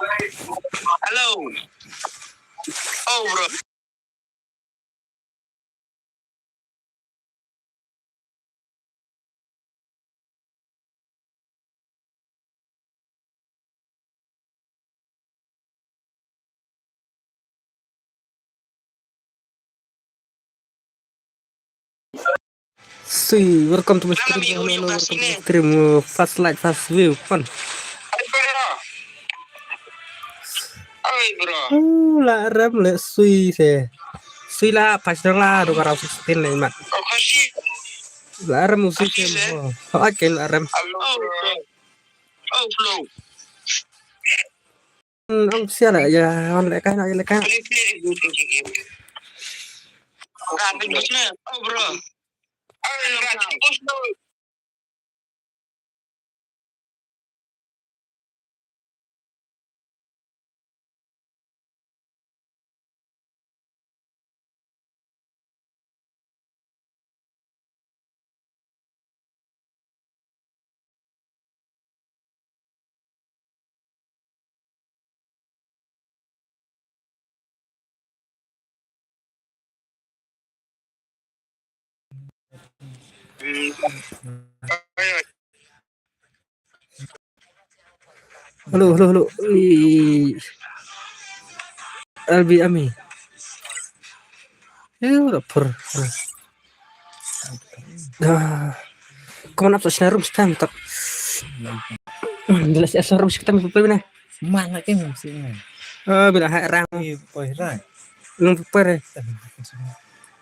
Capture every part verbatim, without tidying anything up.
Hello. Oh, bro. Sui, welcome to my stream. Hello, hello, welcome to my stream. Uh, first like, first view. Come on. Ai, bro. Uh, la rem le sui se. Sui la pas dong la, dong karau sixteen le mat. Oh, kasi. La rem u sui kasi se, eh? Oh, okay, la rem. Hello, bro. Oh, bro. Hmm, ang sia la, ya, on le kai na, ya le kai na. Play, play, play, play, play. Rapid bus na. Oh, bro. Ay, rapid bus na. Hello, hello, hello. Ih. L B Ami. Eh, udah per. Ah. Kamu nak tak sini room spam tak? Jelas ya room spam apa mana? Mana ke musim ni? Ah, bila hai rang. Eh, poi rang. Nung poi re.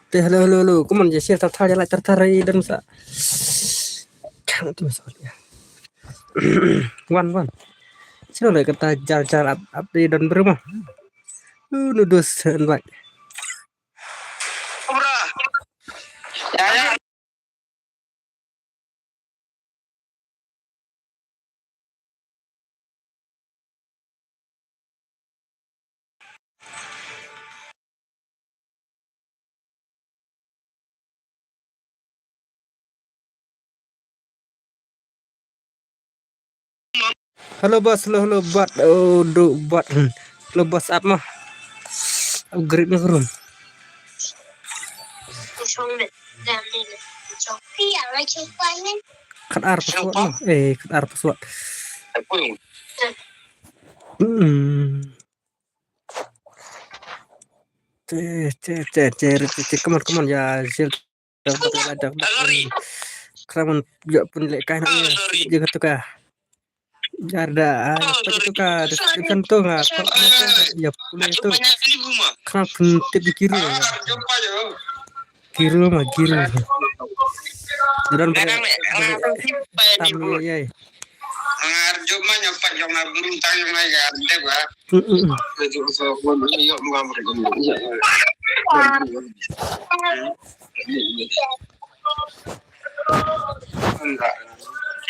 Te hello, hello, hello. Come on, je share tar tar, je like tar tar, i dan sa. Kan tu sa. Wan, wan. Sino le kata jar jar ap ap di dan berumah. Uh, nudus invite. Bro. Ya, ya. Hello boss, hello, hello bot. Oh, do bot. Hello boss, ap ma. Upgrade na room. Khat ar password ma. Eh, khat ar password. Hmm. Te, te, te, te, te, te, come on, come on, ya, Zil. Dah, dah, dah, dah, dah. Sorry. Kram ya pun lek kain. Oh, ya, sorry. Jaga tu ka. Jar da, ah, oh, sorry. Tu ka, description tu nga. Sorry. Ya pun tu. Kram pun tip di kiri. Ah, ya. Jumpa je. Kiru ma, kiru. Dadan bere, bere tam ye ye. Ngar jop ma nyapa jong ngar burung tang jong ngar ya de ba. Mm, mm, mm. Jop so bon yo ma bere.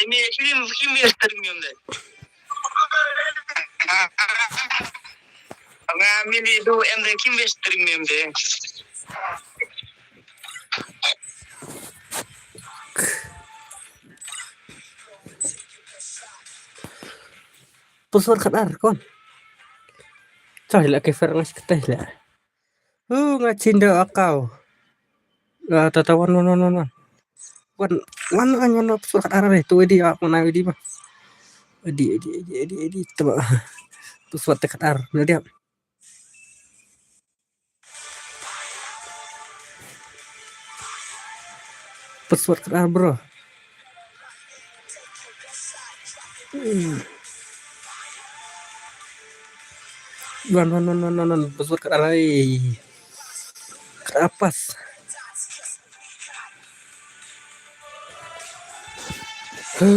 Kimi, kimi, kimi stream yom de. Nga mini do em de kim west stream em de. Pusur kadar kon. Cah la ke fer ngas keteh la. Uh, nga chin da akau. Ah, tata wan, wan, wan, wan, wan. Wan, wan, wan, wan, puswat kadar re. Tu edi, ah, mana edi ba. Edi, edi, edi, edi, edi. Taba. Puswat te kadar. Edi. Puswat kadar, bro. Hmm. Wan, wan, wan, wan, wan, wan. Password kat alai. Kat apas. Come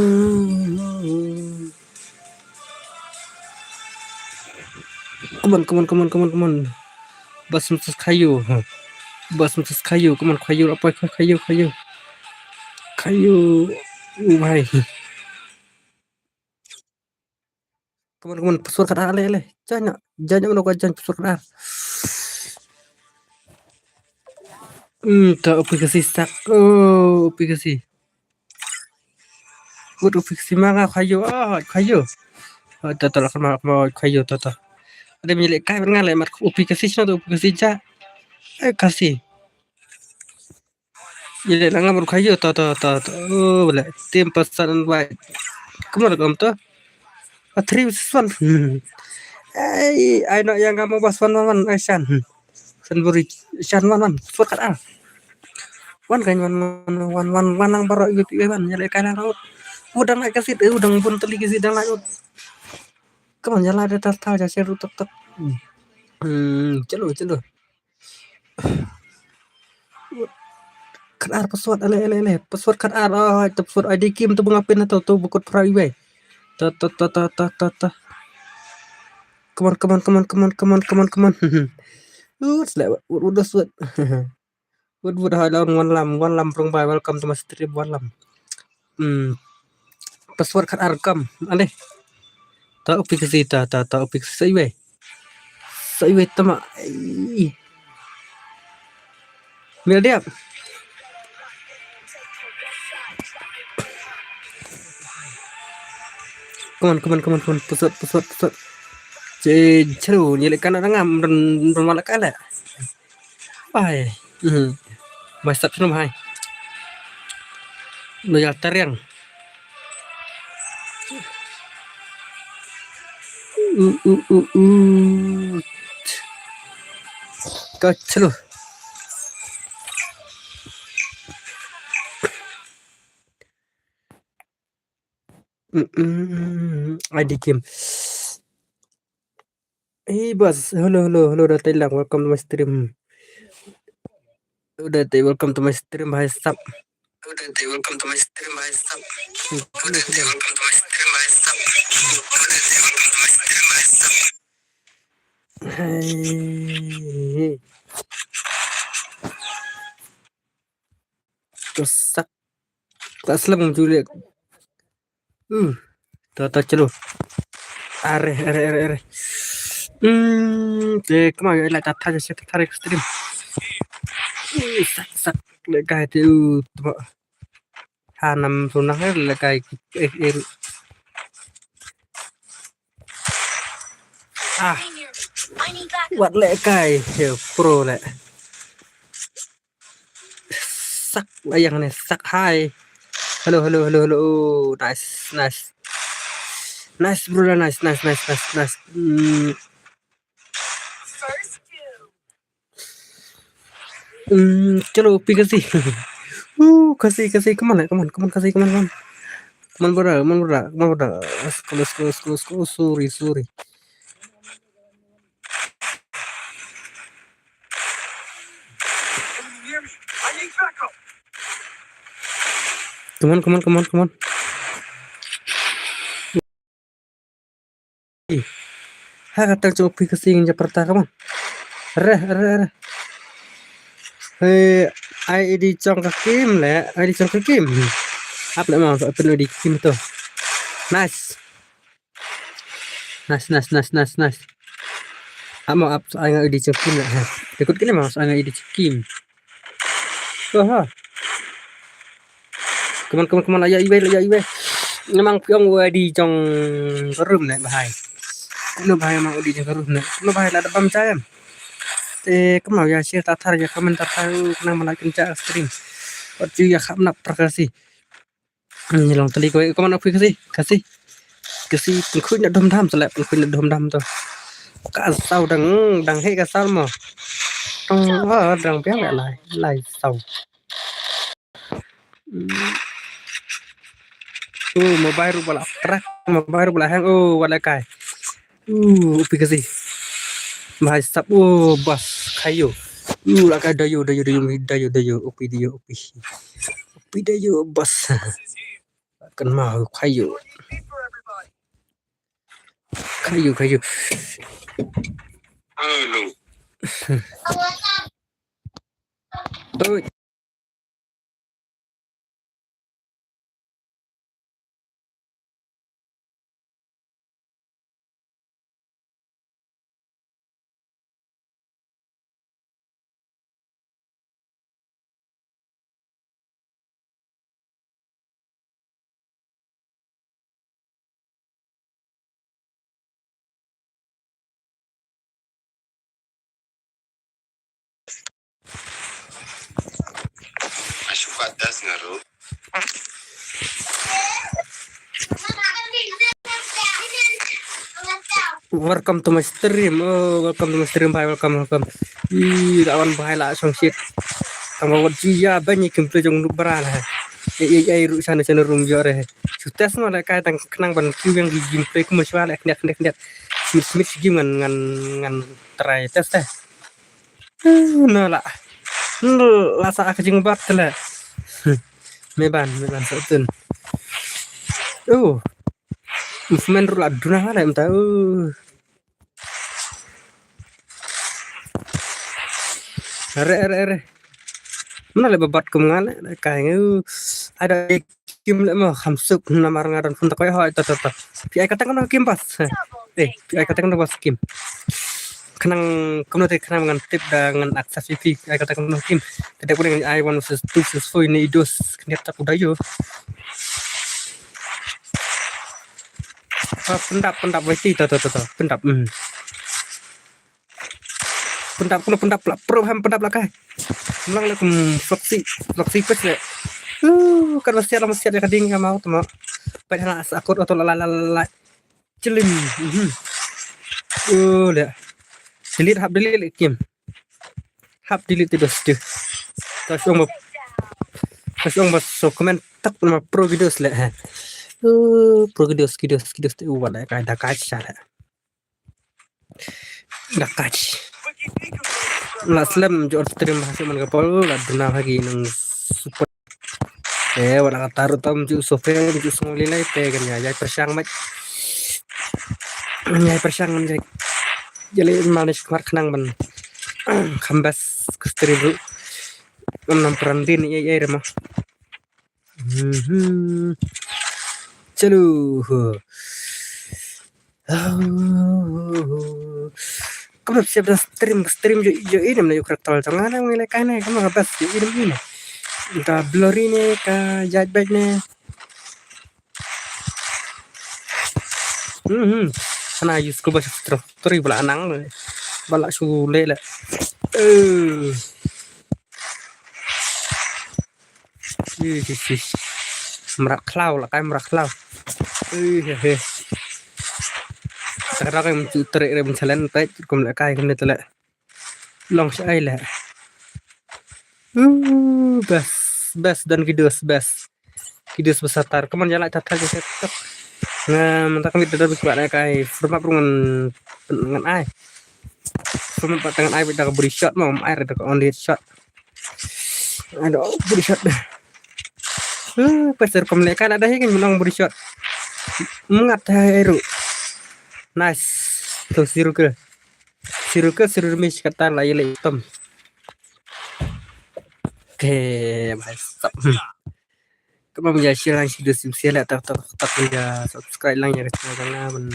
on, come on, come on, come on, come on. Bas mesti kayu. Bas mesti kayu. Come on, kayu apa, kayu, kayu. Kayu. Oh, bhai. Come on, come on, password kat alai, alai. Jangan, jangan, jangan, jangan password kat. Hmm, ta aplikasi stuck. Oh, aplikasi. Good aplikasi ma nga kayu, ah, kayu. To, to, la kynmaw, kynmaw, Khayu, to, to. Ade, me leh kai ban nga leh mat u Pi Khasi sno to, u Pi Khasi ja. Eh, Khasi. Ye leh na nga mat u Khayu, to, to, to, to. Oh, leh tim pasan bai. Kumno kum to? A three versus one. Hmm. Ei, ai no yang kamu bas one one one, ai Shan. Hmm. Shan buri, Shan one one. Suat kat ah. Wan kan wan, wan, wan, wan, wan lang baroh, yu, yu, wan, nyale kai lang raut. Udang naik ke sit, eh, udang bun teli ke sit, dang naik ut. Come on, jala de tar tar, ja share tuk tuk. Hmm. Hmm, chalo, chalo. Kat ar password, ele, ele, ele. Password kat ar, ah, tu password I D kim tu bunga pin tu, tu bukut pra iwei. Ta, ta, ta, ta, ta, ta, ta. Come on, come on, come on, come on, come on, come on, come on. Ut, sle, ut, ut, ut, ut. Ut, ut, hai, lawan Wan Lam, Wan Lam, prong bai, welcome to my stream, Wan Lam. Hmm. Password kat ar kam, ane. Ta u Pi Khasi, ta, ta, ta u Pi Khasi, sa iwei. Sa iwei tama. Ai. Mil diap. Come on, come on, come on, come on. Password, password, password. Che, chalo, nyele kana ngam, ron, ron wala kala. Bai. Hmm. Bai stop sunu bai. Lo ya tariang. U, u, u, u. Ka chalo. Mm, mm, mm, mm. I D game. Hey, boss. Hello, hello, hello, Datai Lang. Welcome to my stream. Hello, Datai, welcome to my stream, bhai sab. Hello, Datai, welcome to my stream, bhai sab. Hello, Datai, welcome to my stream, bhai sab. Hello, Datai, welcome to my stream, bhai sab. Hey, hey. To sak. Ta slem Juliet. Uh, ta, ta, chalo. Are, are, are, are. Hmm, te, kama ya la ta, ta, ta, ta, ta, stream. Uh, sak, sak, le kai te, uh, tuma. Hanam sunang, eh, le kai, eh, eh. Ah. Wat le kai, eh, pro le. Sak, ayang ne, sak hai. Hello, hello, hello, hello. Oh, nice, nice. Nice, brother, nice, nice, nice, nice, nice. Hmm. Hmm, chalo, Pi Khasi. Uh, Khasi, Khasi, come on, come on, come on, Khasi, come on, come on. Come on, brother, come on, brother, come on, brother. Let's go, let's go, let's go, let's go. Oh, sorry, sorry. Come on, come on, come on, come on. Ha ka tang jong u Pi Khasi ngin ïa pyrta, come on. Re, re, re. Hey, ai I D jong ka Kim le, ai I D jong ka Kim. Ap le ma, sa pyn I D Kim to. Nice. Nice, nice, nice, nice, nice. Amo ap sa nga I D jong Kim na ha. Ikut kini ma sa nga I D jong Kim. Oha. Come on, come on, come on, la ïa iwei, la ïa iwei. Namang pyong wa I D jong room ne bahai. Kumno bahai namang I D jong room ne. Kumno bahai la da bam jam. Te kumno ïa share ta thar ïa comment ta thar, kumno ma la kin ja stream. Wat ju ïa kham nap pra Khasi. Hmm, long tali ko, come on, Pi Khasi, Khasi. Khasi, pynkhuid na dum dam, selek pynkhuid na dum dam to. Ka saw dang, dang he ka saw mo. Tong, oh, dang biang lai, lai saw. Hmm. Oh, mobile ruh ba la track, mobile ruh ba la hang, oh, wat la kai. Uh, u Pi Khasi. Bhai sab, uh, bas, Khayu. Uh, la ka Dayu, Dayu, Dayu, Dayu, Dayu, u Pi Dayu, u Pi. U Pi Dayu, bas. Kan ma, Khayu. Khayu, Khayu. Hello. Oi. Welcome to my stream. Oh, welcome to my stream, bhai. Welcome, welcome. Ih, lawan bhai la song shit. Tang ba wat jia ban ni kim tu jong nuk bara la. Eh, eh, eh, ru sana sana rum jore. Sutes no la kai tang khnang ban kiu yang gi gameplay ku ma shwa la khnyak khnyak khnyak. Smith smith game ngan ngan ngan try test eh. No la. No la sa ka jingbat te la. Me ban, me ban sa tun. Oh. Movement ru la duna la em ta. Oh. Are, are, are. Mana le babat kum ngan le kai ngu. Ada kim le mo kham suk namar nga don phone ta koi hoi ta ta ta. Pi ai kata kam kim bas. Eh, pi ai kata kam bas kim. Khnang kumno te khnang ngan tip da ngan access pi pi ai kata kam kim. Te da pun ai one versus two versus four ini idos khnang ta kuda yo. Ah, pendap, pendap, wait, ta, ta, ta, ta, pendap, hmm. Pendap, kena pendap, la, pro, ham, pendap, la, kai. Mlang, la, kum, floxi, floxi, pes, la. Uh, kan mesti ada, mesti ada, kading, ka mau, tu, mau. Pet, hana, sakut, atau, la, la, la, la, la. Celim, mhm. Uh, la. Delete, hap, delete, la, kim. Hap, delete, tu, dos, tu. Ka shong, ba, ka shong, ba, so, comment, tak, nama, pro, videos, la, ha. Uh, pro, videos, videos, videos, tu, uh, wala, kai, da, kai, sha, la. Dakach. La slem jor stream ha man ka pol la duna ha gi nang super. Eh, wala ka taru tam ju sofen ju song li lai te kan ya ya persang mat. Ya persang mat. Jale manis kmar khnang ban. Khambas ke stream ru. Nam nam peran din ya ya rema. Mhm. Chalo. Kam na siap da stream, stream jo, jo inem na yuk rektal jong ana ngi le kane kam na bas jo inem inem. Ka blurry ne, ka judge back ne. Mhm. Sana use ko ba sutro, tori bala anang le. Bala su le le. Eh. Ih, ih, ih. Mrak khlaw la kai mrak khlaw. Ih, he, he. Takra kai mchu trek re mchalen pek kum le kai kum le tele. Long shai le. Uh, bas, bas dan kidos bas. Kidos bas satar. Kaman jala tatar ke setok. Nga manta kami dadar bik ba kai. Format rung ngan ngan ai. Format ba tangan ai bik da body shot ma ai da only shot. Aduh, body shot dah. Uh, pas terkom le kan ada hingin menang body shot. Mengat hai ru. Nice. Tu siru ke. Siru ke siru mis kata la ile hitam. Oke, mantap. Kemam ya share lang video sim share tak tak tak ya subscribe lang ya channel jong nga ban.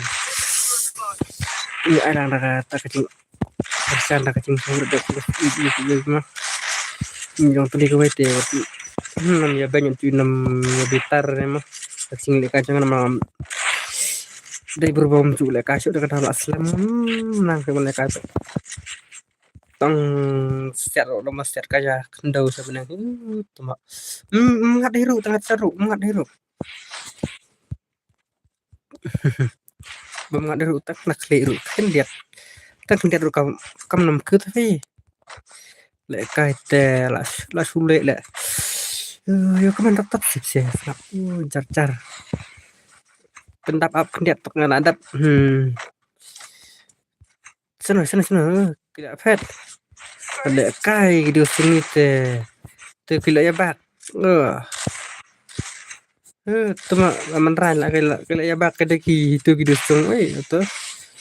Ni ai lang da tak kacing. Persan da kacing sur da ku i i i ma. Ni jong tuli ko wai te. Hmm, nam ya ban tu nam ya bitar ne ma. Kacing le kacing nam. Dai berbom tu le kacing da kata la aslam. Hmm, nang ke le kacing. Tang siat ro ma siat ka ya kendo sa benang. Hmm, tuma. Hmm, ngat hiru tang siat ro ngat hiru. Bam ngat hiru tak nak le ru kendiat. Tak kendiat ru kam kam nam ke tapi. Le kai te la la sule le. Eh, yo kaman tak tak sip sip nak. Uh, jar jar. Pendap ap kendiat tak ngala dap. Hmm. Sana sana sana. Kila phet. Ada kai video sini te. Te kila ya bak. Eh. Eh, tuma manran la kila kila ya bak kada ki itu video song. Eh, itu.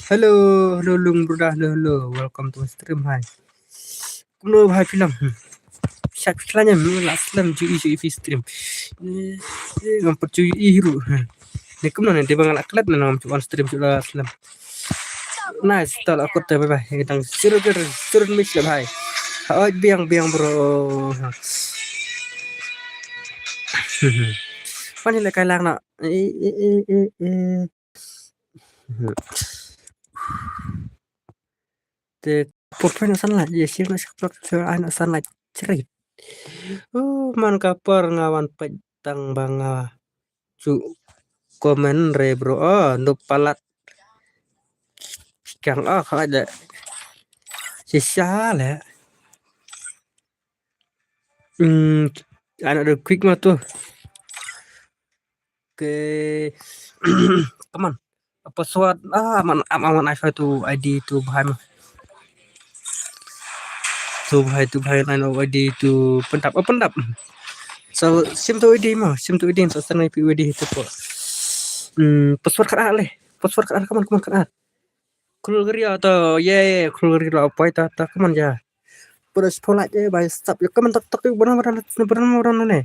Hello, hello lung brother, hello hello. Welcome to my stream, hai. Kumno bhai film. Hmm. Shat khlanya la slem ju i ju i fi stream. Eh, eh, ngam pat ju i ru. Hmm. Ni kumno ni deba nga la klet na ngam ju on stream ju la slem. Nice, tol akut te bye bye. Dang sirut sirut mis le bhai. Oi biang biang bro. Pani le kai lang na. Eh, eh, eh, eh, eh. Te Por poi na san lait, ye share na share, ai na san lait. Cherit. Oh, man ka por nga wan peit tang ba nga ju comment re bro. Oh, nup palat. Kang ah ka da. Shisha le. Hmm, ana da quick ma tu. Okay. Come on. Password. Ah, man, am, am, am, I try to I D to behind. To behind, to behind, I know I D to pendap. Oh, pendap. So, sim tu I D ma, sim tu I D, so sana pi I D tu ko. Hmm, password kat le. Password kat, come on, come on, kat. Cool gri to, yeah, cool gri lo, poi ta, ta, come on ja. Pura spolat je, bai stop. Yo, come on, tak, tak, yo, benar, benar, benar, benar, benar, ne.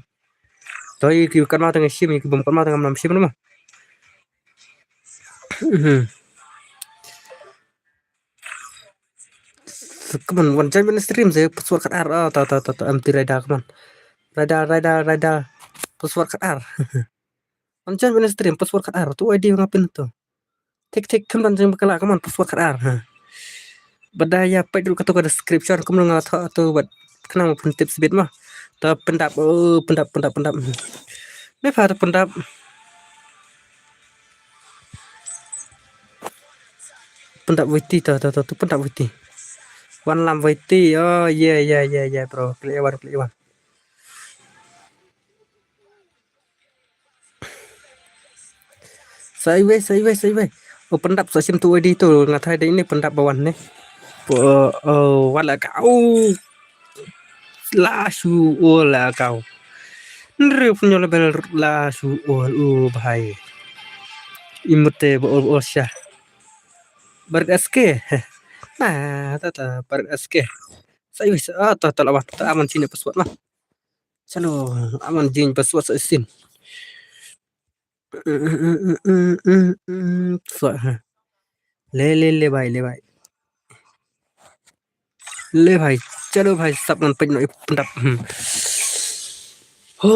To, i ki kan ma tang sim, i ki bom kan ma tang nam sim nama. Mhm. Come on, wan join ban stream se, password kat ar. Ah, ta, ta, ta, ta, empty radar, come on. Radar, radar, radar. Password kat ar. Wan join ban stream, password kat ar. Tu I D nga pin tu. Tik, tik, come on, jing bakala, come on, password kat ar. Ha. Bad da ya peit ruh kato ka description, kumno nga thoh tu bad khnang pun tips bit ma. Ta pendap, oh, pendap, pendap, pendap. Me pha ta pendap. Pendap witi ta, ta, ta, tu pendap witi. Wan lam witi. Oh, yeah, yeah, yeah, yeah, bro. Klik wan, klik wan. Sa iwei, sa iwei, sa iwei. Oh, pendap sa sim tu I D tu, nga thai dei ini pendap ba wan ne. Oh, oh, wan la kau. La shu, oh, la kau. Nri pun yo level la shu, oh, oh, bhai. Imut te ba, oh, oh, sha. Barit S K. Nah, ta, ta, barit S K. Sa iwei, sa, ah, ta, ta, la wan. Ta aman sini password ma. Chalo, aman jing password sa isin. Password, ha. Le, le, le bhai, le bhai. Le bhai, chalo bhai, sap ngan peit noh i pendap. Hmm. Ho.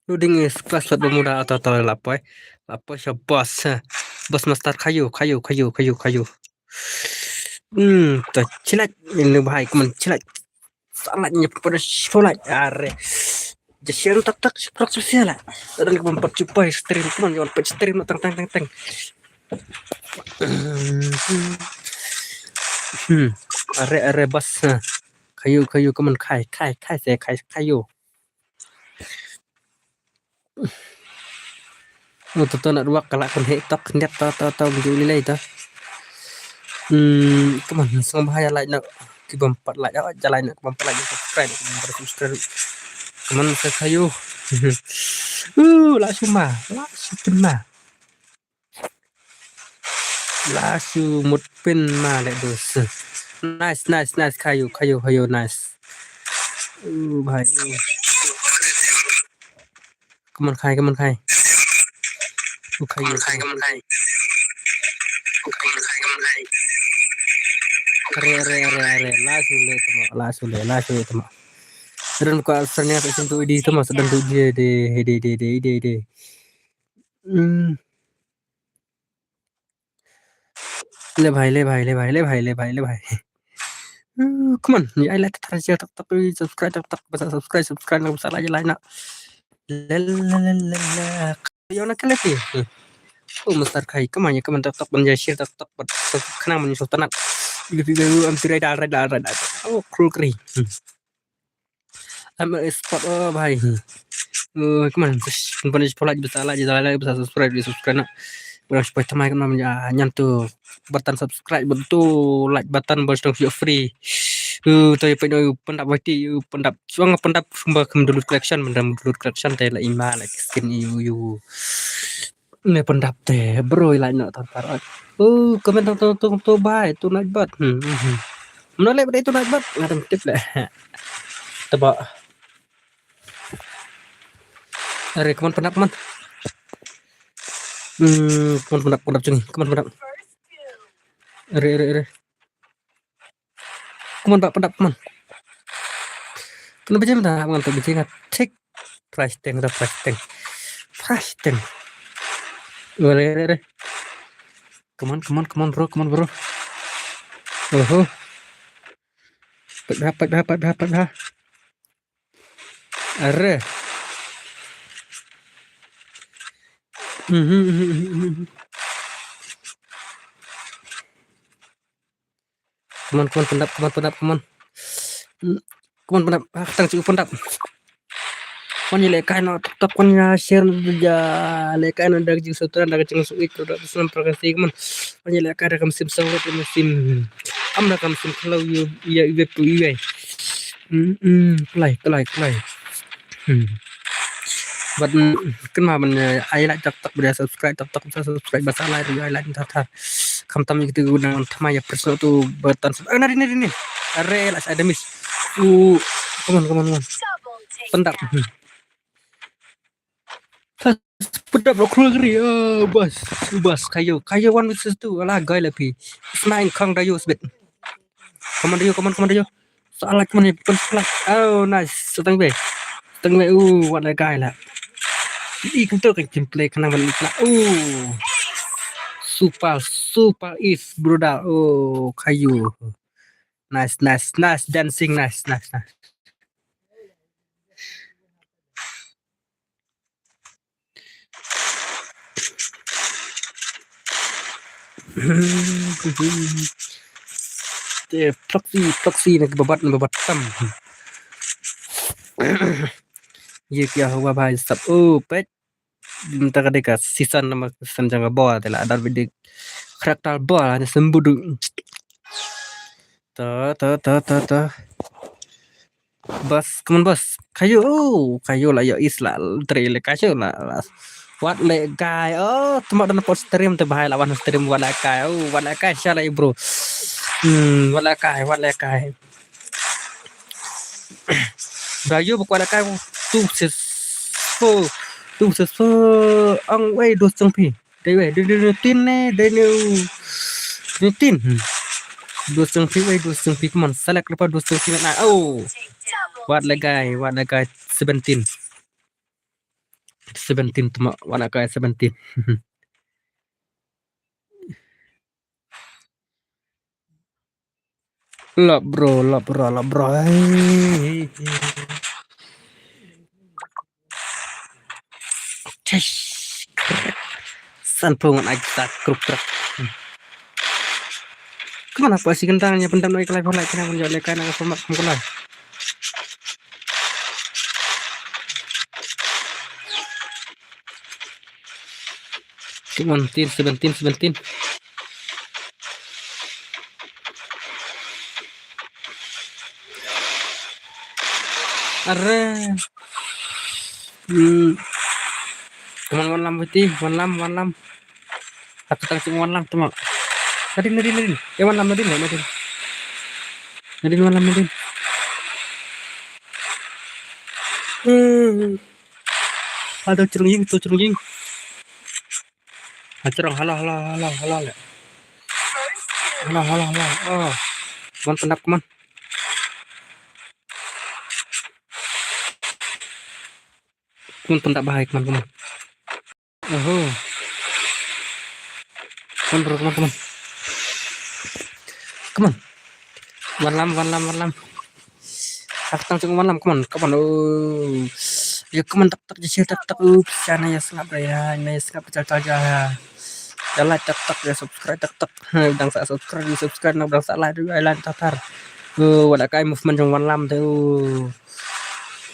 Loading is class lot ba muda, ato, ato, la poi. La poi sha boss. Boss master, khayu, khayu, khayu, khayu, khayu. Hmm, to chilak, ini bhai, kuman chilak. Salah nya pada sholat, are. Jasian tak tak, seprok sosial lah. Ada ni kuman pat chupai stream, kuman jangan pat stream, tang, tang, tang, tang. Hmm, are, are, boss. Khayu, khayu, kuman khai, khai, khai, se khai, khayu. Oh, to, to, na ruak ka la kan heh tok, niat to, to, to, mju lilei to. Hmm, kuman, sngewbha ïa like noh, ki bym pat like, oh, ïa like noh, ki bym pat like, subscribe, ki bym pat subscribe. Kuman, sa khayu. Uh, la shu ma, la shu pyn ma. La shu mut pyn ma le dus. Nice, nice, nice, khayu, khayu, khayu, nice. Uh, bhai. Kuman khai, kuman khai. Uh, khayu. Kuman khai, kuman khai. Kuman khai, kuman khai. Are, are, are, are. La shu le tama, la shu le, la shu le tama. Ren ko asanya sa sim tu di tama, sa dan tu di, di, di. Hmm. Le bhai, le bhai, le bhai, le bhai, le bhai, le bhai. Uh, kuman, ni ai like tar share tak tak, subscribe tak tak, basa subscribe, subscribe, basa like, like na. Le, le, le, le, le. Yo na kale ti. Oh, master khai, kuman ya, kuman tak tak, ban ya share tak tak, ban khnang ban sultanat. Ibu, ibu, ibu, am tirai dal, rai dal, rai dal. Oh, cruel kri. Hmm. Am spot, oh bhai. Oh, kuman, kuman, kuman, like, basa like, like, basa subscribe, subscribe na. Kuman, supaya thamai kuman, ya, nyan tu button subscribe, button like, button bos dong free. Uh, tu ya pyndoh, uh, pyndap wati, uh, pyndap, suang pyndap, sumba kem dulu collection, pyndap dulu collection, te la ima, like, skin, uh, uh. Ne pyndap te, bro, i like noh tar tar. Oh, comment tong tong tong to bhai, tu night bot. Hmm, hmm, hmm. Mano le bad tu night bot, ngadam tip le. Teba. Are, kuman pyndap, kuman. Hmm, kuman pyndap, pyndap jong ngi, kuman pyndap. Are, are, are. Kuman ba pyndap, kuman. Kena bejeng da, kuman tu bejeng da. Tik. Price tank da, price tank. Trust them. Wala re re. Come on, come on, come on, bro, come on, bro. Oho. Pat ha, pat ha, pat ha, pat ha. Are. Mhm, mhm, mhm, mhm. Come on, come on, pyndap, come on, pyndap, come on. Hmm, come on, pyndap. Ah, tang shu pyndap. Come on, ïa lehkai noh, tok tok, come on, ïa share noh, ïa lehkai noh, da ka jingsngewthuh, da ka jingsngewthuh, da ka jingsngewthuh, come on. Come on, ïa lehkai, da ka mynsiem sngewrit, da ka mynsiem. Am da ka mynsiem khlaw, ïa, ïa, ïa, ïa, ïa. Hmm, hmm, khlaiñ, khlaiñ, khlaiñ. Hmm. Bad, mm, kynmaw ban, eh, ai like tok tok, bad subscribe tok tok, subscribe bad sa like, ai like tok tok. Khamtam ïa kito ki nang thymmai ïa press noh tu button. Eh, nari, nari, nari. Are, la sa da miss. Uh, come on, come on, come on. Pyndap. Hmm. Pyndap lo khlur kri. Oh, bas. Bas, Kayo. Kayo one versus two. Ala gai la phi. Smai khang Dayo sbit. Come on, Dayo, come on, come on, Dayo. Sa lak mane pun plak. Oh, nice. Seteng be. Seteng be. Uh, wat la gai la. I kynto kan gameplay khnang ban plak. Uh. Super, super is, brother. Oh, Kayo. Nice, nice, nice dancing, nice, nice, nice. Te proxy, proxy na ki babat, na babat tam. Ye kya hua bhai sab. Oh, pet. Mynta ka dei ka season, nama season jong ka ball te la, dar bidi karakter ball ni sembudu. Ta, ta, ta, ta, ta. Bas, come on, bas. Kayo, oh, Kayo la ïoh is la, trei le Kayo la, la. Wat le kai. Oh, tuma don pot stream te bahai la wan stream wat le kai. Oh, wat le kai sha la, bro. Hmm, wat le kai, wat le kai. Dayo ba kwah la kai. Two versus four. Two versus four. Ang wei dos jong phi. Dei wei, dei, dei, dei tin ne, dei ne. Dei tin. Hmm. Dos jong phi wei, dos jong phi, come on. Select lepas dos jong phi na. Oh. Wat le gai, wat le gai. Seventeen. Seventeen tuma, wat le gai seventeen. Lap bro, lap bro, lap bro. Hey, hey, hey. Tish. San pung ngan ai kita krup krak. Kemana apa si kentang nya pendam lagi kelai kelai kena menjawab lekai nak format kemana? Seventeen, seventeen, seventeen. Are. Hmm. Come on, one lam, Viti. One lam, one lam. Aku tak cuma one lam, tuma. Nadin, Nadin, Nadin. Eh, one lam, Nadin, Nadin. Nadin, one lam, Nadin. Hmm. Aduh, cerung ing, tu cerung ing. Ha, cerung, hala, hala, hala, hala, hala. Hala, hala, hala. Oh. Come on, pyndap, come on. Come on, pyndap bahai, come on, come on. Oho. Come on, bro, come on, come on. Come on. One lam, one lam, one lam. Ak tang chung one lam, come on, come on. Oh. Yo, come on, tak tak, just tak tak. Oops, sana ya sngap ya, na ya sngap chal chal ya. Ya like tak tak, ya subscribe tak tak. Dang sa subscribe, subscribe na dang sa like, ya like tak tak. Oh, wat la kai movement jong one lam tu.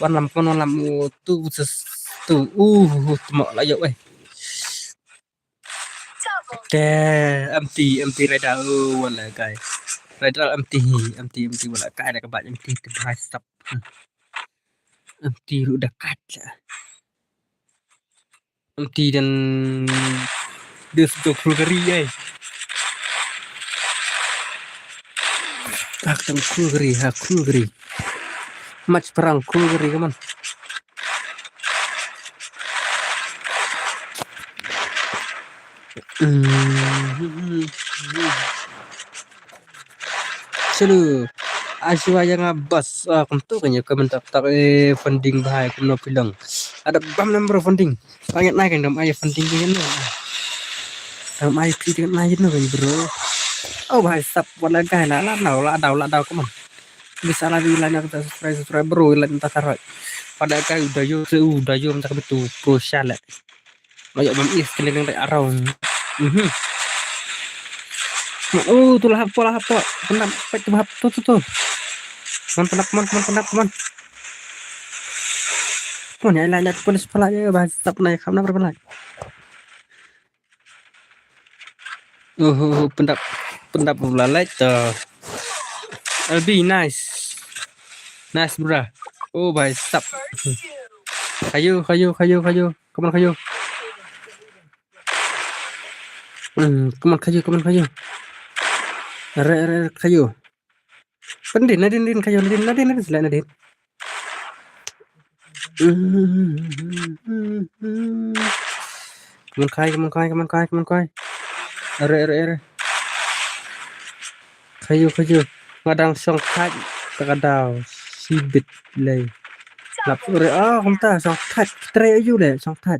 One lam, come on, one lam. Oh, two versus two. Uh, tuma la yo eh. Te, empty, empty Raider, oh, wat la kai. Raider empty, empty, empty, wat la kai, da ka bat empty, te bhai sap. Empty ruh da kat la. Empty dan dia suka kru gari ai. Ah, tang kru gari, ha, kru gari. Match perang kru gari, come on. Hmm. Salut. Ashwa ïa nga bas, ah, kumtu kan ïa comment tak tak, eh, funding bha kumno phi long. Ada bam number funding. Pangit nai kan dam ai funding kan. Dam ai phi kan nai no kan bro. Oh bhai sap wala gai la la no la dau la dau kumno. Bisa la di la nya ta subscribe subscribe bro la ta karoi. Pada kai udah yo se udah yo mta betu pro shala. Ayo bam is kene nang around. Mhm. Oh tu lahap tu lahap tu. Penap pek tu lahap tu tu tu. Mon penap mon mon penap mon. Mon ya la la polis pala ya bas tap na kham na pala. Oh, oh, oh, pendap, pendap pula light tu. L B, nice. Nice, bro. Oh, bhai, sap. Kayu, kayu, kayu, kayu. Come on, kayu. Hmm, come on, kayu, come on, kayu. Re, re, kayu. Nadin, nadin, nadin, kayu, nadin, nadin, nadin, sila nadin. Come on, kai, come on, kai, come on, kai, come on, kai. Are, are, are. Kayu, kayu. Ngadang song thait, takadau. Sibit, lei. Lap, are, ah, kumta, song thait. Tre ayu, lei, song thait.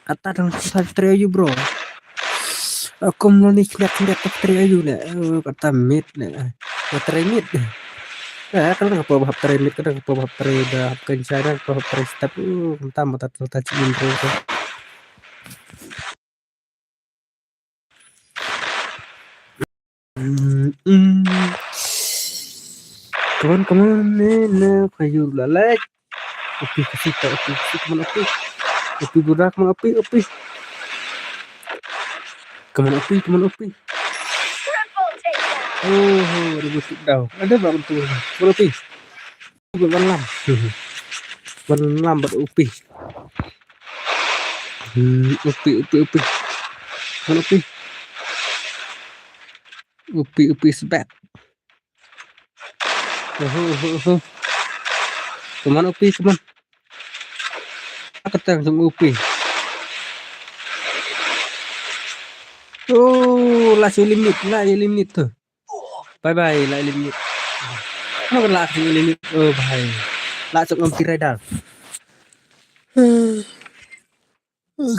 Kata dang sa tre ayu bro. Aku mlo ni khnyak khnyak ka tre ayu ne. Eh, kata mit ne. Ka tre mit. Eh, kadang apa bahap tre mit, kadang apa bahap tre da hap kenca da apa bahap tre step. Uh, entah mata tu ta cin bro tu. Mm, mm. Come on, come on, man. Kayu lalek. Upi kasita, upi kasita, come on, upi. Upi guda, come on, upi, upi. Come on, upi, come on, upi. Oh, ada busuk dau. Ada bang tu. Come on, upi. Upi ban lam. Ban lam bad upi. Hmm, upi, upi, upi. Come on, upi. Upi, upi sebet. Uhu, uhu, uhu. Come on, upi, come on. Kata jong upi. Oh, last limit, last limit tu. Bye bye, last limit. Kenapa last limit? Oh, bhai. Last jong upi rider.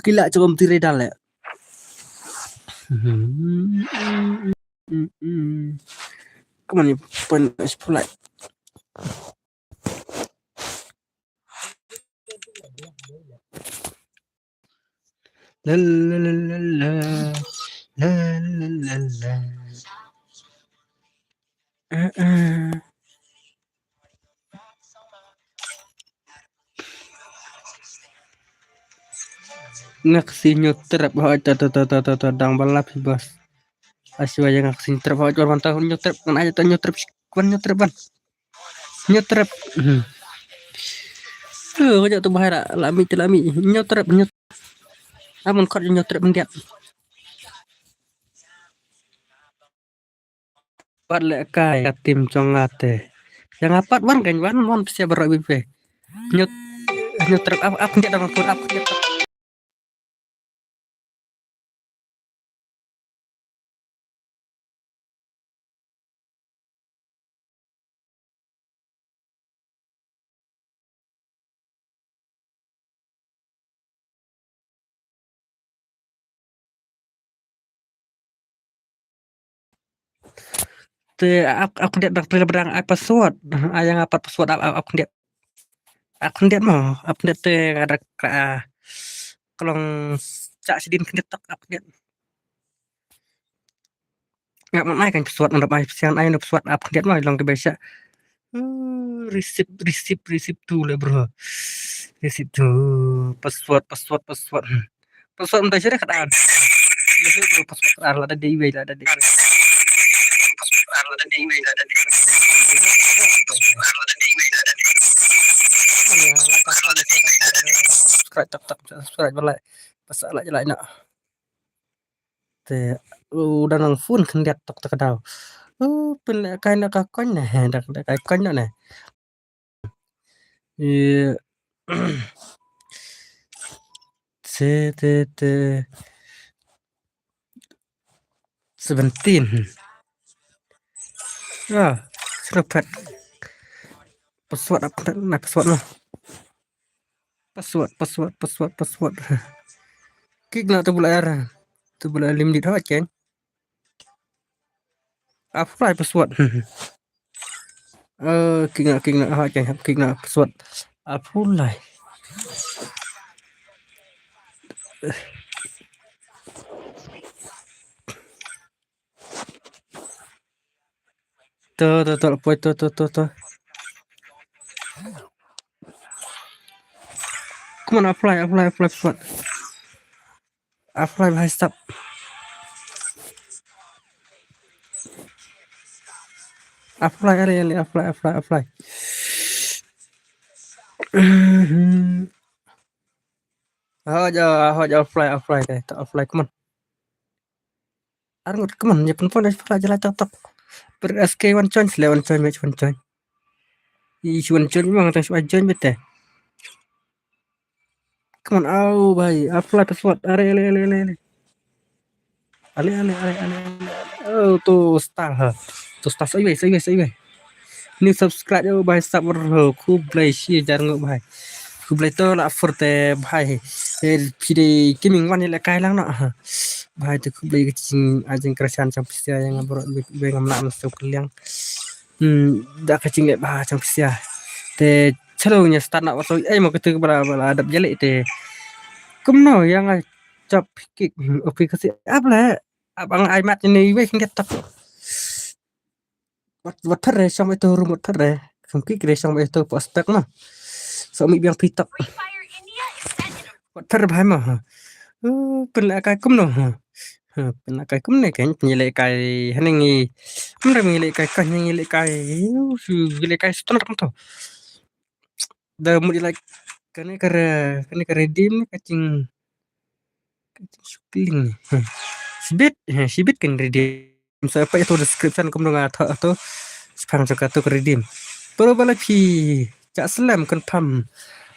Ki lah cuba mesti redal ya. Come on, you pun sepulai. La la la la la. La la la la. Eh, eh. Nga ksi ñiew trep, hoi, ta, ta, ta, dang ba lap hi bas. Aswa ya nga ksi trep, hoi, wan ta ñiew trep, ngan aja ta ñiew trep, wan ñiew trep, wan. Ñiew trep. Hmm. Eh, ko ja tu bahai la, la mi, la mi. Ñiew trep, ñiew. Amun kot ñiew trep mendiat. Pat lehkai ka team jong nga te. Ïa nga pat wan kan wan wan pisa baroh bipe. Ñiut ñiut trep ap ap ngiat dang pun ap ngiat. Te ak ak ndet dak tril badang ak password. Ai nga pat password ak ak ndet. Ak ndet mo, ak ndet te ada ka klong cak sidin khnit tak ak ndet. Ngak man ai kan password, nang dap ai sian ai no password ap khyndiat ma long ke bai sha. Uh, receipt, receipt, receipt tu le bro. Receipt tu, password, password, password. Hmm. Password mynta sha kat ar. Receipt bro, password ar la da dei wei la da dei wei. Subscribe tak tak, subscribe balik. Pasal la jalai nak. Te u da nang phone khyndiat tok ta ka daw. U pynlehkai na ka coin ne, he da lehkai coin ne. Ïa. Te te te. Seventeen. Ah. Chalo phet. Password apa na password na. Password, password, password, password. Kik na tu bula era. Tu bula lim di thot ken. Apply password. Eh, kik na, kik na, ha ken, kik na password. Apply. To, to, to, poi, to, to, to, to. Come on, apply, apply, apply, apply. Apply, bhai sahab. Apply, ale, ale, apply, apply, apply. Hoj, hoj, apply, apply, deh, to apply, come on. Ar ngut, come on, ya pun pun, apply, jalan, tok, tok. Per S K one join, sele one join, match one join. Ish, one join, mang tang shu join bete. Come on, au, bhai, apply password. Are, ale, ale, ale, ale. Ale, ale, ale, ale, ale. Oh, tu star ha. Tu star, soi wei, soi wei, soi wei. New subscribe, oh, bhai sahab, oh, khublei shi hajar nguh, bhai. Khublei to la fur te, bhai. Eh, phi dei ki ming wan ïalehkai lang noh ha. Bhai, te khublei ka jing, a jingkyrshan jong phi sha ïa nga baroh, bad ngam lah ban sngewkylliang. Hmm, da ka jingleh bha jong phi sha. Te chalo, ngi start noh, wat soi ei mo, katu ba la, ba la dep ïaleh te. Kumno ïa nga jop kick, hmm, O P Khasi ap leh. Ap ang ai mat ni wei khyndiat tok. Wat, wat pher re shong ito room, wat pher re. Kham kick re shong ito prospect ma. So mi biang phi tok. Wat pher bhai ma ha. Uh, pynlehkai kumno ha. Ha, pynlehkai kumne kan, pynlehkai haneng ngi. Kumne ngi lehkai kan, ngi lehkai. Uh, ngi lehkai stone kam to. Da mut ïa like kane ka re, kane ka redeem ne ka jing, ka jingshukling. Hmm. Shibit, eh, shibit kan redeem. Sa peit ïa tu description kumno nga thoh tu. Shaphang jong katu ka redeem. Pero ba la phi, jah slem confirm.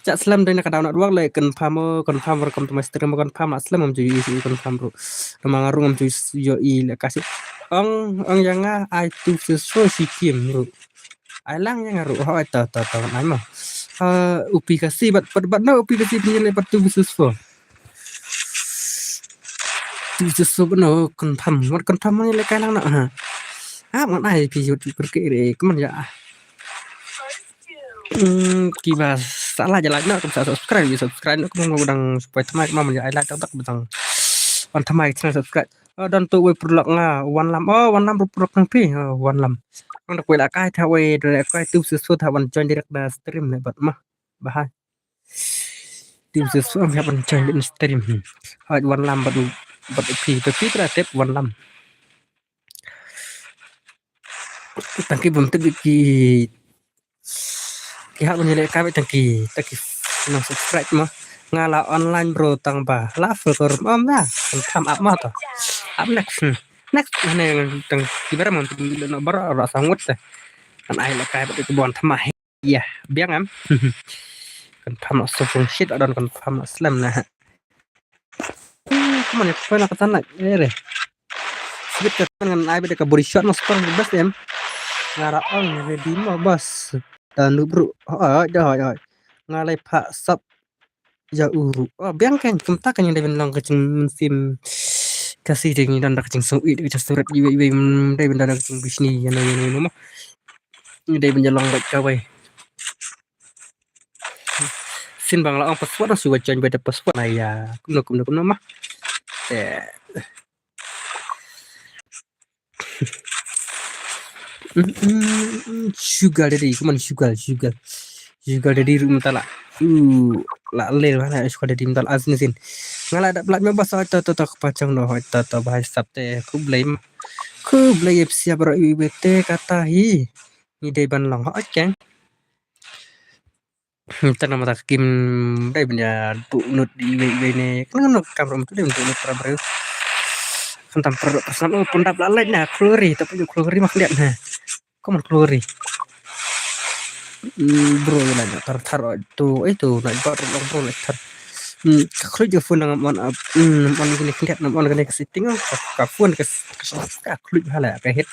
Jah slem dei na ka download wak leh confirm, oh, confirm welcome to my stream, oh, confirm lah slem ngam ju ïohi confirm ruh. Namar nga ruh ngam ju ïohi leh ka shi. Ong, ong ïa nga ai tu shu shu shi kim ruh. Ai lang ïa nga ruh, hooid, to, to, to, ngan ai mo. Ha, U P Khasi bad, bad, bad na U P Khasi pynïaleh bad two versus four. Two versus four bad na, confirm, bad confirm ngan ïalehkai lang na, ha. Ha, ngan ai phi ïoh tu kyrkieh re, kumne ïa. Hmm, kiba sa like, like na, kum sa subscribe, ïa subscribe na, kum ba dang supporter thymmai, kumne ïa ai like tak tak ba dang wan thymmai channel subscribe. Oh, don tu wei paralok nga, Wanlam. Oh, Wanlam ruh paralok jong phi. Oh, Wanlam. Ang da kawei la kai tha wei, da kai tu shu shu tha wan join direct na stream ne bad ma. Bha. Tu shu shu tha wan join direct na stream. Hmm. Hooid Wanlam bad u, bad u phi, bad phi tra tip Wanlam. Tang ki bym tip ki Ki hap ban ïalehkai bad tang ki, tang ki nang subscribe mo. Nga la online bro tang ba la full ka room, ym da. Confirm ap mo to. Ap next. Hmm. Next, ne tang ki baroh mo, tang ki baroh, baroh sa ngut te. Ngan ai lehkai bad ki ban thymmai. Ïa, biang em. Confirm noh shu shit, don confirm noh slem na. Hmm, kumne ïa poi na kata na, eh re. Sibit ka ngan ai bad ka body shot mo, score the best em. Nga ra ong ready mo boss. Da noob ruh. Hooid, hooid, hooid. Nga lei phah sap ïa u ruh. Oh, biang kan, kumta kan ngi dei ban long ka jingmynsiem Khasi, dei ngi don da ka jingsngewbha, ka jingsngewrit iwei iwei, mm, dei ban don da ka jingbishni ïano ïano mo. Ngi dei ban ïalong bad kawei. Sien ba nga la ong password, shu wa join bad da password na ïa. Kumno, kumno, kumno ma. Te. Mm, mm, mm, sugar daddy, come on, sugar, sugar. Sugar daddy ruh mynta la. Uh, la lel bha la sugar daddy mynta la, azin, azin. Nga la dap lait ma ba sa to, to, to, kpa chang no, to, to, bha sap te, khublei ma. Khublei ïa phi sha baroh iwei iwei te kata hi. Ngi dei ban long, hooid kan. Hmm, te namar ta kim dei ban ïa buh nud iwei iwei ne. Kane kane kam rum tu dei ban buh nud para briew. Khamtam para briew, para snam, oh, pun dap la lait na, Glory, ta pun Glory mak liat na. Come on, Glory. Hmm, bro, ïa na thar thar tu, eh, tu na ba long bro na thar. Hmm, ka khluit ka phone ngam on, ah, hmm, ngam on kane ka liat, ngam on kane ka setting, oh, ka, ka phone ka, ka, ka khluit bha la ka hit.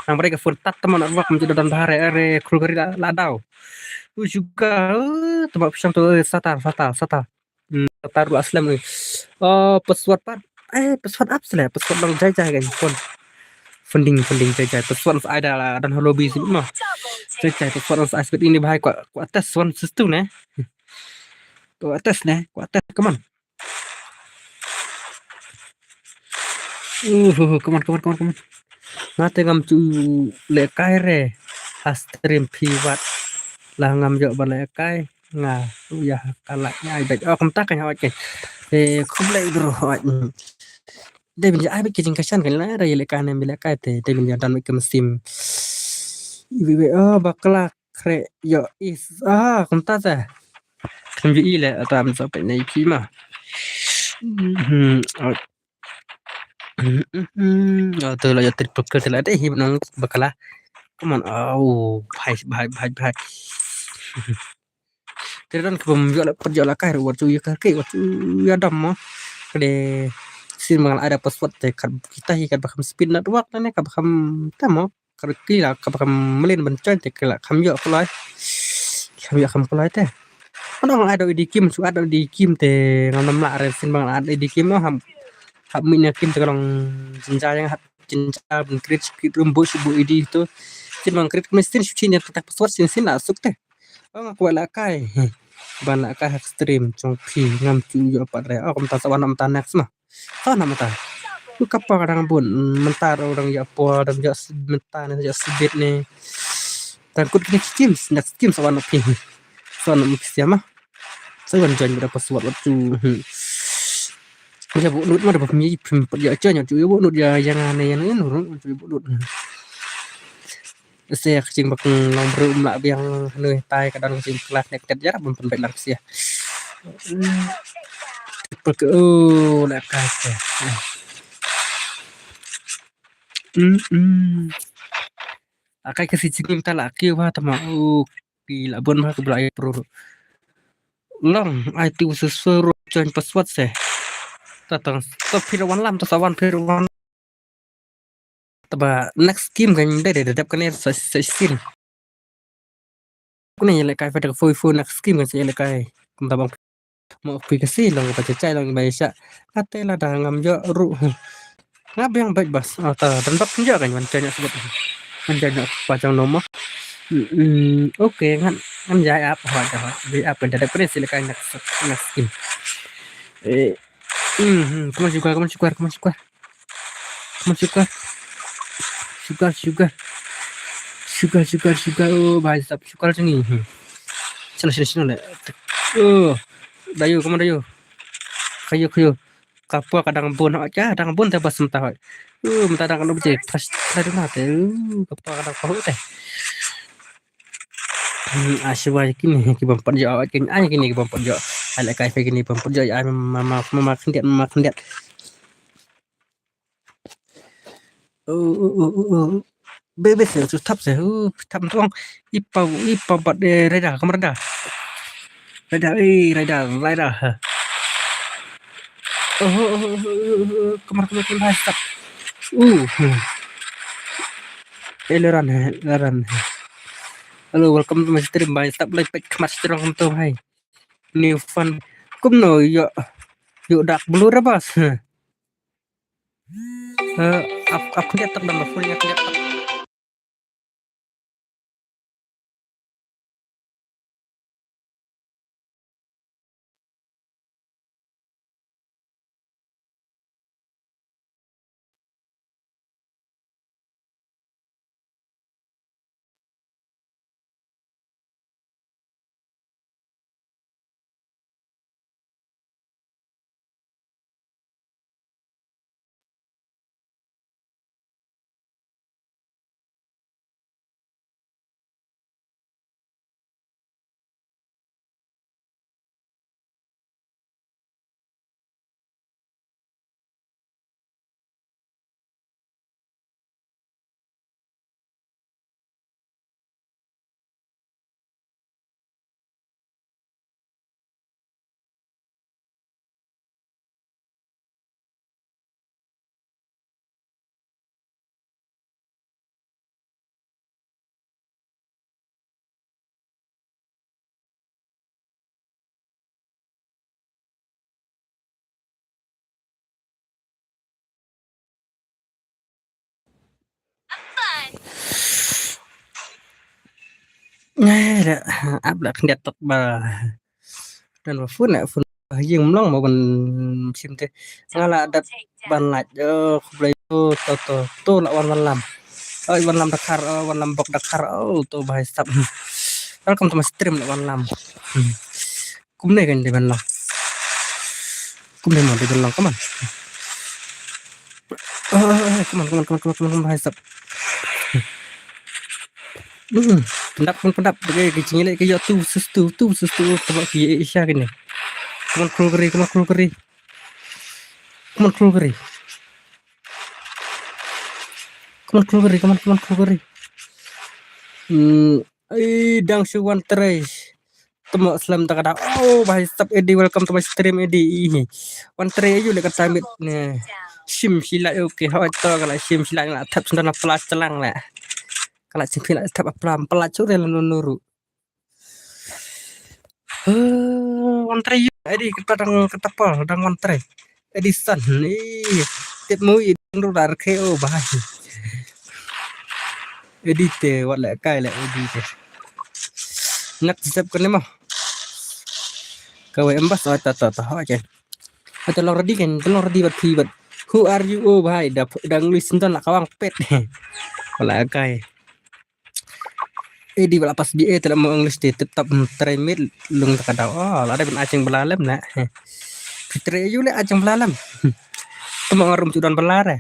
Nang bret ka phone tat tama na ruak mju don bha re, are khul gari la, la daw. U juga, eh, tama pishang tu, eh, satar, satar, satar. Hmm, satar ruak slem ni. Oh, password pat. Eh, password ap sele, password dang jai jai kan phone. Funding, funding jai jai. Password sa ai da la, dan holobi sibit ma. Jai jai, password sa ai sibit ini bahai kwa, kwa test one sistu ne. Kwa test ne, kwa test, come on. Uh, come on, come on, come on, come on. Nga te ngam ju lehkai re. Ha stream phi wat. La ngam jop ba lehkai. Nga u ya ka la nya ai bek. Oh, kumta ka nya oi ke. Eh, khublei bro oi. Dei bin ja ai bek ki jingkashan kan la ra lehkai ne bi lehkai te. Dei bin ja dan bek ki machine. Iwi we, oh, bakla kre yo is. Ah, kumta sa. Kan ju i le ata am sa pek ne phi ma. Hmm, oh. Hmm, hmm, hmm. Oh, tu la yo triple kill tu la dei hi nong bakla. Come on. Oh, bhai, bhai, bhai, bhai. Te don ka bym ïoh la, pat ïoh la kai ruh wat ju ïa ka kei, wat ju ïa dam mo. Ka dei sien ma nga la ai da password te kat kita hi kat ba kham speed network ne kat ba kham te mo. Kat ki la kat ba kham mlien ban join te ki la kham ïoh kloi. Kham ïoh kham kloi te. Ano nga ai da idi kim, shu ai da idi kim te ngam nam lah re sien ma nga la ai da idi kim mo ham. Hap mih na kim te ka long jinja ïa nga hap jinja ban create secret room bo shu bo idi to. Sien ma nga create machine shu chin ïa ka password sien sien la suk te. Oh, nga kwah lehkai. Ban lehkai ha stream jong phi ngam ju ïoh pat re. Oh, kumta sa wan mynta next ma. Sa wan mynta. Ku kapa ka dang bun mynta ruh dang ïoh por dang ïoh s-, mynta ne ïoh sibit ne. Dang kut kine ki games, next game sa wan phi. Sa wan phi sia ma. Sa wan join da password wat ju. Hmm. Ïa bu nud ma da ba phi phi pat ïa join ju ïa bu nud ïa ïa nga ne ïa ne nud ju bu nud. Sia ka jingbakla long bru um lah biang hangne tai ka don ka jingpyllait ne ka tet ïarap ban pynbeit lang sia. Pynbeit, oh, lehkai sia. Hmm, hmm. Akai ka si jingim ta la kiew ha tama. Oh, ki la bun bha ka bla ai pro. Long ai tu su su ro join password se. Ta tang ta phi ra wan lam ta sa wan phi ra wan. Taba next game kan dei dei dep kane sa sa sin. Kane ïa lehkai fa da ka phone phone next game kan sa ïa lehkai. Kum taba mo phi ka si long ba chai long ba sha. Kate la da ngam ïoh ruh. Nga biang bad bas. Ah, ta dan bak nja kan man chanya sebut. Man chanya pa chang nom. Hmm, okay, ngan ngan jai ap ha ha. Jai ap kan da dep kane si lehkai next next game. Eh, hmm, hmm, come on sugar, come on sugar, come on sugar. Come on sugar. Sugar, sugar. Sugar, sugar, sugar. Oh, bhai sab sugar jong ngi. Hmm. Sino, sino, sino le. Oh, dayo, come on dayo. Kayo, kayo. Kapa ka dang bun ha ka dang bun te bas mynta hoi. Uh, mynta dang kano bje pas la duna te. Uh, kapa ka dang pahu te. Hmm, a shwa kini ki bym pat ïoh, ai kini ki bym pat ïoh. Ai lehkai fa kini bym pat ïoh, ai mama mama khyndiat mama khyndiat. Oh, oh, oh, oh, oh. Be be se tu thap se. Uh, thap tuang. Ipa ipa bat eh reda kamar da. Reda eh reda reda. Oh, oh, oh, oh, oh, oh, kamar kamar kamar thap. Uh. Hmm. Eh leran eh leran. Hello, welcome to my stream. Bye. Stop like pek kamar strong tu hai. New fun. Kumno yo yo dak blue rebas. Eh, ap ap khyndiat tak dang ba full ïa khyndiat tak. Ngai da ap la khyndiat tok ba. Dan ba phone la phone ba ïing mlong mo ban sim te. Nga la dap ban lait. Oh, khublei to to to to la wan wan lam. Oh, wan lam Dakar, oh, wan lam bok Dakar. Oh, to ba hai stap. Welcome to my stream la wan lam. Hmm. Kumne kan de ban lam. Kumne mo de ban lam, come on. Oh, oh, oh, come on, come on, come on, come on, come on, hai stap. Hmm. Pendap, pendap, pendap. Bagi ki cingile ki yo tu sus tu, tu sus tu. Come on, ki Asia kini. Come on, kru kri, come on, kru kri. Come on, kru kri. Come on, kru kri, come on, come on, kru kri. Hmm. Ai, dang shu wan trai. Temo slem ta ka dau. Oh, ba hai stap Eddie, welcome to my stream, Eddie. Ih. Wan trai ayu le ka tamit ne. Shim shi la, okay, hoi to ka la shim shi la, la thap sendal la plas telang la. Ka la shim shi la thap plam, plas chu re la nuru. Oh, wan trai ayu, Eddie, kata dang, kata pal dang wan trai. Edison, ih, tip mu i dang ru dar ke, oh, ba hai. Eddie te, wat le kai le, Eddie te. Nak sep kene mo. Ka wei embas, oh, ta, ta, ta, okay. Ata long ready kan, ta long ready bat phi bat. Who are you? Oh, ba hai, da, da English nton la kawang pet. Wala kai. Eddie wala pas B A te la mo English te tip tap, hmm, trai mit lung ta ka dau. Oh, la dei ban ai jingbylla lem la. Phi trai ayu le ai jingbylla lem. Temo nga rum chu don bylla re.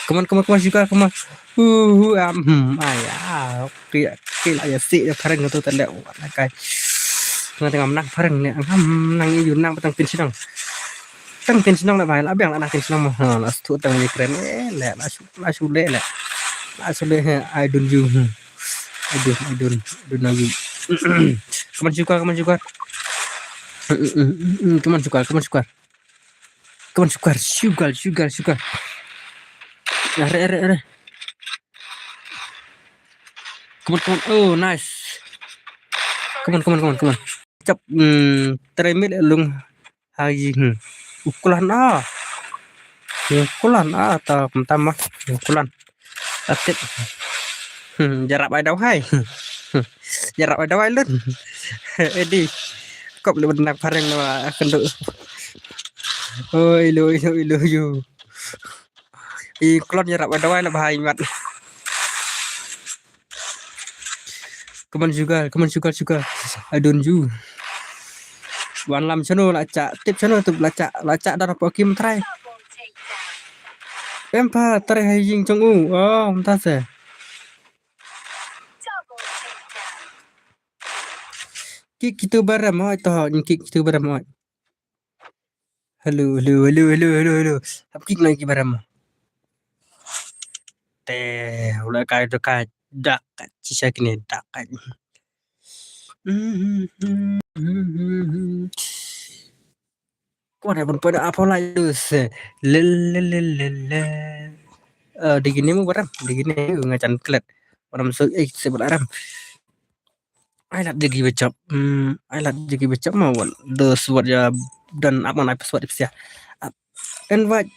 Come on, come on, come on, sugar, come on. Hu, hu, am, hmm, ai, ah, okay, okay, la ya si ya phareng tu tele, oh, la kai. Nga tengah menang phareng ni, ngam nang iu nang batang pin sinong. Tang pin sinong la bai, la biang la nang pin sinong mo. Ha, la stu tang ni kren, eh, le, la su, la su le, le. La su le, he, I don't you. Hmm. I don't, I don't, I don't know you. Come on, sugar, come on, sugar. Mm, mm, mm, mm, mm, come on, sugar, come on, sugar. Come on, sugar, sugar, sugar, sugar. Are, are, are. Come on, come on. Oh, nice. Come on, come on, come on, come on. Chap, mm, trai mit lung. Hai, hmm. Ukulan ah. Ukulan ah, ta, ta ma. Ukulan. Atip. Hmm, jarap ai dawai. Jarap ai dawai lut. Eddie. Kop le benak pareng na kendu. Oh, ilo, ilo, ilo, yo. I klon jarap ai dawai la bahai mat. Come on, sugar, come on, sugar, sugar. I don't you. Wan lam chano la cha, tip chano tu la cha, la cha dan apa kim trai. Em pa trai hai jing chong u. Oh, mynta se. Kick kitu baram oi to, kick kitu baram oi. Hello, hello, hello, hello, hello, hello. Hap kick na ki baram. Te, ula kai to kai dak chi sa kini dak kai. Ko ne pun pada apa la dus. Le le le le le. Eh, di gini mu baram, di gini nga chan klet. Baram so eh se baram. Ai lad jagi bachap. Hmm, ai lad jagi bachap ma wan. Dos wat ya dan ap man ai pas wat ipsia. Ap. Invite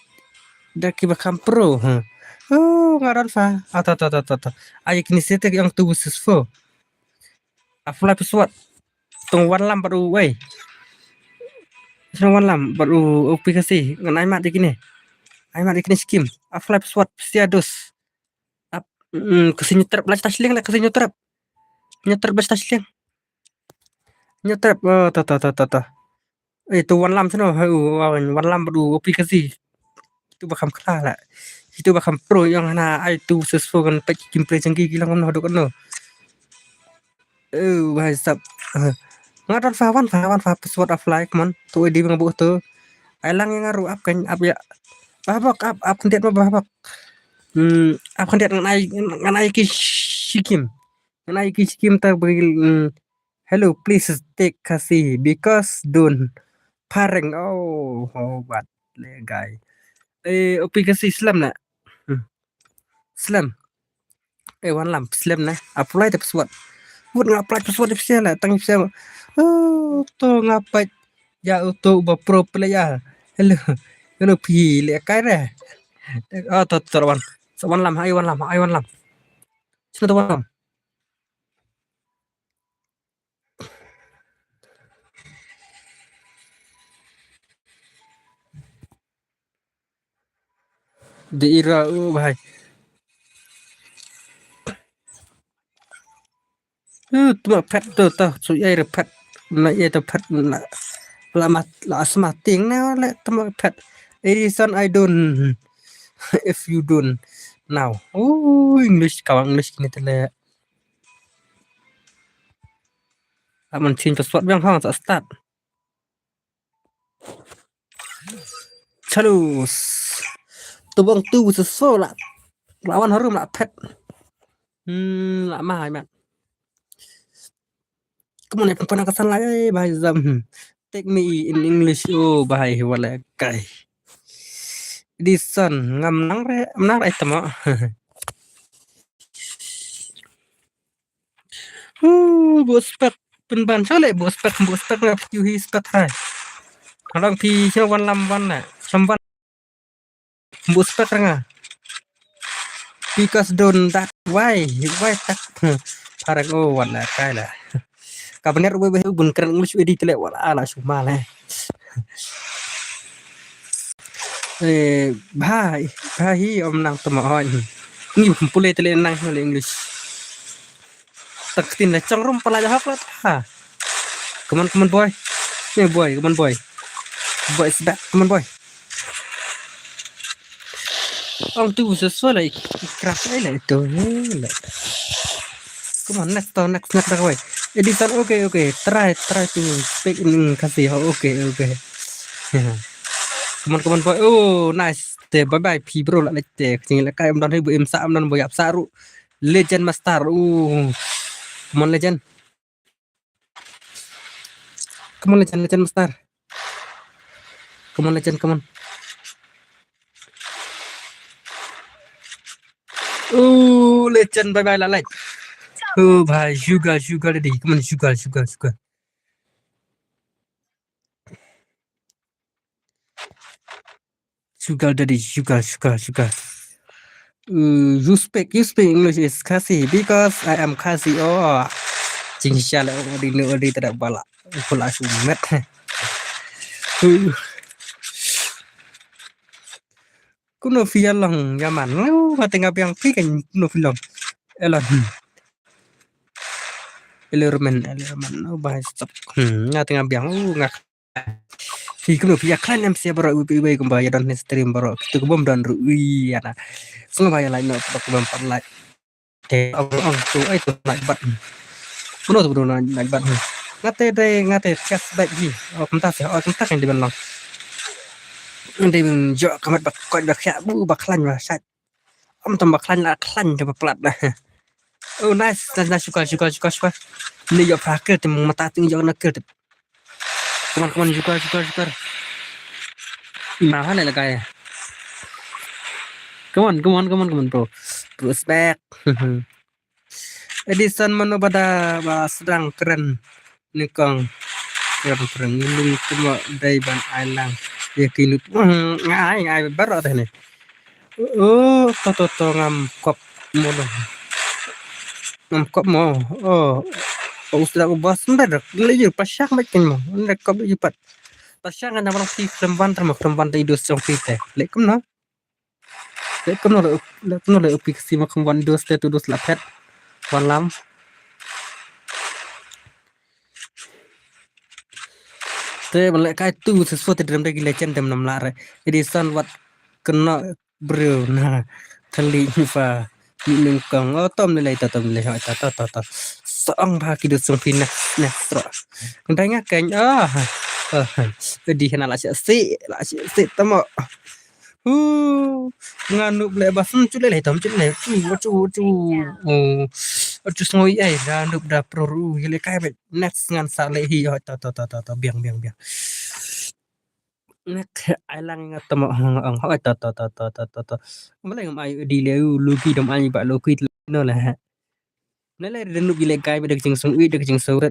da ki ba kham pro. Hmm. Oh, nga don fa. Ata, ata, ata, ata. Ai kini sete yang two versus four. Apply password. Tong wan lam bad u wei. Tong wan lam bad u application. Ngan ai mat di kini. Ai mat di kini skim. Apply password psia dos. Ap, mm, kasi nyetrep la tas leng la kasi nyetrep. Nyetrep la tas leng. Nyetrep, oh, ta, ta, ta, ta, ta. Eh, tu wan lam seno, hai u, wan, wan lam bad u application. Tu ba kham khla la. Itu ba kham pro yang hana ai tu sesuai ngan pek kim play jengki kilang no dok no. Oh, bahai sap. Nga don fa wan fa wan fa password apply, come on. Tu di bang bu tu. Ai lang yang aru ap kan ap ya. Babak ap ap kendiat ma babak. Hmm, ap kendiat ngan ai ngan ai ki sikim. Ngan ai ki sikim ta bagi, hmm. Hello, please take kasi because don't pareng. Oh, oh, what le guy. Eh, opi kasi slem na. Hmm. Slem. Eh, wan lam, slem na. Apply the password. Wut nga apply password ipsia la, tang ipsia. Oh, to nga pait. Ya, to ba pro player. Hello. Hello, pi le kai re. Oh, to, to, wan. So, wan lam, ai wan lam, ai wan lam. Sino to wan lam. De ira u bhai. Uh, tuma phet tu tu su ai re phet. Na ai tu phet na. La mat la sma ting na le tuma phet. Edison, I don't. If you don't now. Oh, English, ka English kini tele. Aman chin password biang hang sa start. Chalo. Tubang tu seso la. Lawan harum la phet. Hmm, la mahai mat. Kamu ni pun pernah kesan lagi, bhai Zam. Hmm. Take me in English, oh, bhai, wala kai. Edison, ngam nang re, menang re tama. Uh, bu spek pynban chole, bu spek, bu spek na phi hi spek hai. Halong phi sho wan lam wan na, sho wan. Bu spek ranga. Because don't that why, why tak. Parang oh wan na kai la. Kabinet wei wei bun kren English wei di tele wala ala suma le. Eh, bhai, bhai hi om nang tama oi. Ni pule tele nang le English. Tak tin la chang rum pala jahak la ta. Come on, come on, boy. Yeah, boy, come on, boy. Boy is back, come on, boy. Ong tu sesuai lah ik-, ikrap ai lah itu. Lah. Come on, next to next, next, next, boy. Edison, okay, okay. Try, try to speak in Khasi. Oh, okay, okay. Come on, come on, boy. Oh, nice. Te, bye bye, phi bro lah, like te. Kching lah kai am don hi bu im sa am don boy ap sa ru. Legend master. Uh. Come on, legend. Come on, legend, legend master. Come on, legend, come on. Oh, legend, bye bye, la like. Oh, bhai, sugar, sugar daddy. Come on, sugar, sugar, sugar. Sugar daddy, sugar, sugar, sugar. Uh, you speak, you speak English is Khasi because I am Khasi. Oh, jing shala odi no odi tada bala. Kula sumet. Uh. Kuno phi long yaman. Oh, kata ngabiang phi kan kuno phi long. Elon. Hmm. Ellerman, Ellerman. Oh, bahai stop. Hmm, ngata ngabiang. Oh, ngak. Phi kumno phi ïa khlaiñ em sia baroh, iwei iwei kumba ïa don ne stream baroh. Kitu kumba don ruh ui ïa na. Sngewbha ïa like noh, kumba kumba pat like. Te ong ong tu ai tu like button. Kumno tu bro like button. Ngate dei ngate cashback hi. Oh kumta sia, oh kumta kan dei ban long. Dei ban jok ka mat ba koit ba khiah bu ba khlaiñ ba sait. Am tam ba khlaiñ la khlaiñ te ba plat na. Oh nice, nice, nice, shukar, shukar, shukar, shukar. Ni ïoh phra kill te mata ting ïoh na kill te. Come on, come on, shukar, shukar, shukar. Na ha le lagai. Come on, come on, come on, come on, bro. Bro, respect. Edison mano bada ba sedang kren. Nyngkong. Ïa ba pyrshang ngi lung kumba dei ban ai lang ïa ki lut. Nga ai, nga ai baroh te ne. Oh, to to to ngam kop mo lo. Ngam kop mo. Oh. Oh, usda u bas mbe dak le yu pa shak met kin mo. Nda kop yu pat. Pa shak nda barang si krem ban terma krem ban te idus jong phi te. Le kumno? Le kumno le, le kumno le upi ksi ma kham wan dos te tu dos la phet. Wan lam. Te ban le kai tu se so te drem de ki legend dem nam la re. Edison wat kena bro na. Thali fa. Ni nyngkong. Oh tom le lai ta tom le ha ta ta ta ta. Song ba ki dos song phi next next ro. Ndai nga keng ah. Ah, di hana la si si la si si tamo. Hu, nga nup le ba sum chu le le tom chu le chu chu chu. Oh, chu sngo i ai da nup da pro ru hi le kai be next ngan sa le hi. Oh, to to to to to biang biang biang. Nek ai lang nga tamo hong hong. Oh, to to to to to to to. Male ngam ai di le u luki dom ai ba luki no le ha. Male le nup i le kai be da jing sung i da jing sung ret.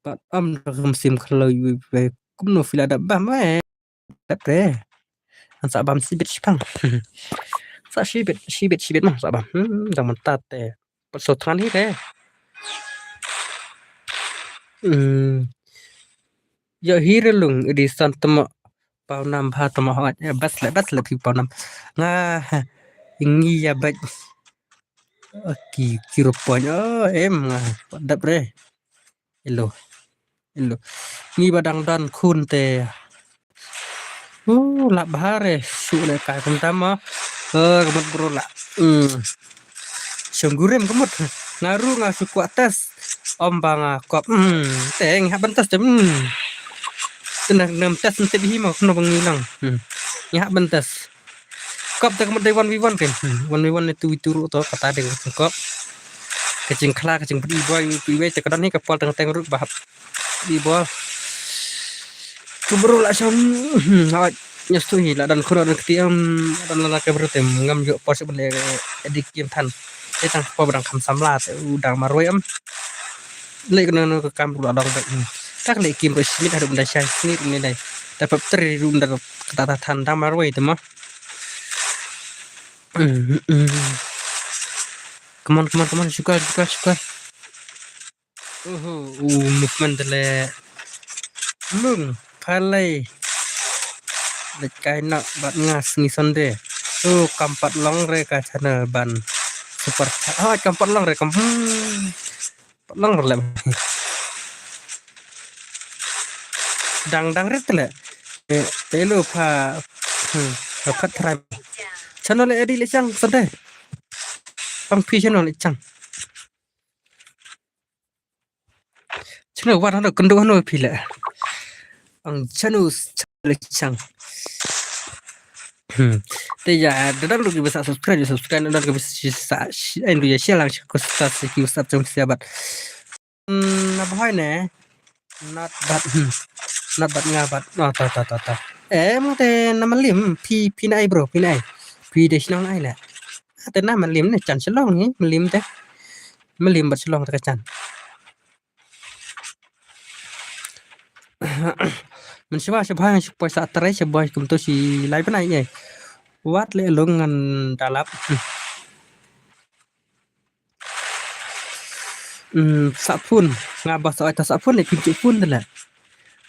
Pat am da kam sim khalo yu be kumno fila da ba me. Kat te. An sa bam sibit shipang. Sa shibit, shibit, shibit mah sa bam. Hmm, jang mentat te. Pat so than hi te. Hmm. Ya hi relung Edison temo. Paw nam bha tama hot. Eh, bas le, bas le phi paw nam. Nga, ngi ya bait. Ki, ki ropon. Oh, em nga. Dap re. Hello. Hello. Ngi ba dang don khun te. Uh, la bha re. Shu le kai kum tama. Eh, ka mut bro la. Hmm. Shong gurem ka mut. Nga ru nga shu kwah test. Om ba nga kop. Hmm. Te ngi hap ban test te. Hmm. Te nang nam test te bihi mo kno bang ngi nang. Hmm. Ngi hap ban test. Kop te ka mut dei one v one ken. Hmm. One v one ne two v two ruh to kata dei ka kop. Ka jingkhla ka jingpdi boy pi wei te ka don hi ka pol teng teng ruh ba hap. Di bol. Ku bru la sham. Hmm. Hot. Nyos tu hi la don khun don kti am don la ka bru tem ngam jo pos ban le edik kim than. Te tang po ba dang kham samla te u dang marwei am. Le kno no ka kam bru la dong bek. Tak le kim bru smit haduh ban da shai smit ni dai. Da pap tri ru da kata ta than dang marwei te mo. Hmm, hmm. Come on, come on, come on, shukar, shukar, shukar. Uhu, u movement te le. Lung, phalai. Leit kai na bad nga sngi Sunday. U kam pat long re ka channel ban super chat. Oh, kam pat long re kam. Hmm. Pat long re le. Dang dang re te le. Eh, te lu pha. Hmm, pha phat thrai. Channel le edit le chang Sunday. Pang phi channel le chang. Channel wat hano kynduh hano phi le. Ang channel le chang. Hmm. Te ya, da dang rugi ba sa subscribe, subscribe, da dang rugi ba sa, sa, sa, ai, rugi share lang, share, ko sa, sa, ki, sa, chong, sa, bat. Hmm, na bahai ne. Not bad, hmm. Not bad nga bad. Oh, ta, ta, ta, ta. Eh, mo te na malim, phi, phi na ai bro, phi na ai. Phi de shnong na ai le. Ah, te na malim ne, chan shlong ni, malim te. Malim bad shlong te ka chan. Mynshuwa sha bha sha poi sa trai sha bha kumto shi lai bnai ye. Wat le long ngan dalap. Hmm, sa phone nga ba sa ta sa phone ne kim chu phone de la.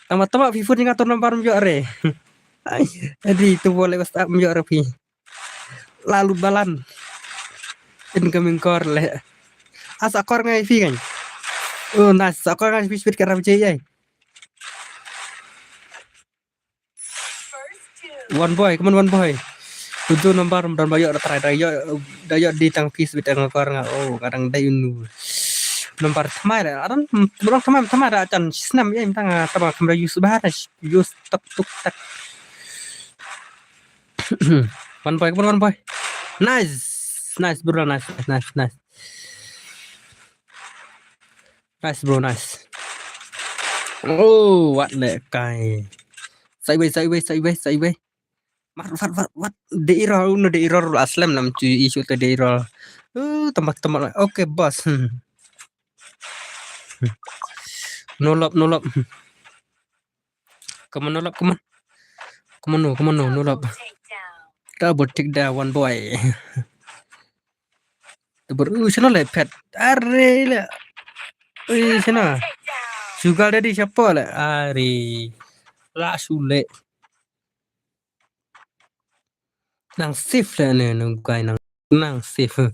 Tama tama phi phone nga to number mo re. Ai, adi to bole WhatsApp mo re phi. Lalu balan. Incoming call le. Asa kor ngai phi kan. Oh, nice. Sa kor ngai phi speed ka ram je ai. One boy, come on, one boy. Tujuh number dan bayo da try da yo da yo di tang pis bit tang kor nga. Oh, kadang da inu. Number thamai da. Adan orang thamai thamai da chan snam ye tang tama kamera use ba da use tak tuk tak. One boy, come on, one boy. Nice. Nice, bro. Nice, nice, nice, nice. Nice, bro, nice. Oh, wat le kai. Sideways, sideways, sideways, sideways. Wat, wat, wat, wat. De error, no de error aslem nam tu issue te de error. Uh, tambah, tambah. Okay, boss. Hmm. Hmm. No lob, no lob. Hmm. Come on, no lob, come on. Come on, no, come on, no, no lob. Double take down, one boy. Double, uh, shano le pet. Are le. Uh, shano. Sugar daddy siapa le? Are. La sule. Nang safe le ne, nang guy nang, nang safe.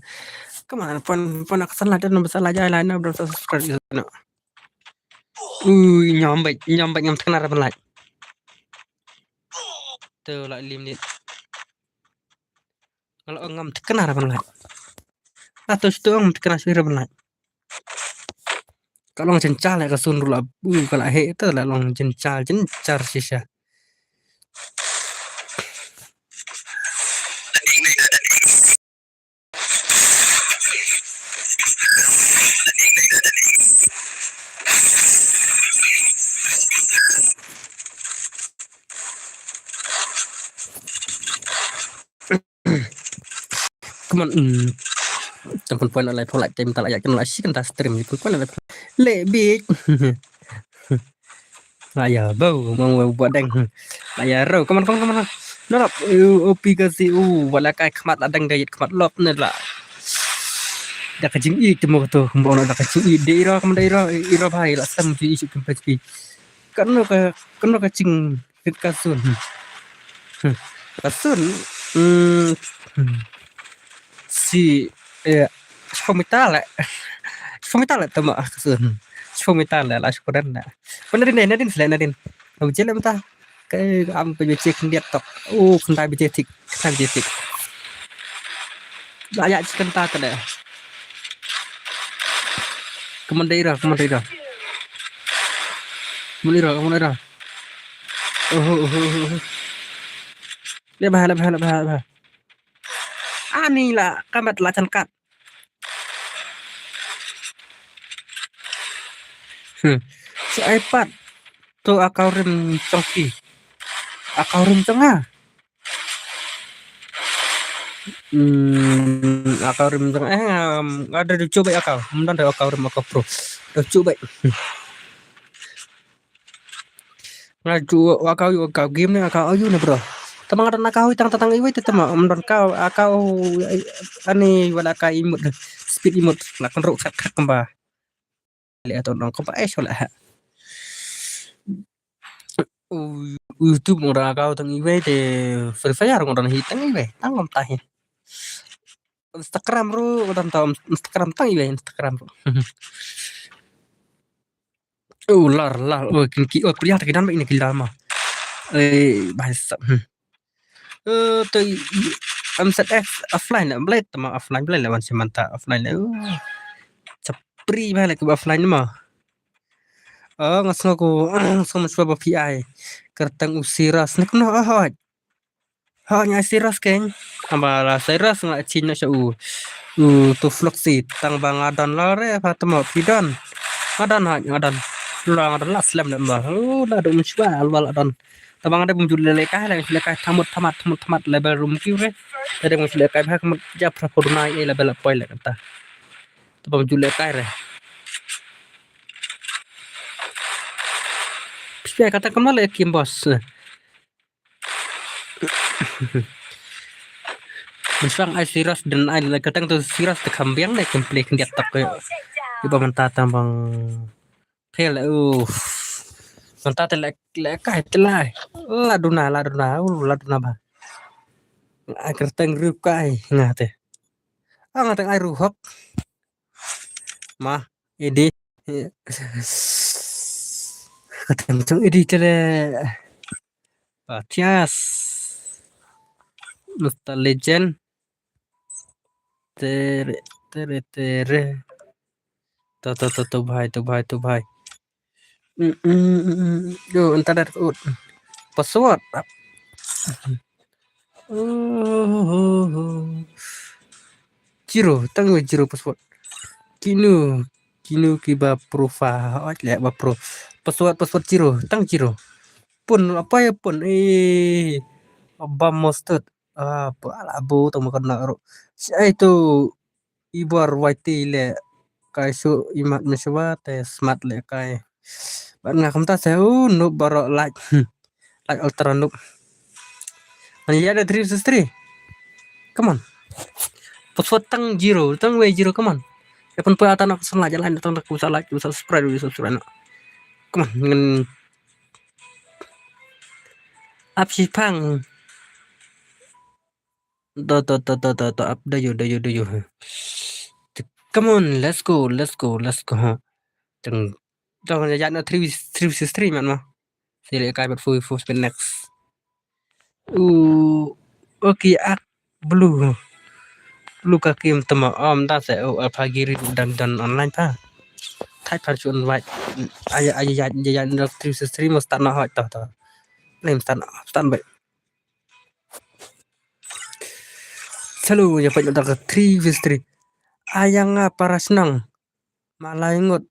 Come on, pon, pon nak salah dan besar lah jai lah, na bro subscribe you know. Ui, nyambek, nyambek ngam tekna rapan like. Tu lah lim ni. Kalau ngam tekna rapan like. Atau situ ngam tekna sih rapan like. Ka long jynjar ka sun ruh la bu ka la heh te la long jynjar jynjar shisha. Come on, mm. Tang pun pun alai pun like time ta la yak la shi kan ta stream ni pun pun alai pun. Le bit. La ya bau mong wa buat deng. La ya ro, come on, come on, come on. No lop, u pi ka si u wala kai khmat la deng dei khmat lop ne la. Da ka jing i te mo to, mo na da ka jing i de ro, come on, de ro, i ro bhai la sam ji i shi kum pe pi. Kan no ka, kan no ka jing Rit ka sun. Hmm. Hmm. Ka sun. Hmm. Hmm. Si, eh, shiphew meter leh. Shiphew meter leh tama ka sun. Shiphew meter leh la shiphew meter leh. Pynadin dei, nadin sleh, nadin. Ka bije leh mynta. Ka am pynbije khyndiat tok. Oh, kynta bije tik, kynta bije tik. La ïa chi kynta ka dei. Ka mon dei ra, ka mon dei ra. Ka mon dei ra, ka mon dei ra. Oh, oh, oh, oh, oh. Leh bha, leh bha, leh bha, leh bha. Ani la, ka mat la chan kat. Hmm. Sa ai pat. To a kaw rim chong ki. A kaw rim chong ha. Hmm, a kaw rim chong eh, um, ada du chuh beit a kaw. Ym don da a kaw rim a kaw pro. Du chuh beit. Hmm. Nga ju wa kaw, wa kaw game ne, wa kaw ayu ne, bro. Tama nga don a kaw tang, tang iwei te tama, ym don kaw, a kaw, eh, ani wala ka emote, speed emote, la kan ru khat khat kamba. Le ato nong kamba, eh, shola ha. U, YouTube nga don a kaw tang iwei te Free Fire nga don hi tang iwei, tang ngam tahin. Instagram ru, nga don ta Instagram tang iwei, Instagram ru. Oh, lar, lar. Oh, kin ki, oh, priya ta ki dan ba ini ki lama. Eh, bahasa. Hmm. Eh, to, M Z F offline, blade, tama offline, blade, lawan si manta offline. Oh. Sapri ba lagi offline ma. Oh, ngas ngaku, ngas ngaku ba P I. Kertang u Siras. Ni kumno, oh, oh. Ha, nga Siras keng. Haba la Siras nga chin na sha u. U tu flok si tang ba nga don la re, ha tama phi don. Nga don ha, nga don. La nga don la slem le ba. Oh, la dum shwa, la la don. Taba nga da bum jul le kai, le le kai thamut thamat, thamut thamat level room ki re. Da bum jul le kai ba khamut ja pra pho dunai, eh, level poi le kata. Taba bum jul le kai re. Phi kata kamno le kim boss. Bishwang ai Siras dan ai la katang tu Siras te kham biang dei, kem play khyndiat tok ke. Iba mynta tang bang. Phel, uh. Mynta te le, le kai te lai. La duna, la duna, uh, la duna ba. Ai kerteng ru kai nga te. Ah, nga teng ai ru hok. Ma, edi. Kateng tung edi te le. Patias. Mister Legend. Tere, tere, tere. To, to, to, to, bhai, to, bhai, to, bhai. Mm, mm, mm, mm. Yo, internet ut. Password. Oh, oh, oh. Zero, tang wei zero password. Kinu, kinu ki ba pro fa, ot le ba pro. Password, password zero, tang zero. Pun, apa ya pun? Eh, ba mustard. Ah, pa la bu tang makan na ro. Si ai tu ibor Y T le kai su imat meswa te smart le kai. Ban nga kumta se u noob baro like. Hmm. Like ultra noob. Ani ya da three versus three. Come on. Password tang zero, tang wei zero, come on. Ya pun pa ata nak san like, like tang ku sa like, ku subscribe, ku subscribe. Come on, ngan ap shi pang. Do, do, do, do, do, do, ap, do you, do you, do you. Come on, let's go, let's go, let's go. Teng, teng ya na three, three versus three man ma. Sile kai bat fu, fu spin next. U, okay, ak, blue. Blue ka kim tama, um, da se, oh, apa giri dan, dan online pa. Thai pa chun white. Aya, aya, ya, ya, ya, na three versus three mo start na hot to, to. Nem start, start ba. Selalu ya pait mata ka three versus three. Ayang apa rasnang. Malai ngut.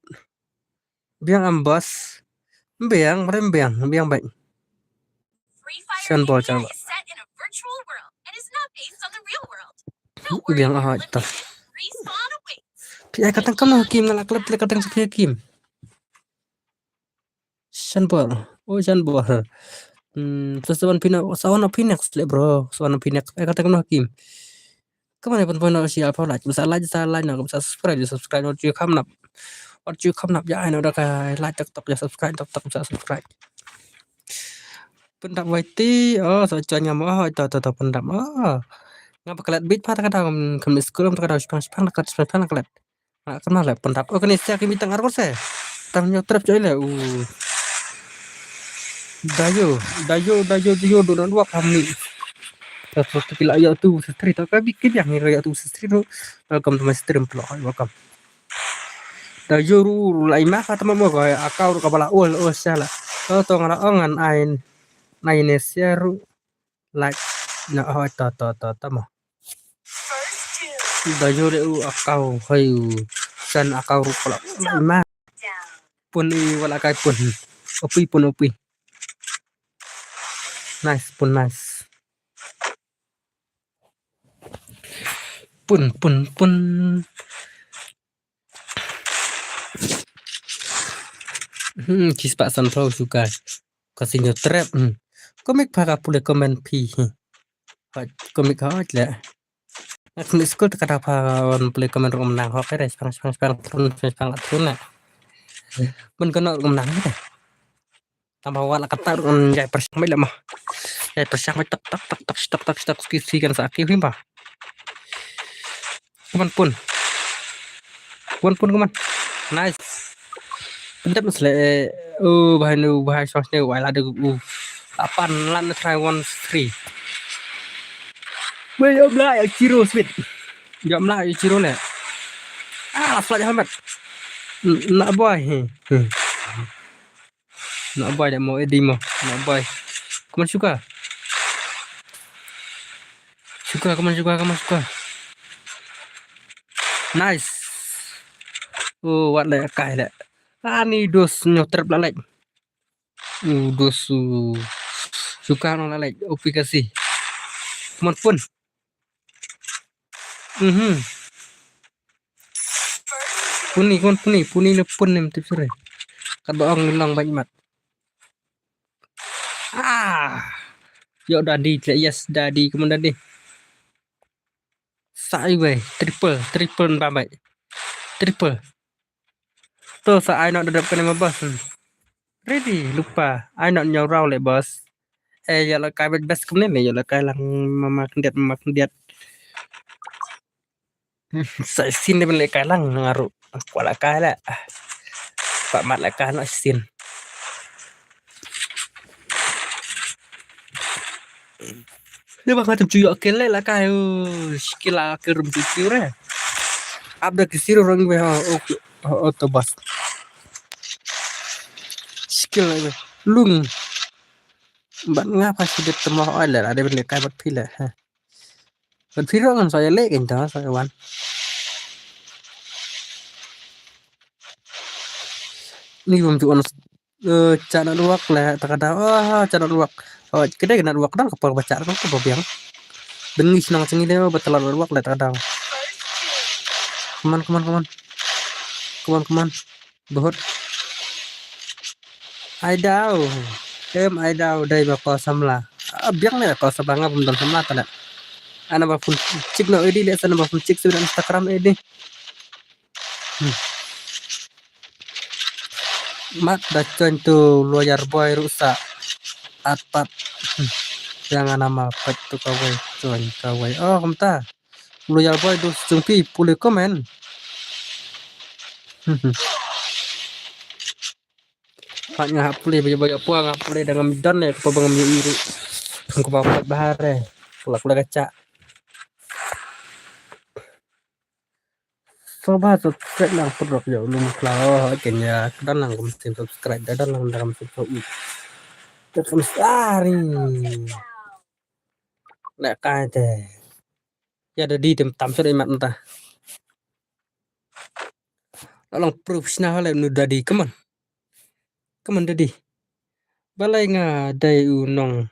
Biang am bos. Biang, rem biang, biang baik. Shan bol chang ba. Biang ah ita. Pi ai katang kamno kim, nga la klep le katang sa kim. Shan bol. Oh, shan bol. Hmm, sa sawan pina, sawan pina le bro. Sawan pina. Ai katang kamno kim. Come on, pun pun si alpha like, sa like, sa like, no, sa subscribe, subscribe, what you come up. What you come up, ya, I know, da ka like, tok tok, ya, subscribe, tok tok, sa subscribe. Pyndap wai ti, oh, so join nga mo, oh, to, to, to, pyndap, oh. Nga ba klet bit pa ta ka daw, kam, kam skul, ta ka daw, shipang, shipang, la klet, shipang, shipang, la klet. Nga kena la pyndap, oh, kene sia ki mitang arus eh. Tang nyo trap join le, uh. Dayo, dayo, dayo, dayo, do not walk, kami. Ta, ta, ta, kila ya tu, setri, ta, kabi, kini yang ngira ya tu, setri, tu. Welcome to my stream, pelok, welcome. Dayo, ru, ru, la ima, kata mamo, ko, akau, ru, kabala, ol, ol, siala. To, to, ngara, oh, ngan, ain, ain, siaru. Like na, oh, to, to, to, to mo. Dayo le u akau, hai u san akau ru pala. Ma. Pun i wala kai pun. Opi pun opi. Nice pun nice. Pun pun pun. Hmm, kis pak san plau suka. Ka sinyo trap. Hmm. Komik pha ka pule comment phi. Hmm. Hot komik hot le. Nak ni skul ta ka da pha wan pule comment rum nang hok re, spang, spang, spang, trun, spang, spang, trun na. Mun kono rum nang re. Tamba wala kata rum jai persiang mai le mah. Jai persiang mai tak, tak, tak, tak, tak, tak, tak, ski, ski kan sa ki him ba. Come on, pun. Pun, pun, come on. Nice. Pyndap sle, eh, oh, bahai nu, bahai sos ne, wai la de, uh. Lapan lan try one three. Wei, yo, bla, ya, Chiro, sweet. Ya, bla, ya, Chiro, ne. Ah, la slide helmet. N-, nak boy, he. Hmm. Nak boy, nak mau, Eddie mau. Nak boy. Come on, suka. Suka, come on, suka, come on, suka. Nice. Oh, wat le, kai le. Ani dos nyo trap la, like. Uh, dos, uh. Suka no la, like. Opi kasi. Come on, pun. Mhm. Puni, kon puni, puni ne pun ne mtip sure. Kat ba ong ni long bait mat. Ah. Yo, daddy, tle, yes, daddy, come on, daddy. Sa iwei, triple, triple ba bai. Triple. To sa ai nok dadap kane ma boss. Hmm. Ready, lupa. Ai nok nyaw raw le boss. Eh, ya la kai bet best kumne ne, ya la kai lang mama kendiat, mama kendiat. Hmm, sa sin de ben le kai lang ngaru. Kwa la kai la. Pak mat la kai nok sin. Dia bakal tem cuyo kel la kai. Skill la kel rum cuyo re. Abda kisir orang be ha. Oke. Oh, oh, to bas. Skill la be. Lung. Ban ngapa sih dia temo oi la. Ada benda kai bat pila. Ha. Ban phi ruh ngan sa ïaleh kein ta sa wan. Ni bym ju on, eh, cha network leh ta ka daw. Oh, cha network. Oh, ka dei ka network dang ka por ba cha ka ba biang. Dang ngi shnong cha ngi leh ba tala network leh ta ka daw. Come on, come on, come on. Come on, come on. Bahut. Ai daw. Em ai daw dei ba ko samla. Ah, biang ne ko samla nga bym don samla ta ne. Ana ba phone check no edi le sana ba phone check sibin Instagram edi. Hmm. Mat da join tu lawyer boy ruh sa. At pat. Hmm. Yang ana ma pat tu kawei join kawei. Oh, kumta. Loyal boy, dos jong phi pule comment. Pat nga hap pule ba ba pua nga pule da ngam don ne ko ba ngam ïohi ruh. Ko ba pat bahar eh. Pula pula kacha. So ba subscribe nang put rok ïa u lum khlaw ha kenya ka don lang kum sim subscribe da don lang da kam subscribe. Da kam sari. Leh kai te. Ïa daddy tem tam sha dei mat mynta. La long professional le nu daddy, come on. Come on daddy. Balei nga dei u nong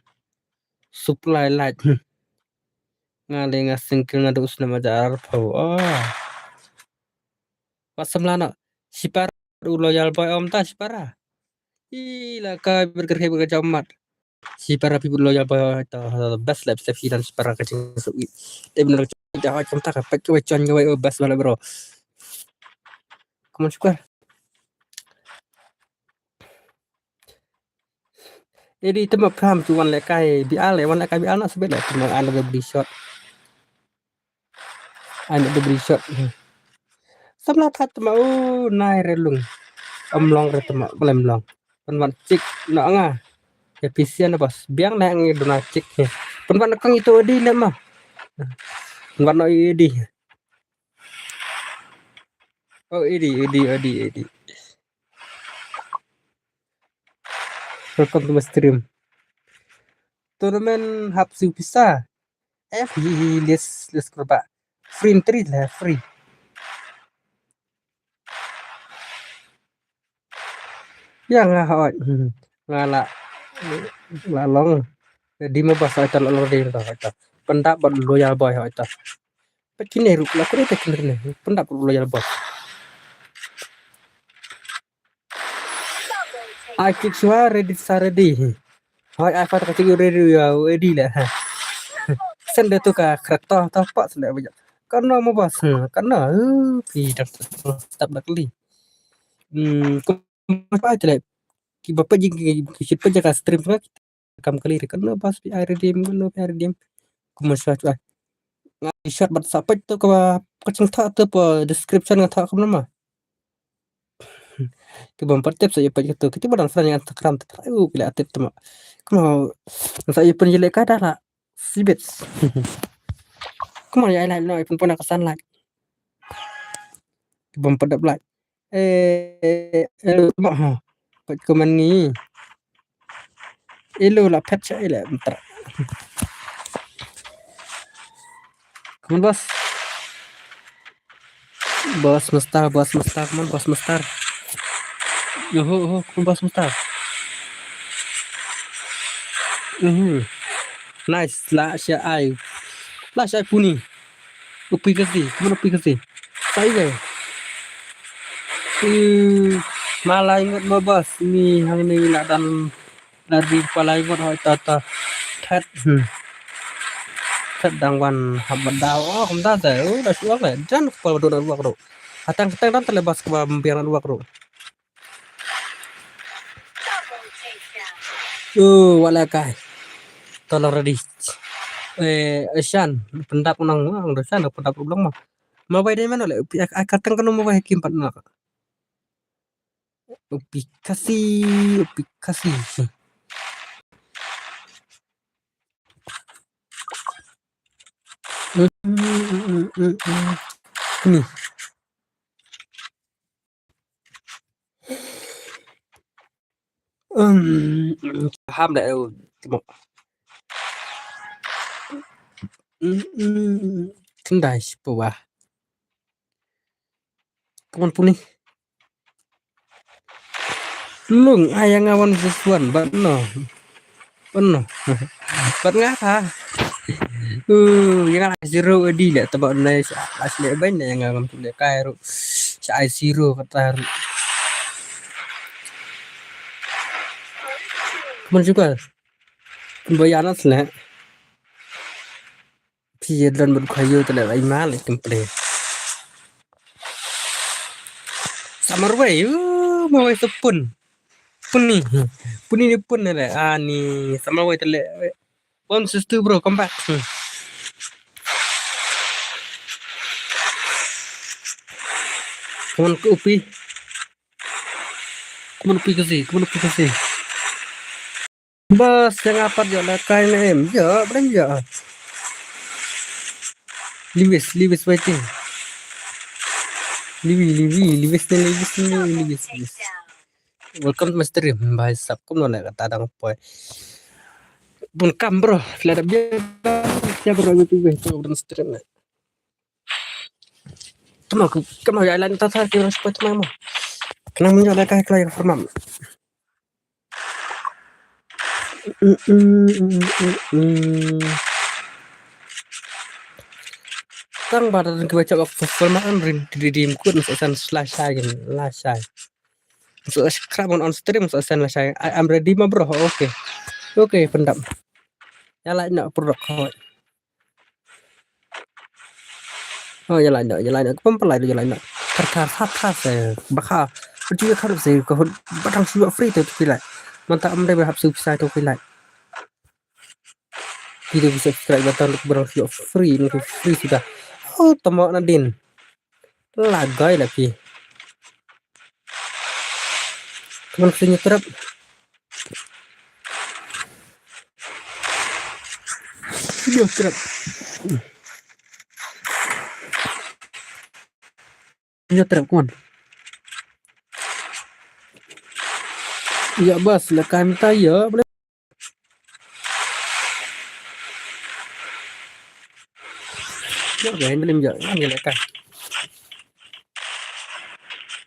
supply light. Hmm. Nga le nga single nga dei u snem hajar arphew. Oh. Wat samla noh. Shipara u loyal boy om ta shipara. Ila ka ber ker ker ka jam mat. Shipara phi bud loyal boy ta best life step hi dan shipara ka jing su i. Te bun da hot kam ta ka pek ka wei chon ka wei, oh, best bala bro. Come on, shukar. Edi te ma phram tu wan lehkai bial, wan lehkai bial na sebet leh te ma another body shot. Another body shot. Samla that te ma, oh, nai re lung. Om long re te ma, belem long. Pynwan chik na nga. Ya pisian na bas. Biang na ngi dona chik. Pynwan kang itu edi leh ma. Pynwan no edi. Oh, edi, edi, edi, edi. Welcome to my stream. Tournament hap siu pisa. Eh, hi, hi, let's, let's go back. Free entry lah, free. Ya nga hoi. Hmm. Nga la, la long. Di ma bas hoi ta la long di ta hoi ta. Pyndap bad loyal boy hoi ta. Pat kine ruh la kure ta kine. Pyndap bad loyal boy. Ai kik shuwa ready sa ready. Hoi ai fat ka kik ready ya ready la. Sende tu ka kret to to pat sende ba. Kana ma bas. Kana. Pi dak step dak li. Hmm, kumpa te leh. Ki ba pejing ki, ki shit pejaka stream ka. Kam kali re kana bas pi ai redeem kana pi ai redeem. Kuma shwa shwa. Nga shot bat sa pej tu ka ba ka chang tha tu pa description nga tha kam nama. Ki bam pat tip sa ya pej tu. Kita badan friend yang Instagram tu. Ayu kila tip tu ma. Kuma sa ya pun jele ka dah la. Sibit. Kuma ya like no pun pun ka san like. Ki bam pat dap like. Eh, eh, ma ha. Pat kuman ni. Elo la pet cha elo bentar. Come on, boss. Boss Master, Boss Master, come on, Boss Master. Oho, oho, come on, Boss Master. Mhm. Nice, la sha ai. La sha ai puni. Upi kasi, come on, upi kasi. Sai deh. Hmm, malai ngut ma bas ni hang ni la dan lari palai ngut hoi ta ta. That, hmm. That dang wan hap ma dau. Oh, kumta deh. Oh, da shuwa le. Dan kepala dua dan wak ro. Hatang ketang dan tele bas kaba mbiar dan wak ro. Oh, wala kai. Tolong ready. Eh, Shan, pendap nang, nang Shan, pendap ulang mah. Ma bai dai mano le, pi ak, ak katang kano ma bai kim pat nak. Upi kasi, upi kasi. Ni. Um, paham dah, eh, tengok. Mm, mm, mm. Kendai siapa wah. Come on, puni. Lung, ai nga one versus one, but no. But no. But nga ka. Uh, nga zero edi le, taba na asli ben nga ngam tu le kai ru. Sa ai zero kata ru. Come on juga. Boyanas le. Phi ye dlon bad khayu te le ai mal i kum ple. Samar wei, uh, ma wei sepun. Puni. Puni ni pun le. Ah, ni samar wei te le. One sister bro, come back. Hmm. Come on, upi. Come on, upi kasi. Come on, upi kasi. Bas, jangan apat je lah kain em. Ya, boleh ya. Liwis, Liwis waiting. Liwi, Liwi, Liwis ni, Liwis ni, Liwis, Liwis. Welcome to my stream, bhai sab. Kum no na kata dang poi. Bun kam bro, lada biar siapa bro itu weh tu dalam stream ni. Tama ku, kama ya lan tata kira support mama. Kenang menyo la kai klai formam. Tang ba dan kiba chak wak festival ma an rin redeem code mas asan slash ai gin la shai. So subscribe on, on stream so asan la shai. I am ready ma bro. Okay. Okay, pendam. Ya la ina produk hoi. Oh, ya la ina, ya la ina. Pam pelai ya la ina. Thar thar thar thar se bakha. Pergi ke harus se ke batang siwa free tu tu pilai. Mynta ym dei ba hap siew pisa, to phi like. Phi dei phi subscribe button, duk barang siew free, nang free suda. Oh, tama na din. Lagai la phi. Kaman siew ñiewtrep. Ñiewtrep. Ñiewtrep, kaman. Ïa bas la kan ta ïa. Ïa, ïa, ini lim ïa, ini ïa ka.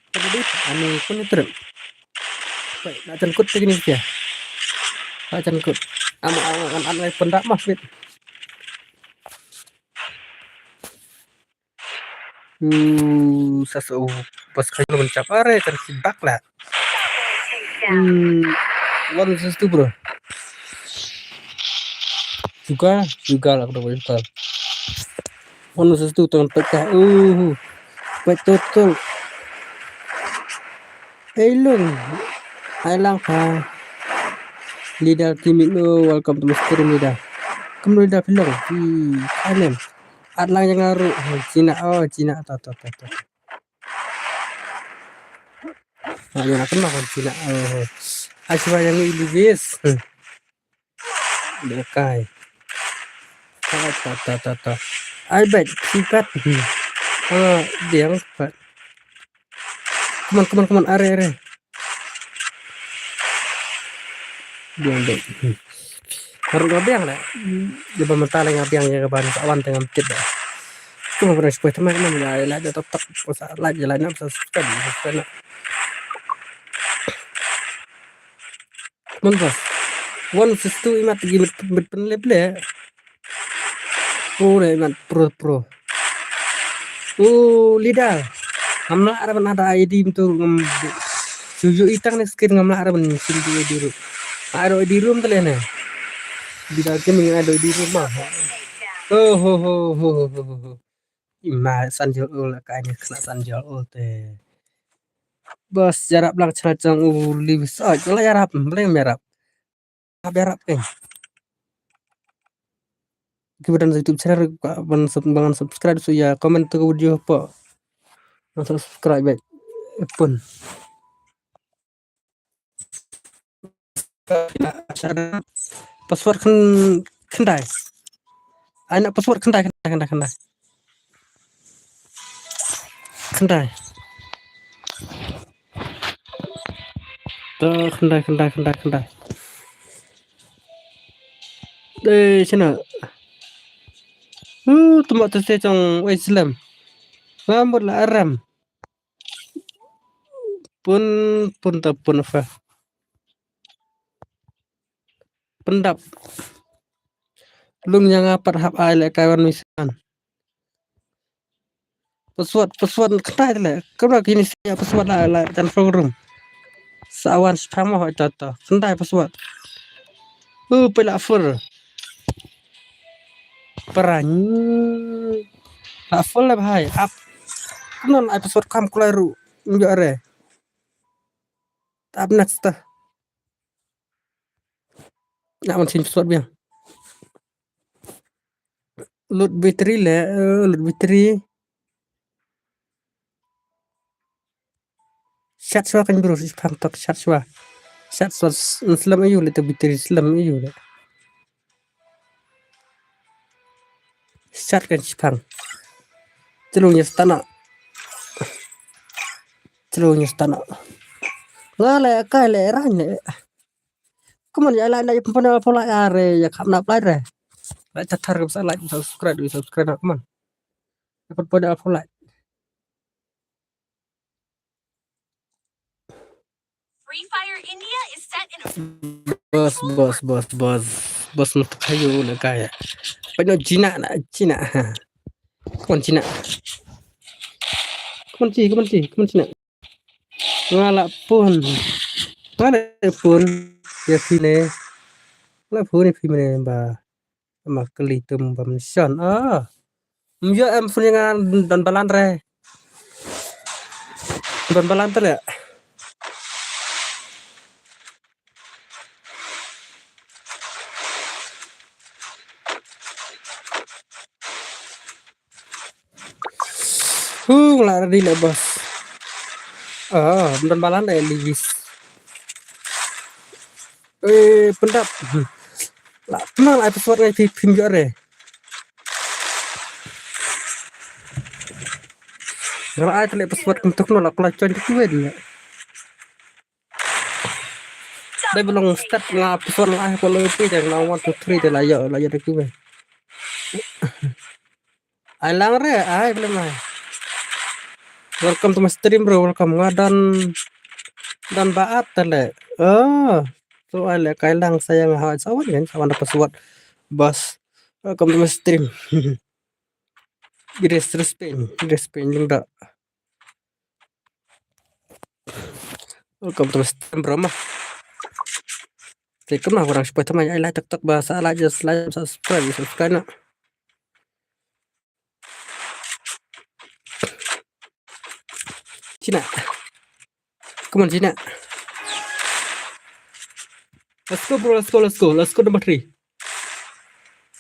Tadi di, ani pun trip. Baik, nak jangkut lagi ni dia. Nak jangkut. Am, am, am, am, am, pendap mah, wait. Uh, sa sa, uh, pas kayu mencap are kan si bak lah. Hmm, one versus two, bro. Juga, juga lah, bro, juga. One versus two, tong pekah. Uh, baik total. Hey, Lung. Hai lang ha. Leader team it, oh, welcome to my stream, leader. Come, leader, phi long. Hmm, kanem. At lang ïa nga ruh. Cina, oh, Cina, to, to, to, to. Ah, ïa nga kynmaw Cina, oh. Ai, siwa ïa ngi Luis. Hmm. Dekai. Ta, ta, ta, ta, ta. Ai, bet, sipat. Hmm. Ah, diang, sipat. Come on, come on, come on, are, are. Biang, biang. Hmm. Harus nga biang lah. Dia ba mynta lei nga biang ïa ka ban sa wan te ngam tip dah. Cuma pernah sepoi teman, teman, ïa, like dah, tok, tok, sa like, ïa, like, nak, sa subscribe, subscribe, nak. Mon bos. One versus two, imat gi mit, mit pen lep le. Pro le, imat pro, pro. Oh, leader. Ngam lah arap ada I D tu ngam. Ju ju itang ne skin ngam lah arap sim tu I D ru. Aro I D ru mtele ne. Leader ke ming aro I D ru mah. Oh, ho, ho, ho. Ima san jol ul ka ni kena san jol ul te. Bos, jarap lang chana chang u Lewis. Oh, jala jarap, boleh merap. Biarap, eh. Ki ba don YouTube channel, ka ban sub-, ban subscribe, so ïa comment tu video apa. Ban subscribe, eh. Pun. Password khen-, khyndai. Ai na password khyndai, khyndai, khyndai, khyndai. Khyndai. To, khyndai, khyndai, khyndai, khyndai. Dei, shano. Uh, tuma tu se chong wei slem. Ngam mut la aram. Pun, pun ta pun fa. Pyndap. Lung ïa nga pat hap ai leh kai wan misan. Password, password khyndai te leh. Kumno kine sia password la, la jan showroom. Sa wan spam ho to to. Khyndai password. Uh, pela fur. Parang. La full le bhai. Up. Kumno ai password kam kulai ru. Njo are. Up next ta. Nak man change password biang. Load battery le, eh, load battery. Shat shwa kan bro, si pang tok shat shwa. Shat shwa, s-, slem ayu le te battery slem ayu le. Shat kan si pang. Chelung ya stana. Chelung ya stana. Nga le kai le rang le. Come on, ya la na ya pun pun apa la ya re, ya kam na apply re. La chathar ke sa like, subscribe, subscribe na, come on. Ya pun pun apa la. Free Fire India is set in a Bos, bos, bos, bos. Bos, mata kayu na kaya. Pano Cina na, Cina. Ha. Come on, Cina. Come on, Ci, come on, Ci, come on, Cina. Nga la pun. Nga la pun. Ya phi ne. La pun ya phi ne ba. Ma kali tum bam shon. Ah. Myo em pun ya nga don balan re. Don balan te le. Hu, la ready la boss. Ah, bynta balan eh Lewis. Eh, pyndap. La, pynang la ai password ngai phi phim jor eh. Ngala ai tele password kumtuk no la kula join tu kuwe dia. Dei belong step nga password nga ai ko lo pi dei nga one two three dei la yo la yo tu kuwe. Ai lang re, ai belum ai. Welcome to my stream bro, welcome nga dan dan baat tele. Oh, so ai le kai lang sayang ha sawan kan sawan da password. Bas. Welcome to my stream. Gres terus pen, gres pen jeng da. Welcome to my stream bro ma. Te kemah orang supaya teman ai like tok tok ba sa like just like subscribe subscribe na. Cina. Come on, Cina. Let's go, bro. Let's go, let's go. Let's go, number three.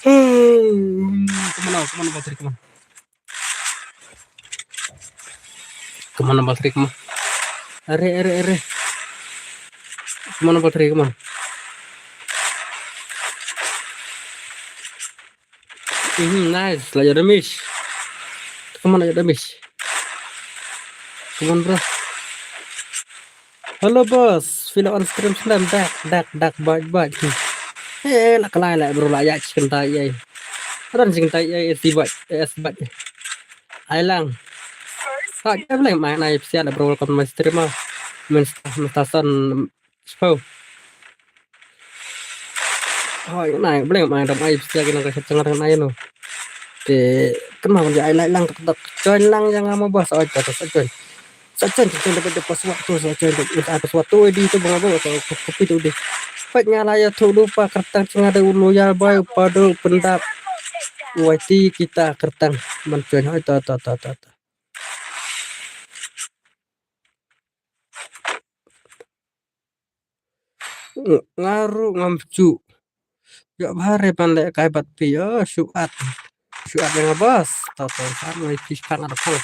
Hmm. Come on, now. Come on, number three. Come on. Come on, number three. Come on. Are, are, are. Come on, number three. Come on. Mhm, nice. Layak damage. Come on, layak damage. Come on, bro. Hello, boss. Filo on stream slam. Dak, dak, dak, baj, baj. Eh, la kalai la, bro, la ya chicken tai ai. Ran chicken tai ai, es baj, es baj. Ai lang. Ha, ya boleh main ai pesiat, bro, welcome to my stream ah. Min sta, min sta son. Spo. Hoi, nai, bleng mai dam ai pesiat ki nang ka chat chang nai no. Te, kan ma ban ai lai lang tak tak. Join lang yang ama bas ai tak tak join. Sa join join dapat dapat password tu, sa join dapat ai password tu di tu bang bang sa kopi tu di. Pat nga la ya tu lupa kertang chang ada ulu ya bai padu pendap. Wai ti kita kertang man join hoi ta ta ta ta ta. Nga ruh ngam shu. Ïoh bha re ban leh kai bad phi. Oh, shu at. Shu at ïa nga bas. Tau tau kan ngai phi kan at kan.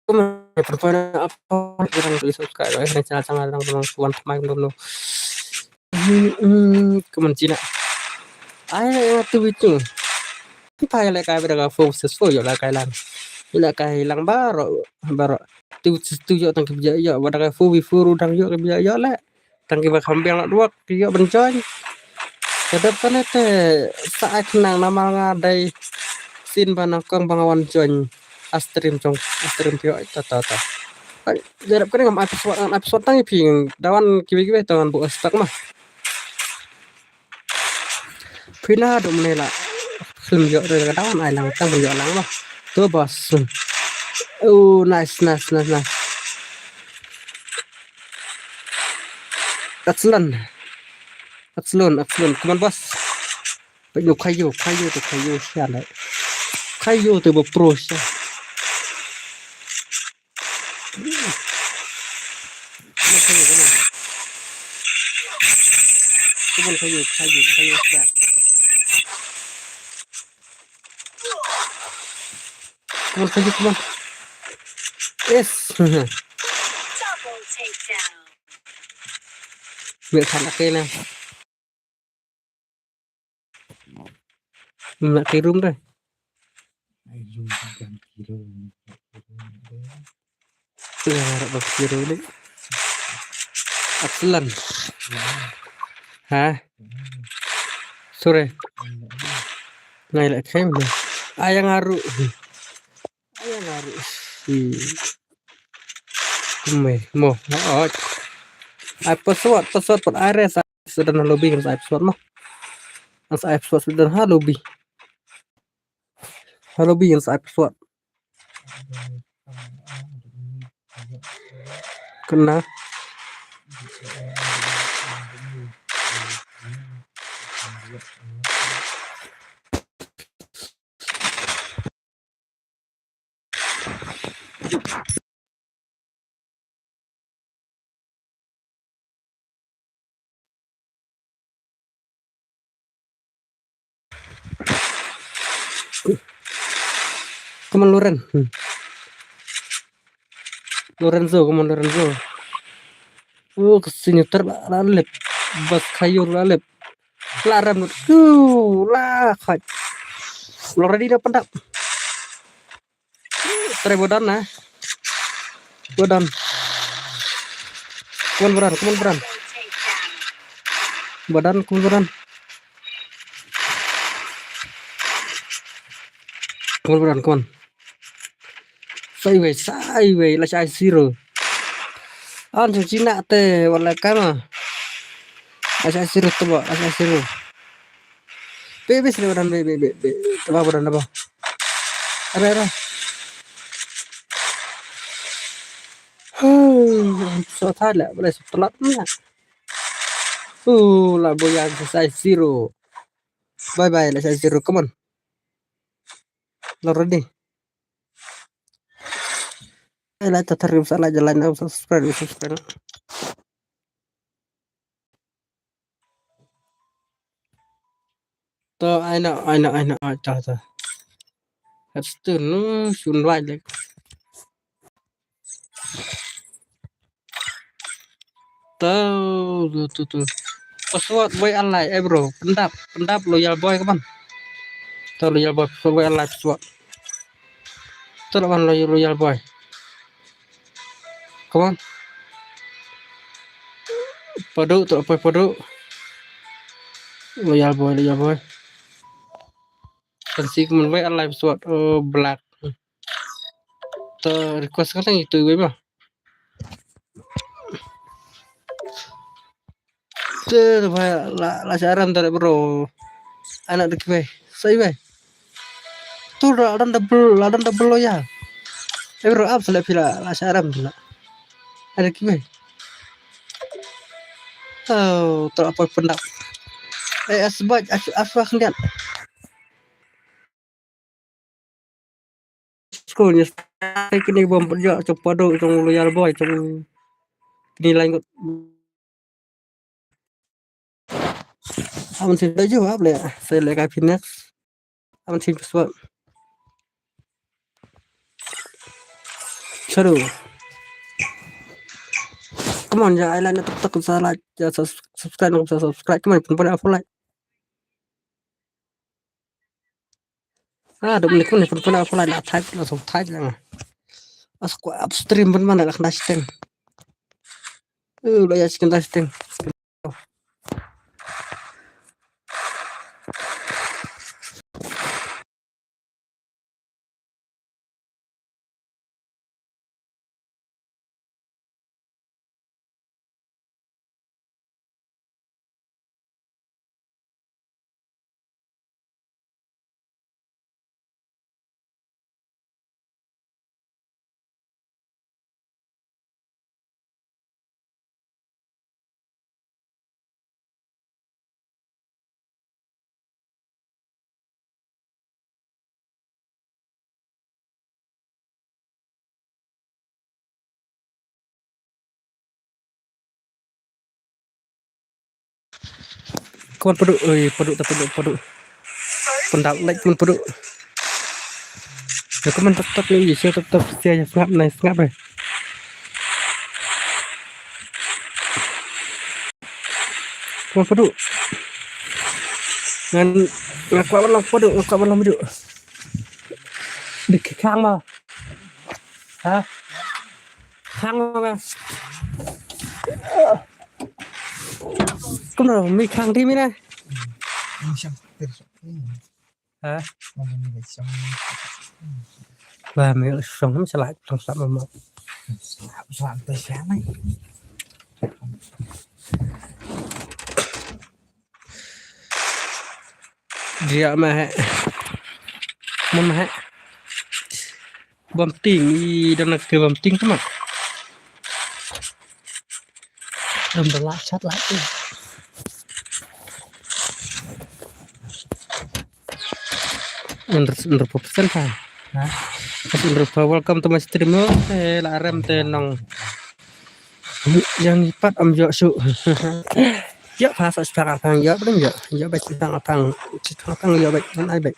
Kum perempuan apa orang tulis subscribe eh channel channel orang orang tuan tmai belum no. Hmm, hmm, kemen Cina. Ai, ai, tu itu. Kita yang lek kai pada ka four versus four, yo lek kai lang. Lek kai lang baroh, baroh. Tu tu yo tang ki bijak yo, pada ka four v four udang yo ki bijak yo lek. Tang ki ba kham biang lak dua, ki yo ban join. Kadap kan te sa ai khnang namal nga dei sin ba nang kong ba nga wan join. A stream jong, a stream phi yo ta ta ta. Ai, jarap kane ngam ai password, ngam ai password tang phi dawan kiwi kiwi tang bu spek mah. Phi na dum ne la. Film yo re ka dawan ai lang tang yo lang mah. Tu bos. Oh, nice, nice, nice, nice. Excellent. Excellent, excellent. Come on, boss. But you kayo, kayo, to kayo, siya na. Kayo, to ba pro siya. Come on, come on, come on. Come on, come on, come on, come on, come on. Come on, come on, come on. Yes. Double takedown. Wait, kan aku na. Nak kirim dah. Ayo, jangan kirim. Ya, harap berkirim ni. Excellent. Ha? Sorry. Ngai lek khem ni. Ayang aru. Ayang aru. Si. Kume, mo. Oi. Ai password, password pat ai re sa. Sedan ha lobby kan sa ai password mo. Kan sa ai password sedan ha lobby. Ha lobby kan sa ai password. Kena. Come on, Loren. Hmm. Lorenzo, come on, Lorenzo. Oh, ka senior ter la, la lep. Bas Kayo la lep. La rem. Uh, la khat. Already da pyndap. Try ba don na. Ba don. Come on, ba don, come on, ba don. Ba don, come on, ba don. Come on, ba don, come on. Sa iwei, sa iwei, la shai zero. An sa china te, wala kama. La shai zero te ba, la shai zero. Be, be, sini ba don, be, be, be, be. Te ba, ba don, ba. Ara, ara. Huh, so thala, boleh so telat na. Uh, la boyan sa shai zero. Bye bye, la shai zero. Come on. Already. Ai la ta tharim sa la jalan na subscribe, subscribe. To, ai na, ai na, ai na, ai ta, ta. Hats tu nu sun wai lek. Tu, tu, tu, tu. Password boy alai, eh bro. Pyndap, pyndap loyal boy, come on. Tu loyal boy, password boy alai, password. Tu lawan loyal, loyal boy. Come on. Padu tu apa padu. Loyal boy, loyal boy. Kan si come on boy alai password. Oh, black. Tu request kan itu gue bah. Te ba la, la sharam tare bro. Anak dek bai. Sai bai. Tu la don double, la don double loyal. Eh bro, ap sele pila la sharam pila. Ada ki bai. Oh, tu apa pendak. Eh, asbak, as, asbak ndian. School ni, kini bom pejak, cok padu, cok loyal boy, cok kini lain kot. Aman sih dah jawab le, saya le ka Phoenix. Aman sih password. Seru. Come on, ya, ai la na tek tek sa like, ya, sus-, subscribe, na sa subscribe. Come on, pun pun apa like. Ah, dum ni kun ni pun pun apa like, na type, na so type lang. As ko upstream pun mana lah kena seteng. Eh, udah ya, sekian dah seteng. Come on, padu, oi, padu, ta padu, padu. Pendap, like, come on, padu. Ya, come on, tap, tap, ya, share, tap, tap, share, ya, sngap, nice, sngap, eh. Come on, padu. Ngan, ngan kwah ban long padu, ngan kwah ban long padu. Dik khang ma. Ha? Khang ma. Kumno, mi khang di mi na. Ha? Ba mi song mi sa la song sa ma. Dia ma he. Mun ma he. Bam ting, i dan nak ke bam ting tu mah. Dam da la chat la tu. Under, under percent pa. Ha? Under, welcome to my stream. Eh, la rem te nong. Yang ipat am yo shu. Yo pas as pang apang yo, belum yo. Yo baik pang apang. Pang apang yo baik, man ai baik.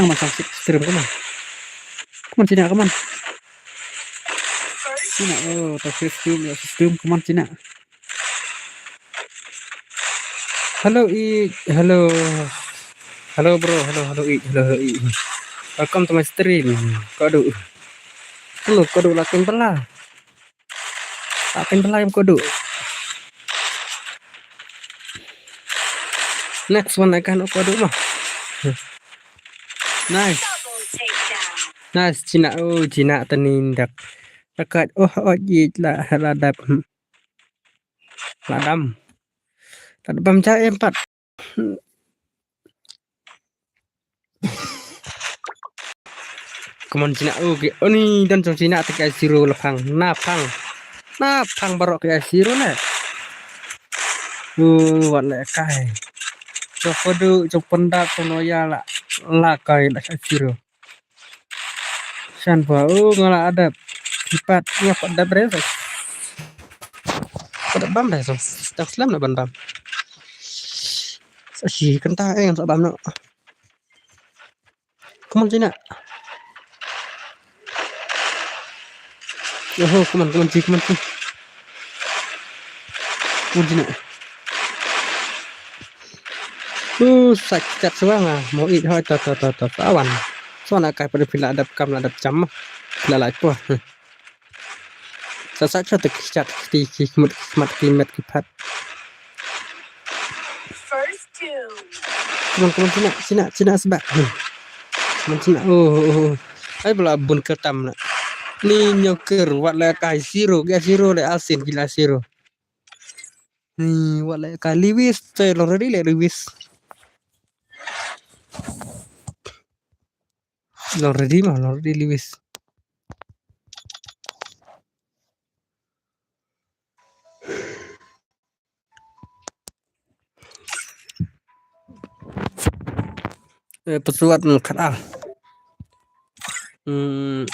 Nang man sa stream, come on. Come on, Cina, come on. Cina, oh, ta stream, ya stream, come on, Cina. Hello, Ij. Hello. Hello, bro. Hello, hello, Ij. Hello, hello, Ij. Welcome to my stream. Kodu. Hello, kodu la kin bala. La kin bala em kodu. Next one, I can kodu mah. Nice. Nice, Cina. Oh, Cina tenindak. Dekat. Oh, oh, Ij la, la dap. Hmm. La dam. La dam ja em pat. Come on, Cina. Okay. Oh, ni don jong Cina te ka zero la phang. Na phang. Na phang baroh ka zero ne. Oh, wat le kai. Jong kodu, jong pyndap, jong noya la. La kai la ka zero. Shan ba, oh, nga la adap. Tipat, nga pat dap re. Pat dap bam re, so. Tang slem na ban bam. Sa shi kenta, eh, sa bam no. Come on, Cina. Oh, come on, come on, Ci, come on, Ci. Come on, Cina. Uh, sa chat suang ah. Mo Ij hoi to, to, to, to. Sa wan. Sa wan kai pada phi la dap kam la dap jam. Phi la lai po. Sa sa chat ki chat ki ki kmat ki met ki pat. First two. Come on, come on, Cina, Cina, Cina sebab. Hmm. Come on, Cina. Oh, oh, oh. Ai bala bun kertam na. Ni nyoker wat le kai zero, ga zero le asin gila zero. Ni wat le kai Lewis, te long ready le Lewis. Long ready mah, long ready Lewis. Eh, password, mm, khat ah. Hmm.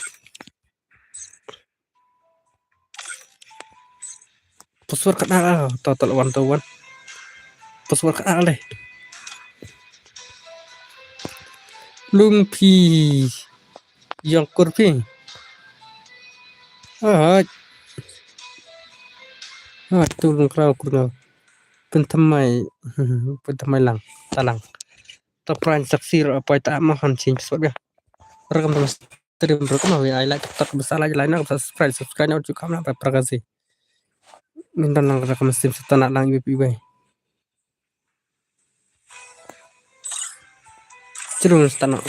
Password khat ah, to, to, one to one. Password khat ah le. Lung phi. Yong kur phi. Ah. Ah, tu lung krau kur no. Pun thamai. Pun thamai lang. Talang. Ta pran saksi ro poi ta ma han chin password ya. Rakam ta stream bro, kumno ai like, tak basa like, like na, subscribe, subscribe na, uju kam na, pa prakasi. Minta lang ka kam stream setana lang ibe ibe. Terus tanah.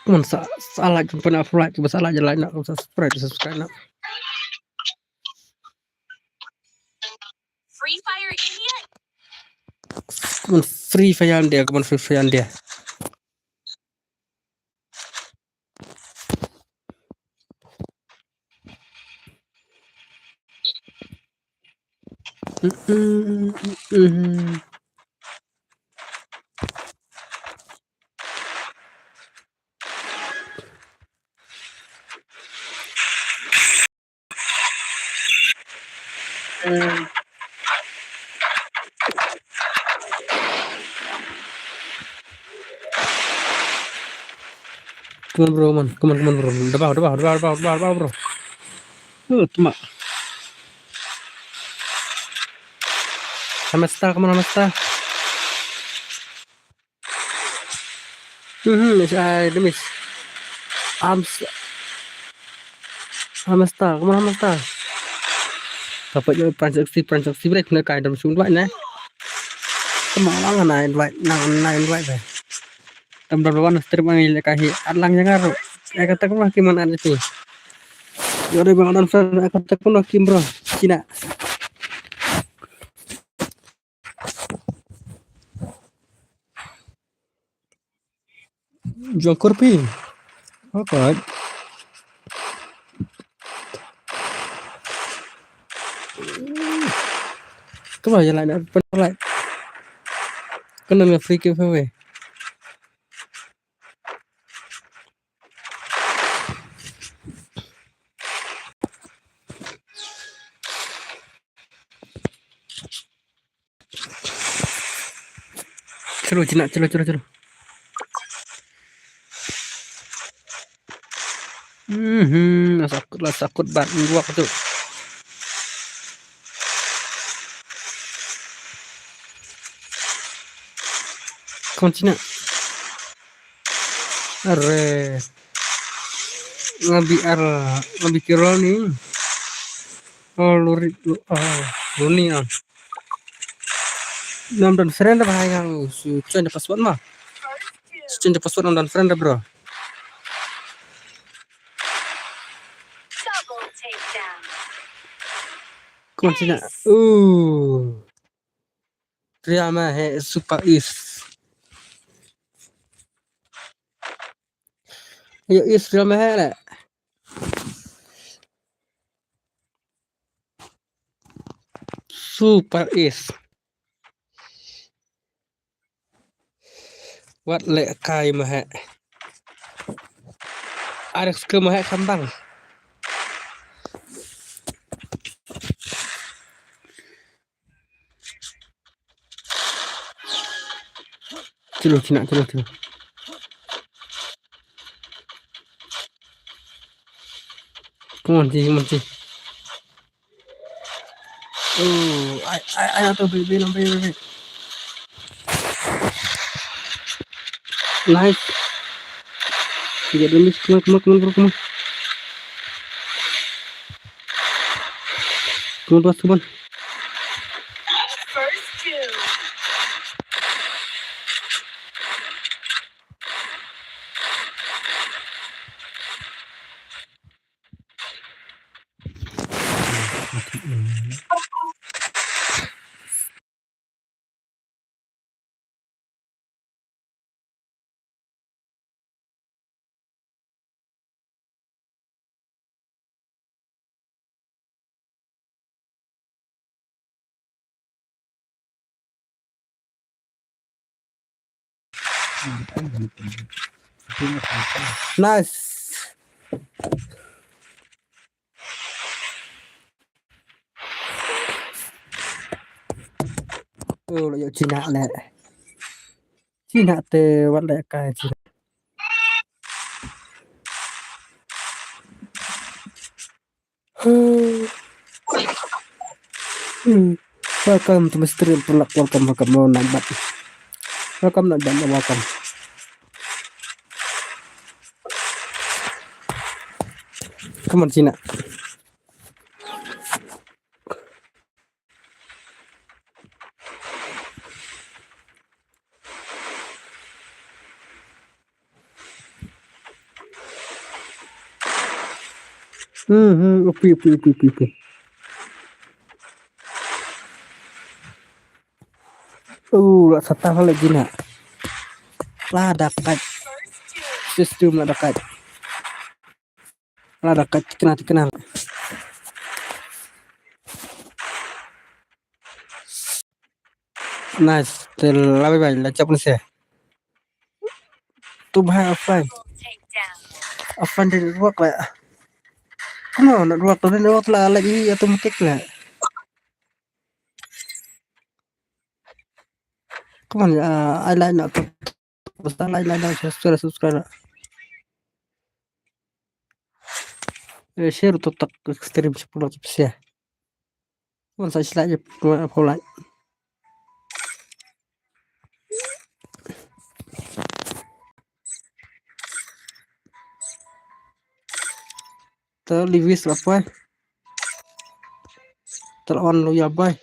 Cuman sa-, salah jumpa nak like, cuba salah je like nak subscribe, subscribe nak. Free Fire India. Cuman Free Fire dia, cuman Free Fire dia. Come on, bro, come on, come on, come on, bro. Dabau, dabau, dabau, dabau, dabau, dabau, bro. Uh, tuma. Hamesta, come on, Hamesta. Mhm, miss, ai, dia miss. Ams-, Hamesta, come on, Hamesta. Dapat je, pran saksi, pran saksi break, na kai dam sung duai, ne. Come on, lang, na invite, na, na invite, eh. Tam dam lawan, strip, ngi le kai, at lang jangar. Eh, kata, come on, ki man, at itu. Yo, dei bang, dan friend, eh, kata, come on, kim, bro. Cina. Jong kurpi. Okay. Come on, you like that? Put like. Kena nge free giveaway. Chalo, Cina, chalo, chalo, chalo. Mhm, la sakut, la sakut bat nguak tu. Come on, Cina. Are. Ngabi ar, ngabi kirol ni. Oh, lori, lo-, oh, lori ni, ah. Nam don friend ba hai ngang su change the password ma. Su change the password nam don friend, bro. Come on, Cina. Ooh. Real Madrid Super East. Yo, East Real Madrid. Super East. Wat le kai Madrid. Alex ke Madrid kambang. Chalo, Cina, chalo, chalo. Come on, Cina, come on, Cina. Oh, ai, ai, ai, tu, baby, baby, baby. Nice. Tiga demi, come on, come on, come on, bro, come on. Come on, boss, come on. Nice. Oh, la ïoh Cina leh. Cina te wat leh kai Cina. Hmm. Welcome to my stream, Pulak. Welcome, welcome. Oh, nambat. Welcome, nambat. Welcome. Come on, Cina. Hmm, hmm, upi, upi, upi, upi, upi. Uh, la sata la Cina. La dakat. System la dakat. La dakat tikna tikna. Nice. Te la bye bye, la chap nse. Tu bhai offline. Offline de network la. Come on, network tu network la lagi automatic la. Come on, uh, I like not to. Basta like, like, like, subscribe, subscribe. Eh, share tu tak stream sepuluh tu share. Wan sa slide je pulai. Te Lewis la poi. Te la wan lu ya bai.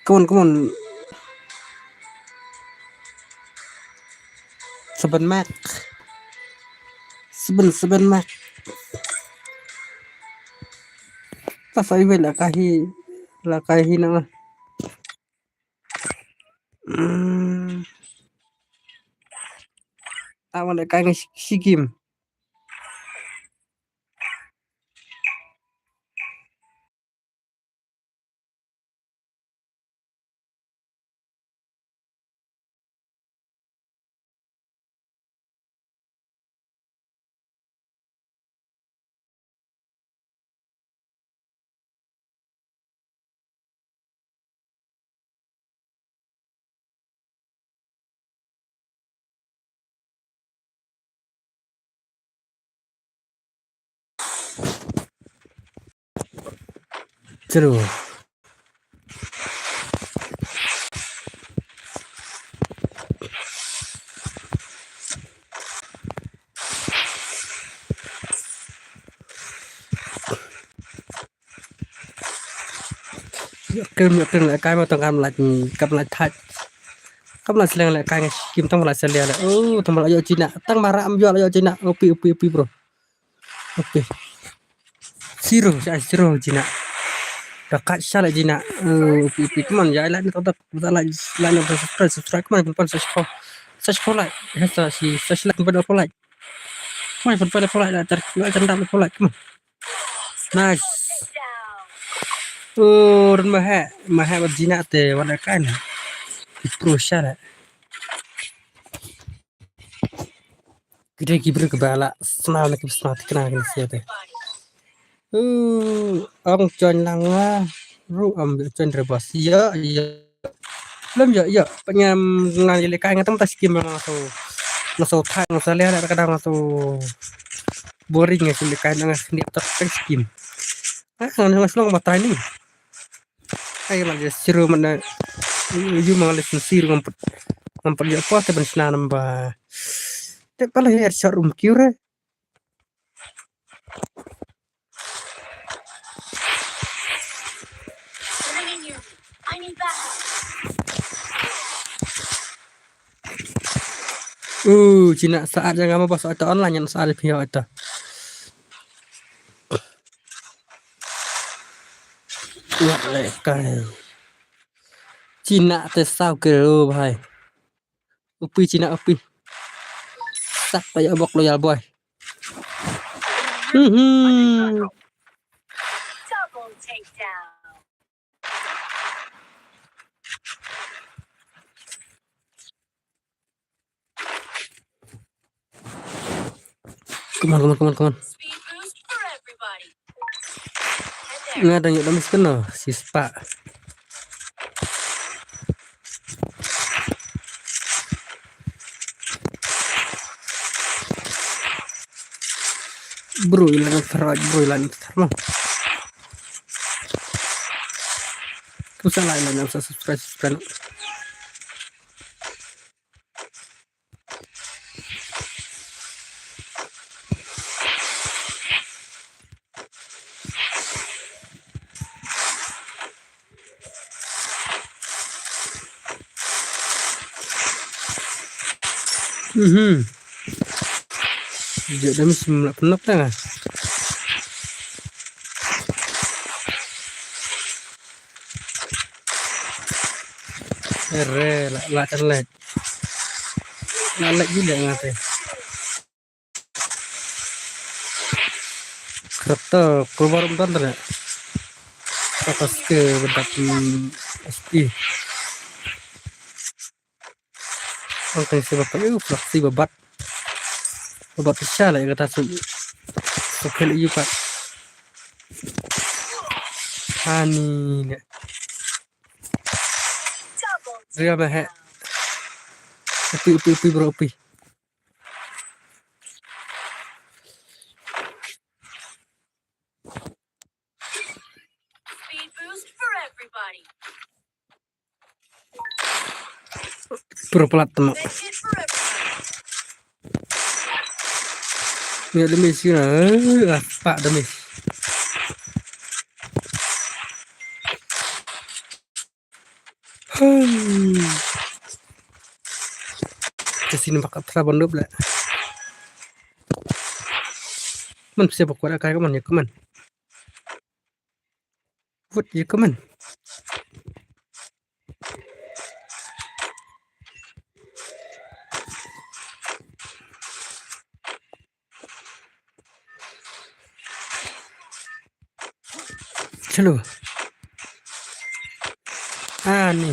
Come on, come on. Seven Mac. Seven, seven Mac. Ta sa iwe la kahi, la kahi na. Hmm. Awan da kai ngi sikim. Chalo. Ïoh kren, ïoh kren lehkai ma tang kam lah, kam lah thait. Kam lah sleng lehkai ngi kim tang lah sleng leh. Oh, tang lah ïoh Cina. Tang marah am ïoh lah ïoh Cina. Upi, upi, upi, bro. Upi. Zero, sa zero Cina. Dah kat sha lah Cina. Oh, upi, upi. Come on, ya lah ni tak tak. Lah lah ni subscribe, subscribe. Come on, pun sa shko. Sa shko lah. Ya sa si sa shilak pun lah. Come on, pun lah. Tar lah tar dam pun lah. Come on. Nice. Oh, run mahek, mahek bad Cina te, wat kan. Pro shot. Kita ki bru kebala, senang nak senang tikna kan sia te. Oh, ang join lang lah. Ru am join rebas. Ya, ya. Lem ïa, ïa, pynïam ngan ïa lehkai nga tam ta skim nga so. Nga so thang nga so leh da ka dang nga so boring nga so lehkai nga skim ta skim. Ah, nga nga slong ba training. Ai man ïa siro man na. Yu man le siro ngam put. Ngam put ïa pa te ban sna namba. Te pala ïa shot um kiu re. Uh, Cina saat yang kamu pas ada online yang saat video itu. Wah, lehkai. Cina te saw kilo, bhai. Upi Cina upi. Sak ta ïa bok loyal boy. Mhm. Come on, come on, come on, come on. Nga dang ïoh dam skena si spa. Bro, ilan thar, bro, ilan thar mo. Kum sa la ilan sa subscribe, subscribe. Mhm. Jek dah mesti melak penok dah. Ere, la, la, la. La, la, gila ngate. Kata keluar bentar ya. Kata ske bentar, hmm, S P. Ang kan sebab kayu flaksi babat. Babat pisa lah kata su. Sokil iu pat. Ani ne. Ria bahe. Upi, upi, upi, bro, upi. Speed boost for everybody. Pura pelat temo. Make it for everybody. Ni ada miss ni. Eh, apa ada miss? Hmm. Kasi nampak atra bandop lah. Man siapa kuat akai kaman ya kaman. Wut ya kaman. Chalo. Ah, ni.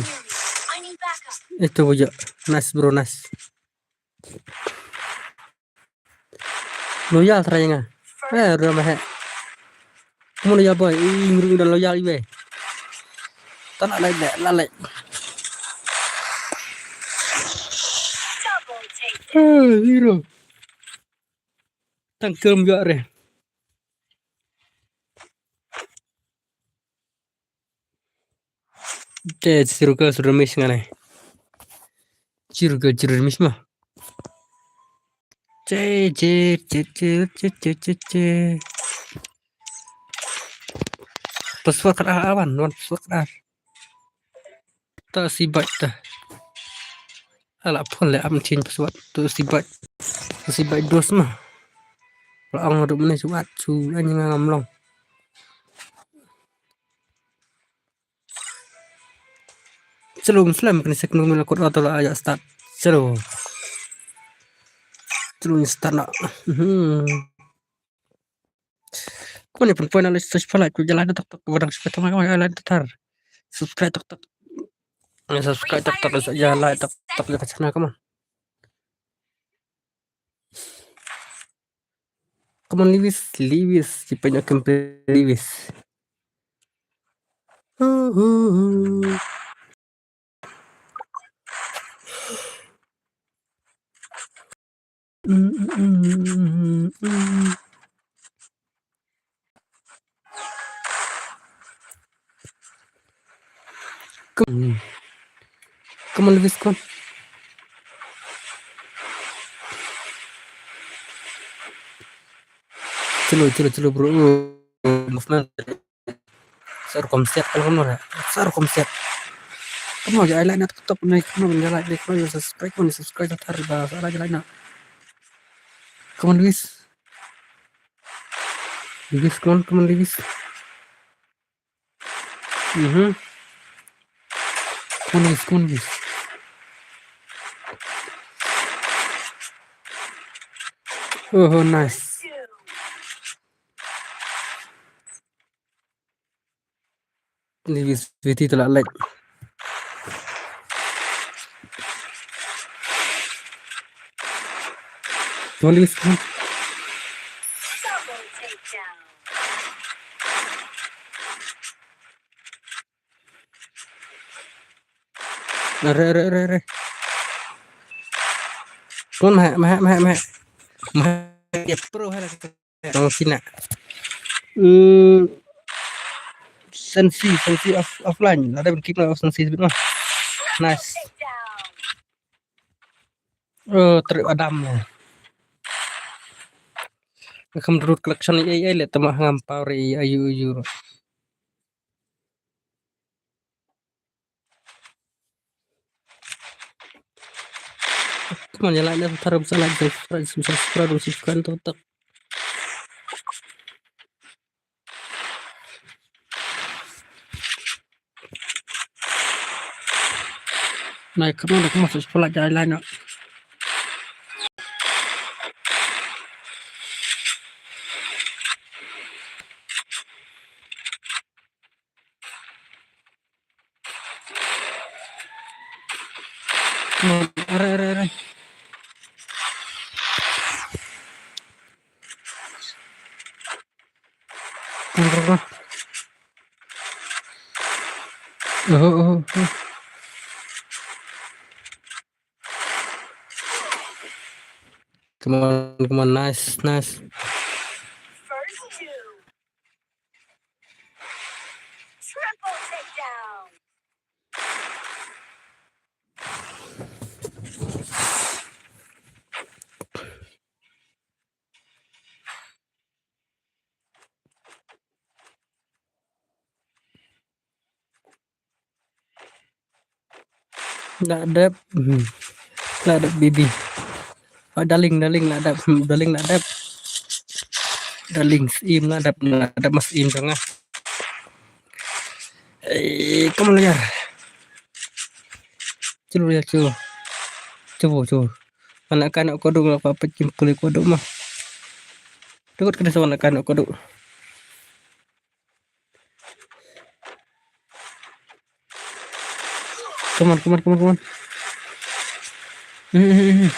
Itu bujuk. Nice, bro, nice. Loyal trai nga. Eh, ru mahe. Kamu loyal boy. Ih, ngru dah loyal iwe. Tan la lai, la lai. Eh, hero. Tang kem yo re. Te chiru ka suru mis ngane. Chiru ka chiru mis ma. Che, che, che, che. Password ka awan, wan password ka. Ta si bai ta. Ala phone le am change password. Tu si bai. Tu si bai dos ma. La ong ru mene suat su ani ngam long. Chalo, Muslim, kani sek nung mila kot auto la ya start. Chalo. Chalo, ni start na. Hmm. Kamu ni pun poin ala search pala ku jalan tok tok, wadang search tok tok, jalan tok tok. Subscribe tok tok. Ya, subscribe tok tok, ya like tok tok, ya kacana kamu. Come on, Lewis, Lewis, kita punya kempen Lewis. Uhuh. Come on. Come on, Lewis, come on. Chalo, chalo, chalo, bro. Movement. Sar kom siat, kalau kamu, sar kom siat. Kamu aja, like na tok tok, naik, kamu aja, like, like, kamu aja, subscribe, kamu aja, subscribe, tar, ba, sar aja, like na. Come on, Lewis. Lewis, come on, come on, Lewis. Mhm. Come on, Lewis, come on, Lewis. Oh, nice. Ni vis viti tu la like. Come on, Lewis, come on. Re, re, re, re. Come on, mahe, mahe, mahe, mahe. Mahe, ya, pro, hai, lah. Tang sina. Hmm. Sensi, sensi off, offline. Ada berkik lah sensi sebut mah. Nice. Oh, trip Adam ya. Kam root collection ai ai le tama ngam power ai ayu ayu. Come on, ïa like, subscribe, subscribe, subscribe, subscribe, subscribe, tuk, tuk. Nai, come on, come on, subscribe, like, like, no. Come on, are, are, are. Come on, come on, come on. Oh, oh, oh. Come on, come on, nice, nice. First two. Triple takedown. La dep. Hmm. La dep, baby. Oh, darling, darling, la dep. Hmm, darling, la dep. Darling, syiem la dep, la dep, mas syiem jong nga. Eh, come on, Loyar. Chulu, Loyar, chulu. Chulu, chulu. Anak kanak kodok la pa pecim kuli kodok mah. Tukut kena sa anak kanak kodok. Come on, come on, come on, come on. Hmm, hmm, hmm, hmm.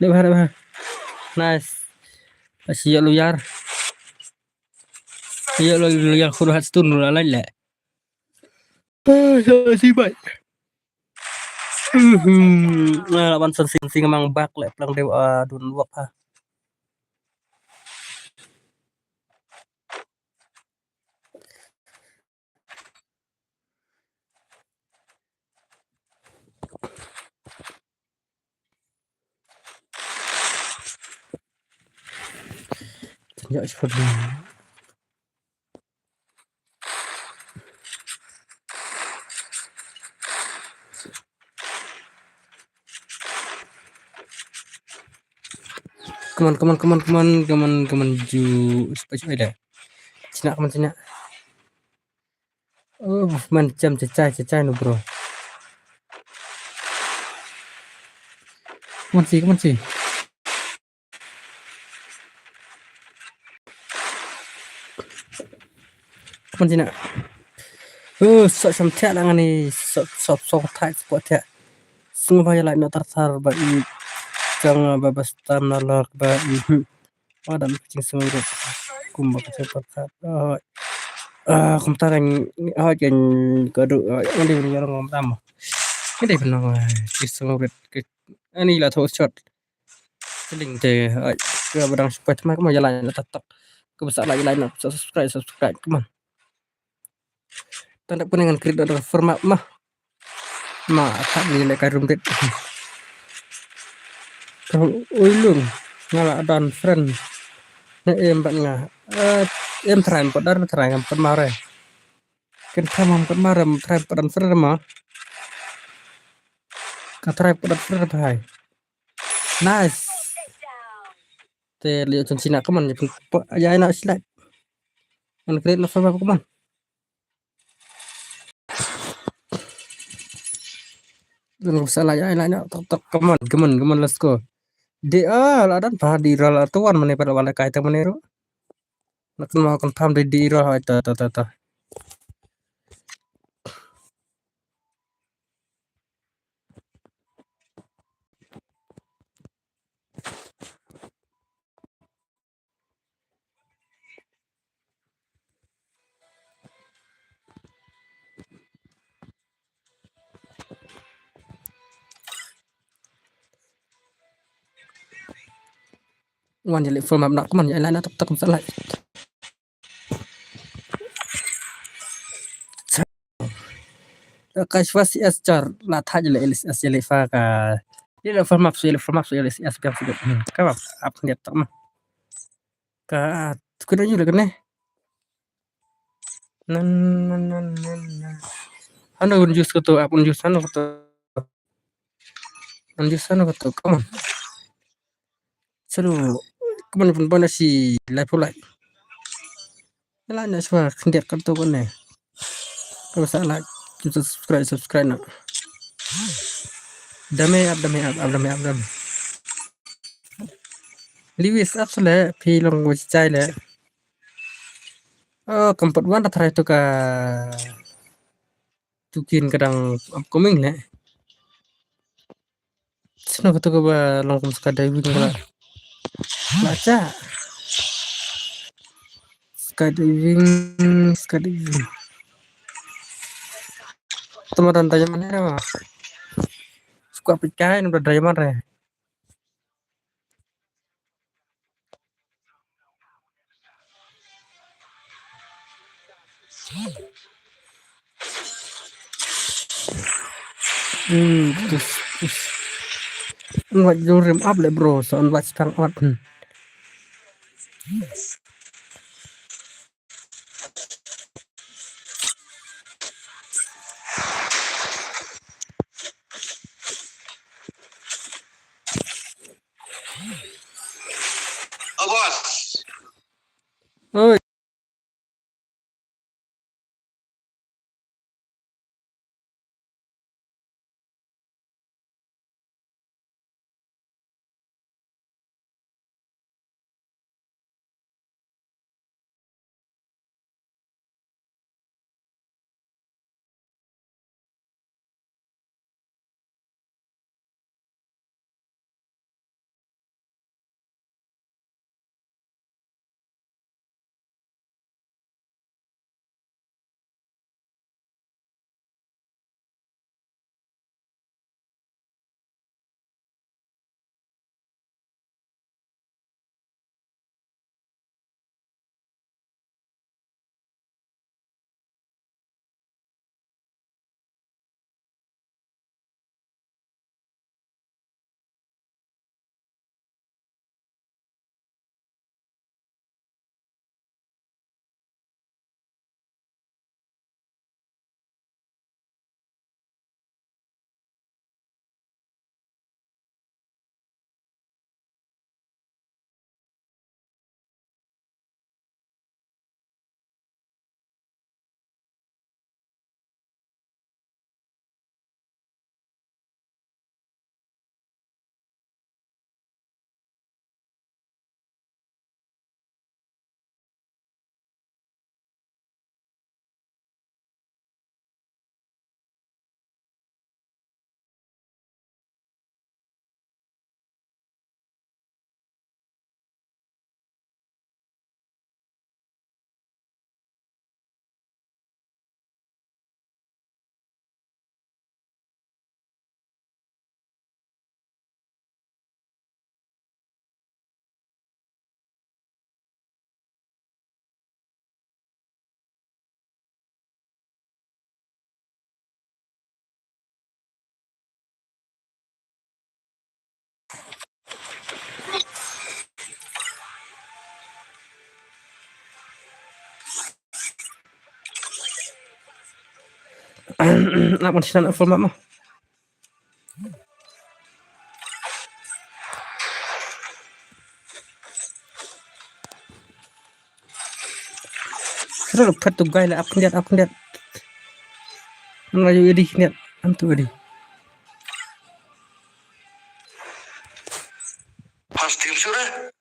Dep bha, dep bha. Nice. Asyik Loyar. Ïa, Loyar, Loyar, khun hat stun la lait leh. Ah, sa si bai. Mhm. Ah, lawan san sing sing mang bak leh plang deu, ah, dun wak ha. Tanya expert ni. Come on, come on, come on, come on, come on, come on, ju, supaya, supaya dah. Cina, come on, Cina. Oh, man, jam cecai, cecai no, bro. Come on, si, come on, si. Come on, Cina. Oh, sok sam thiah lang ni, sok, sok, sok thai, sok thiah. Sngewbha ïa like na tar tar ba i. Jang ba ba stam na lok ba i. Hmm. Wa dam ka jingsngewrit. Kumba ka jingpyrkhat. Ah, ah, kumta kan, ah, kan, kadu, ah, ngan dei ban ïarap ngam tam. Ngan dei ban nang, ah, jingsngewrit. Ani la thoh shot. Chilling te, ah, ka ba dang shupai thymmai kumba ïa like na tak tak. Ka ba sa like, like na, sa subscribe, subscribe. Come on. Tang da pun ngan create da format mah. Ma, thad ni le ka room date. Ka ui lung. Nga la don friend. Ne em bad nga. Eh, em trai em pat dar trai em pat mare. Ken trai em pat mare, em trai em pat don friend ma. Ka trai em pat don friend bhai. Nice. Te lio chon Cina, come on, ya pun, ya ina slide. Ngan create na format, come on. Ngan sa la ya ina, tok, tok, come on, come on, come on, let's go. Di, ah, la don pa di ra la tuan mane pada wala kai ta mane ro. Nak ma confirm di, di ra, ta, ta, ta, ta. Wan jali full map nak man ya la na tak tak masalah. Ka shwa C S char la thaj le L S S le fa ka. Ye le form up, ye le form up, ye le C S ka. Hmm, ka ba ap ngiat tak ma. Ka kuna yu le kane. Nan nan nan nan nan. Hano un jus ka to, ap un jus hano ka to. An ju sana ka to, come on. Selalu, come on, pun pun si live pulai. Lah na swa khyndiat ka to kane. Ka sa like, subscribe, subscribe na. Dame ap, dame ap, ap, dame ap, dame. Lewis ap sele, phi long wachai le. Oh, kam pat wan da try to ka tukin kadang upcoming le. Sino kata ka ba long kum skydiving ba la cha. Skydiving, skydiving. Tama dan diamond ne ba. Suka pikai ni ba diamond re. Hmm, tus, tus. Wat jurim up le bro, so wat spang out. Hmm. Oh, boss. Oi. Nak man sinan full map mah. Sure, phat tu guy la ap khyndiat, ap khyndiat. Nang ayu edi khyndiat, am tu edi. Pas tim sure.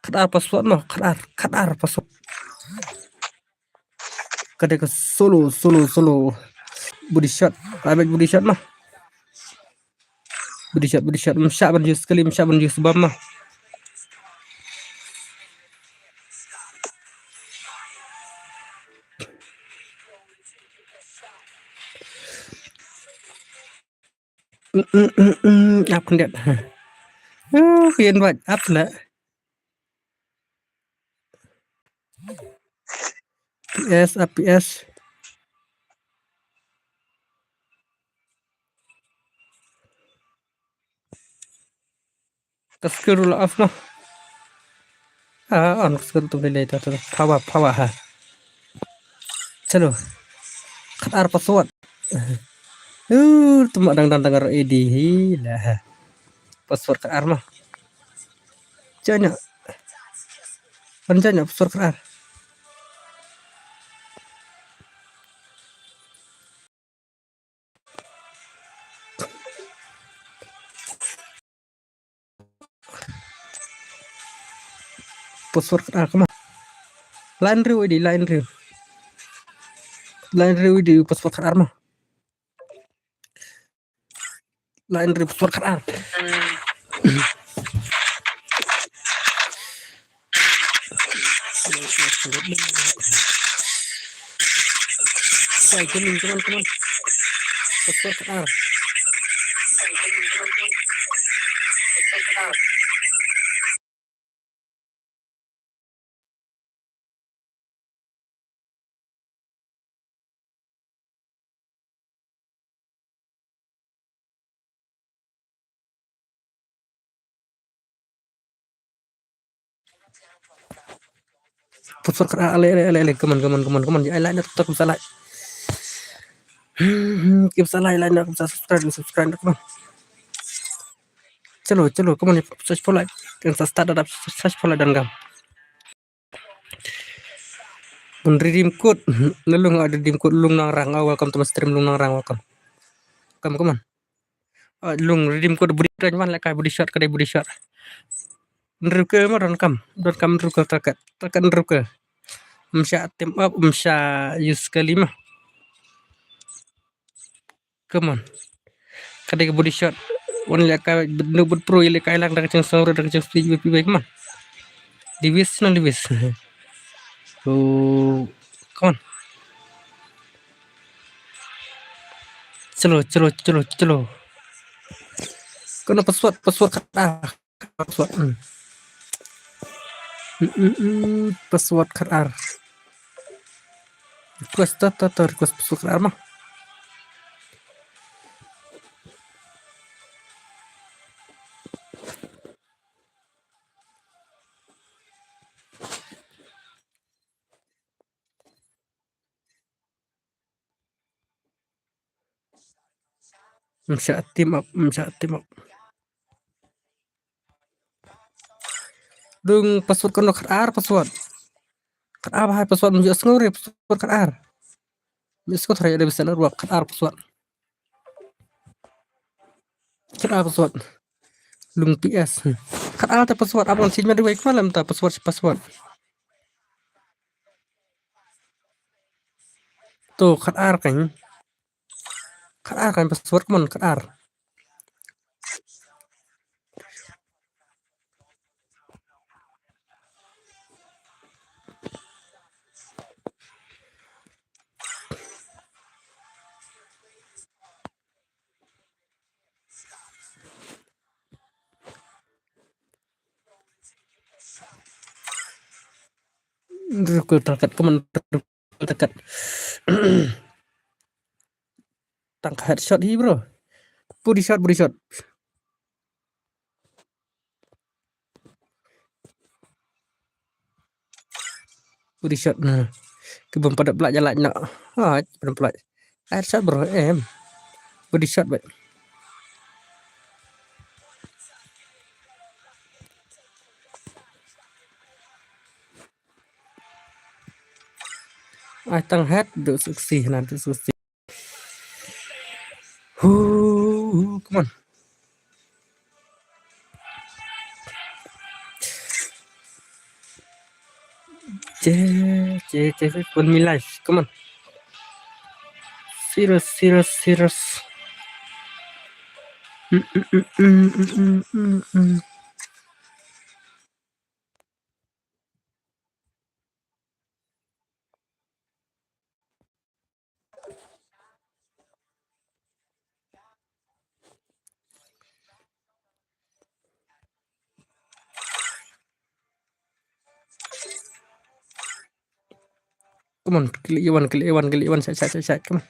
Khatar password noh, khatar, khatar password. Ka dei ka solo, solo, solo. Body shot, private body shot noh. Body shot, body shot. Ym shah ban use kali, ym shah ban use bam noh. Mm, mm, mm, mm, ap khyndiat. Uh, yen bad ap la. P S, ap P S. Ka skill ruh la off noh. Ah, on ka skill tu lei lei ta tu. Power, power ha. Chalo. Khatar password. Uh, tu ma dang dang dang ro A D hi la ha. Password khatar ma. Janya. Pan janya password khatar. Password khatar kama. Lain riu idi, lain riu. Lain riu idi password khatar ma. Lain riu password khatar. Sai, come on, come on, come on. Password khatar. Password khatar, ale, ale, ale, ale, come on, come on, come on, come on. Ai like na, tuk, tuk, like. Hmm, hmm, kim sa like, like na, kim sa subscribe, subscribe na, come on. Chalo, chalo, come on, search for like. Kan sa start up, search for like dan kam. Bun redeem code. Nalung, ah, redeem code Lung Nangrang. Ah, welcome to my stream, Lung Nangrang, welcome. Come, come on. Ah, Lung, redeem code body shot, wan lehkai body shot, ka dei body shot. Nruk ma don kam, don kam nruk target, target nruk. Msha team up, msha use kali ma. Come on. Ka dei ka body shot. Wan lehkai, no bud pro, lehkai lang da ka jingsngew, da ka jingsngew, come on. Lewis na Lewis. Oh, come on. Chalo, chalo, chalo, chalo. Kano password, password khatar. Password. Hmm. Hmm, hmm, hmm, password khatar. Request ta, ta, ta, request password khatar ma. Msha team up, msha team up. Dung password kano khatar password. Khatar ba hai password msha sngew re password khatar. Msha sngew tharai ada bisa network khatar password. Khatar password. Lung P S. Khatar ta password abang change ma dei wei khatar lam ta password password. To khatar kan. Khatar kan password, come on, khatar. Rukul takat, come on, rukul takat. Tang ka headshot hi, bro. Body shot, body shot. Body shot na. Ki bym pat da pynlait ïa lait na. Hooid, bym pat da pynlait. Headshot, bro, em. Body shot, bro. Ai tang head, duk sexy na, duk sexy. Hoo, come on. Che, che, che, che, one me life, come on. Serious, serious, serious. Mm, mm, mm. Come on, click one, click one, click one, shot, shot, shot, shot. Come on.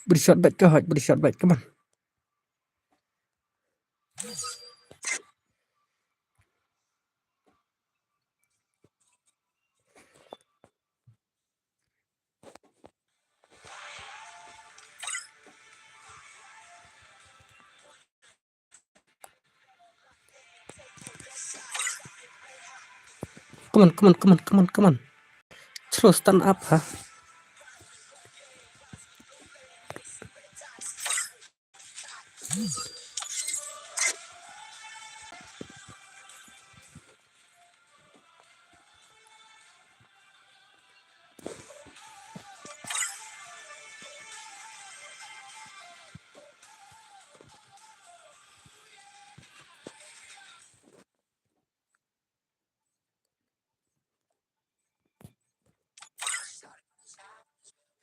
Bri shot bad ka hot, bri shot bad, come on. Come on, come on, come on, come on, come on. Slow stand up, ha.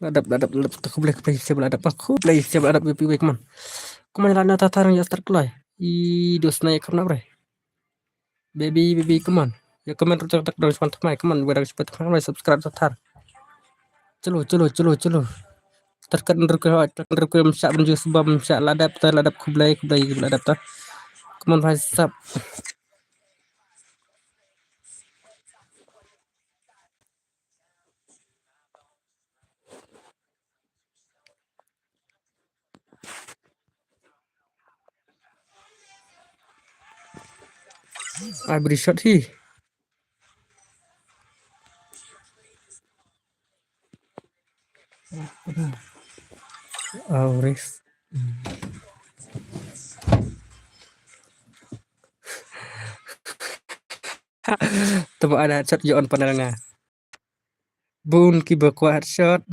Ladap, ladap, ladap. Khublei, khublei, siap ladap. Khublei, siap ladap, baby, baby, come on. Come on, lana tatar ya start kloi. I dos na ya kam na bre. Baby, baby, come on. Ya comment rujak tak dang span thamai, come on, wadang span thamai, subscribe tatar. Chalo, chalo, chalo, chalo. Terkat neruk ke hot, terkat neruk ke msyak benjus bam, msyak ladap, ta ladap, khublei, khublei, ladap ta. Come on, bhai, sap. Ai bri shot hi. Auris. Tama ada shot yo on panel nga. Bun ki ba kwah headshot.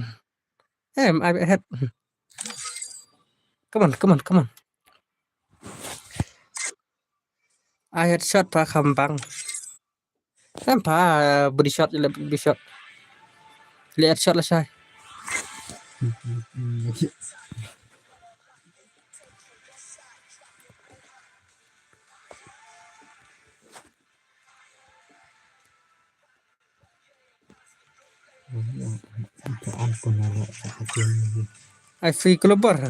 Em, ai head. Come on, come on, come on. Ai headshot pa kham bang. Em pa body shot le body shot. Le headshot la shai. Ai free global.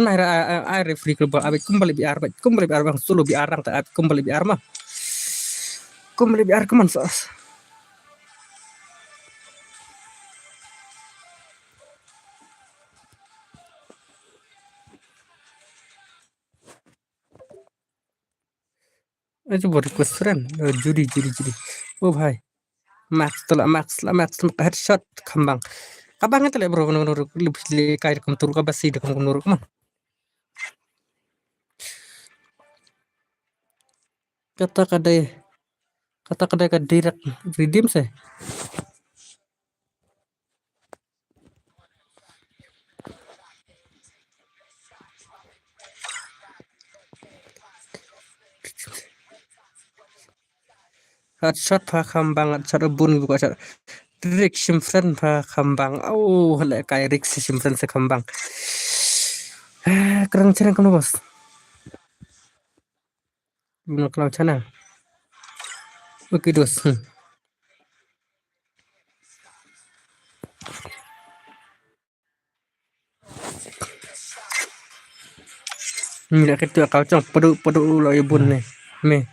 Nai ra ai, ai, ai re free global. Abi kumbali B R, bai kumbali B R bang solo B R rang ta abi kumbali B R ma. Kumbali B R kaman sa. Aja buat request friend. Eh, Judi, Judi, Judi. Oh, bhai. Max, tela Max, la Max, headshot, kham bang. Ka bang tela bro, no, no, le, le, kai kum turu, ka basi de kum, kum nuru, come on. Kata ka dei, kata ka dei ka direct redeem se. Hat shot pha kham bang, hat shot bun gu ka shot. Rick shim friend pha kham bang. Oh, le kai Rick si shim friend se kham bang. Ah, kerang chereng kam bos. Luna klau chana. Okay, dos. Hmm. Ni dah ketua kau cang pedu pedu lo ya bun ni. Me.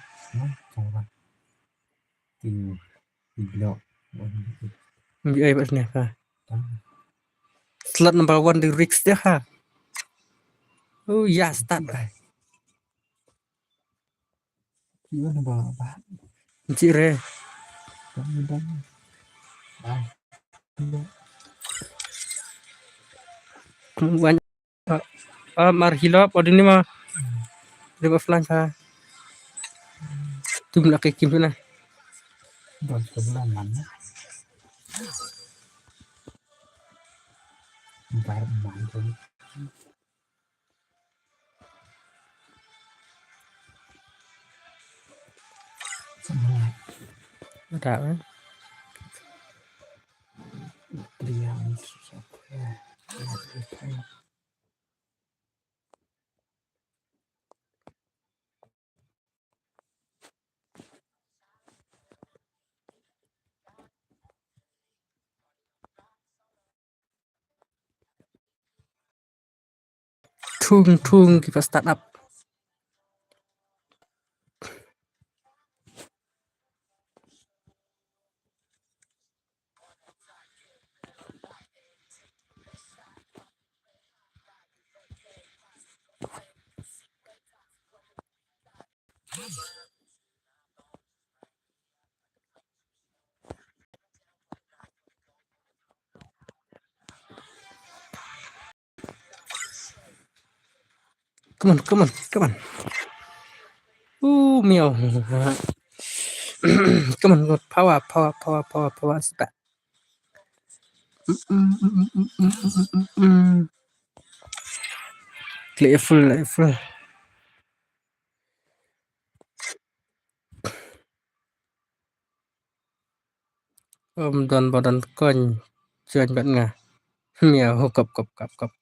Bi ai bas ni ha. Slot number one di Rick dia ha. Oh ya, start. Ki wan ba ba. Encik re. Dang dang. Ah. Iya. Wan. Ah, mar hilop, odin ni ma. Dia ba flan sa. Tu mula ke kim tu na. Bos tu mula mana? Bar man tu. Ada kan? Dia susah. Thung thung ki ba start up. Come on, come on, come on. Ooh, meow. Come on, come on. Power, power, power, power, power. Start. Click full, click full. Ym don ba don coin join bad nga. Mia ho kop kop kop kop.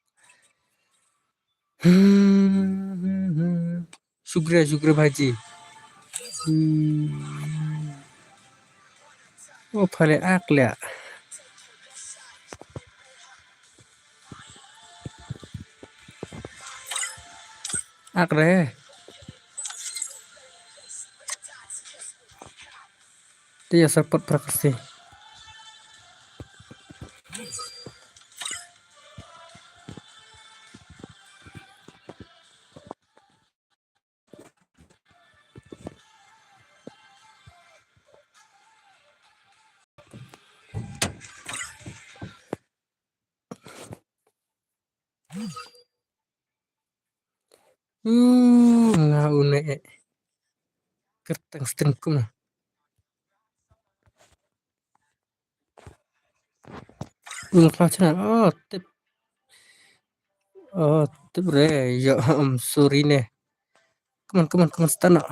Shukriya, shukriya bhaiji. Hmm. Oh, phale ak leh. Ak re. Te ïa support Prakriti. Uh, nga une eh. Kyrteng string kumno. Ung kla channel. Oh, tip. Oh, tip re. Yo, um, sorry ne. Come on, come on, come on, stand up.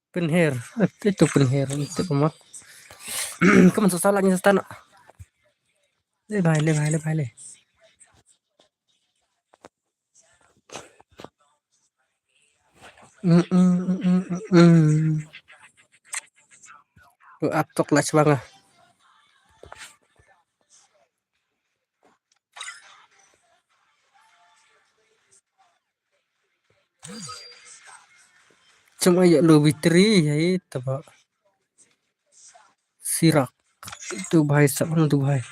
Pynher. Eh, itu pynher. Itu pynher. Come on, susah lagi stand up. Le bhai, le bhai, le bhai, le. Mm, mm, mm, mm, mm, mm. Tu ap tok lah sbang ah. Cuma ya lo bitri ya itu, Pak. Sirak. Itu bahai, sab tu bahai.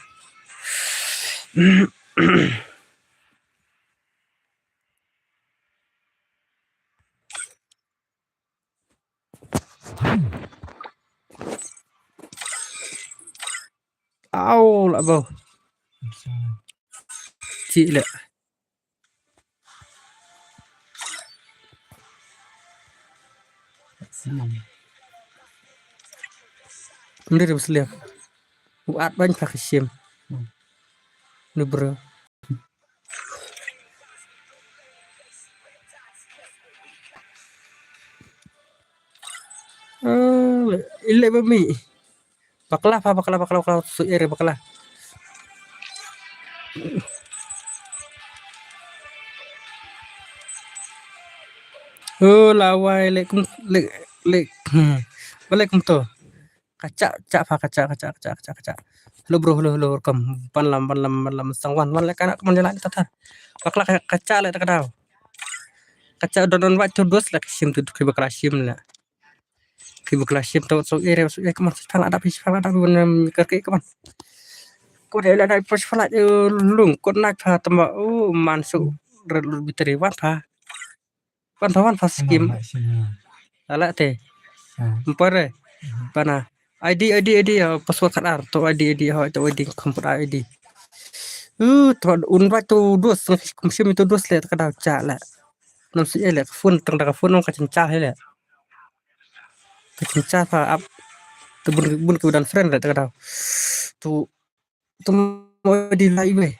Au, lah bau. Cik lek. Senang. Mending dia berselia. Buat banyak pakai sim. Hmm. Ni bro. Ah, ilek ba mi. Bakla pa, bakla, bakla, bakla, su ere bakla. Oh, lawai lek kum, lek, lek. Hmm. Balek kum to. Kacha, cha pa, kacha, kacha, kacha, kacha, kacha. Hello bro, hello, hello, welcome. Ban lam, ban lam, ban lam, sang wan, wan lek kanak man jalan kita tar. Bakla ka-, kacha lek tak dau. Kacha don don wat tu dos lek sim tu, tu bakla sim lek. Ki bakla sim to so ere so e, come on, sipal ada pi, sipal ada pi, wan, em, kerke, come on. Ko de ada pi, sipal ada, eh, lung, ko nak pa tamba, oh, man so red lut biteri wan pa. Wan pa, wan pa skim. Ala te. Mpore. Pana. I D, I D, I D, eh, password kadar to I D, I D, ho to I D, kompor I D. Uh, to un bai to dos, kum shim to dos le, ta ka daw cha le. Nam si le, ka phone, tang da ka phone, ka chin cha le. Ka chin cha pa ap. To bun, bun ka dan friend le, ta ka daw. To, to mo di lai we.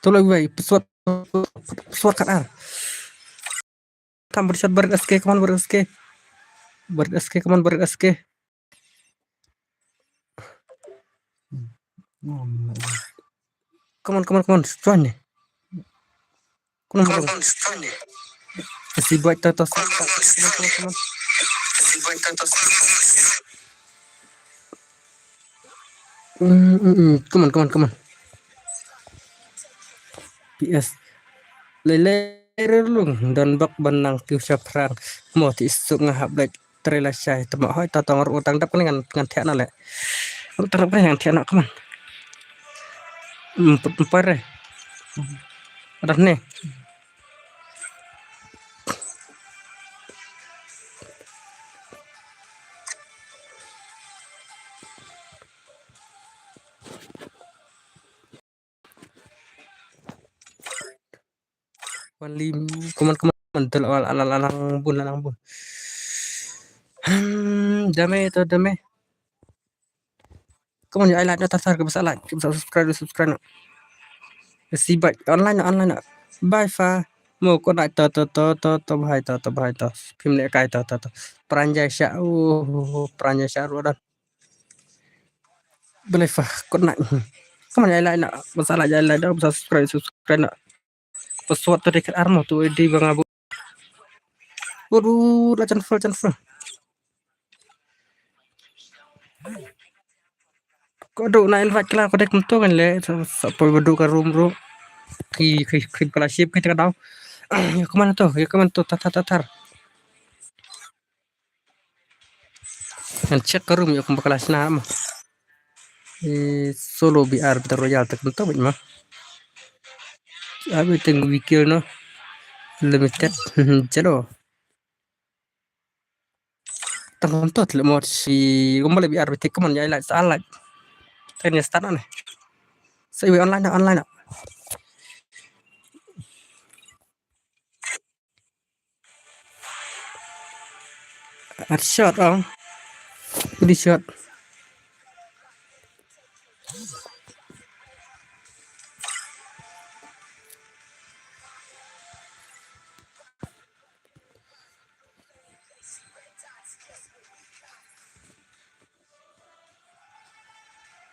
To lai we, password, password kat ar. Tam, bari shot, bari S K, come on, bari S K. Bari S K, come on, bari S K. Come on, come on, come on, join ni. Come on, come on. Si buat tatos. Come on, come on, come on. Mm, mm, mm. Come on, come on, come on. P S. Lele relung don bak ban nang kiew shaphrang. Mo ti suk nga hap lek trela shai. Tama hoi ta tong ru tang dap kani ngan ngan thiak na le. Ru tang dap kani ngan thiak na, come on. Mm, put mpare. Adah ni. Wan lim, come on, come on, tel al al al lang bun, lang bun. Hmm, dame to dame. Come on, ya like na, tar tar, ka basa like, ka basa subscribe, subscribe na. Si bai online na, online na. Bye fa. Mo ko na to to to to to bhai to to bhai to. Phim le kai to to to. Pranjai sha, oh, pranjai sha ru dan. Balei fa, kot na. Come on, ya like na. Basa like, ya like na, basa subscribe, subscribe na. Password tu dekat armo tu di bang abu. Waduh, la chan full, chan full. Ko do na invite kala ko dek mtu kan le, sa, sa poi badu ka room ru. Ki, ki, ki kala ship ki ta ka daw. Ya, come on tu, ya, come on tu, tar, tar, tar, tar. Ngan check ka room ïa kumba ka la shna ma. Eh, solo B R Battle Royale te kumta bad ma. Abi teng wikil no. Limited. Jalo. Tang kumta tle mo shi kumba le B R B T, come on, ya like, sa like. Teng ya start na ne. Sa iwi online na, online na. At shot, oh. Pretty shot.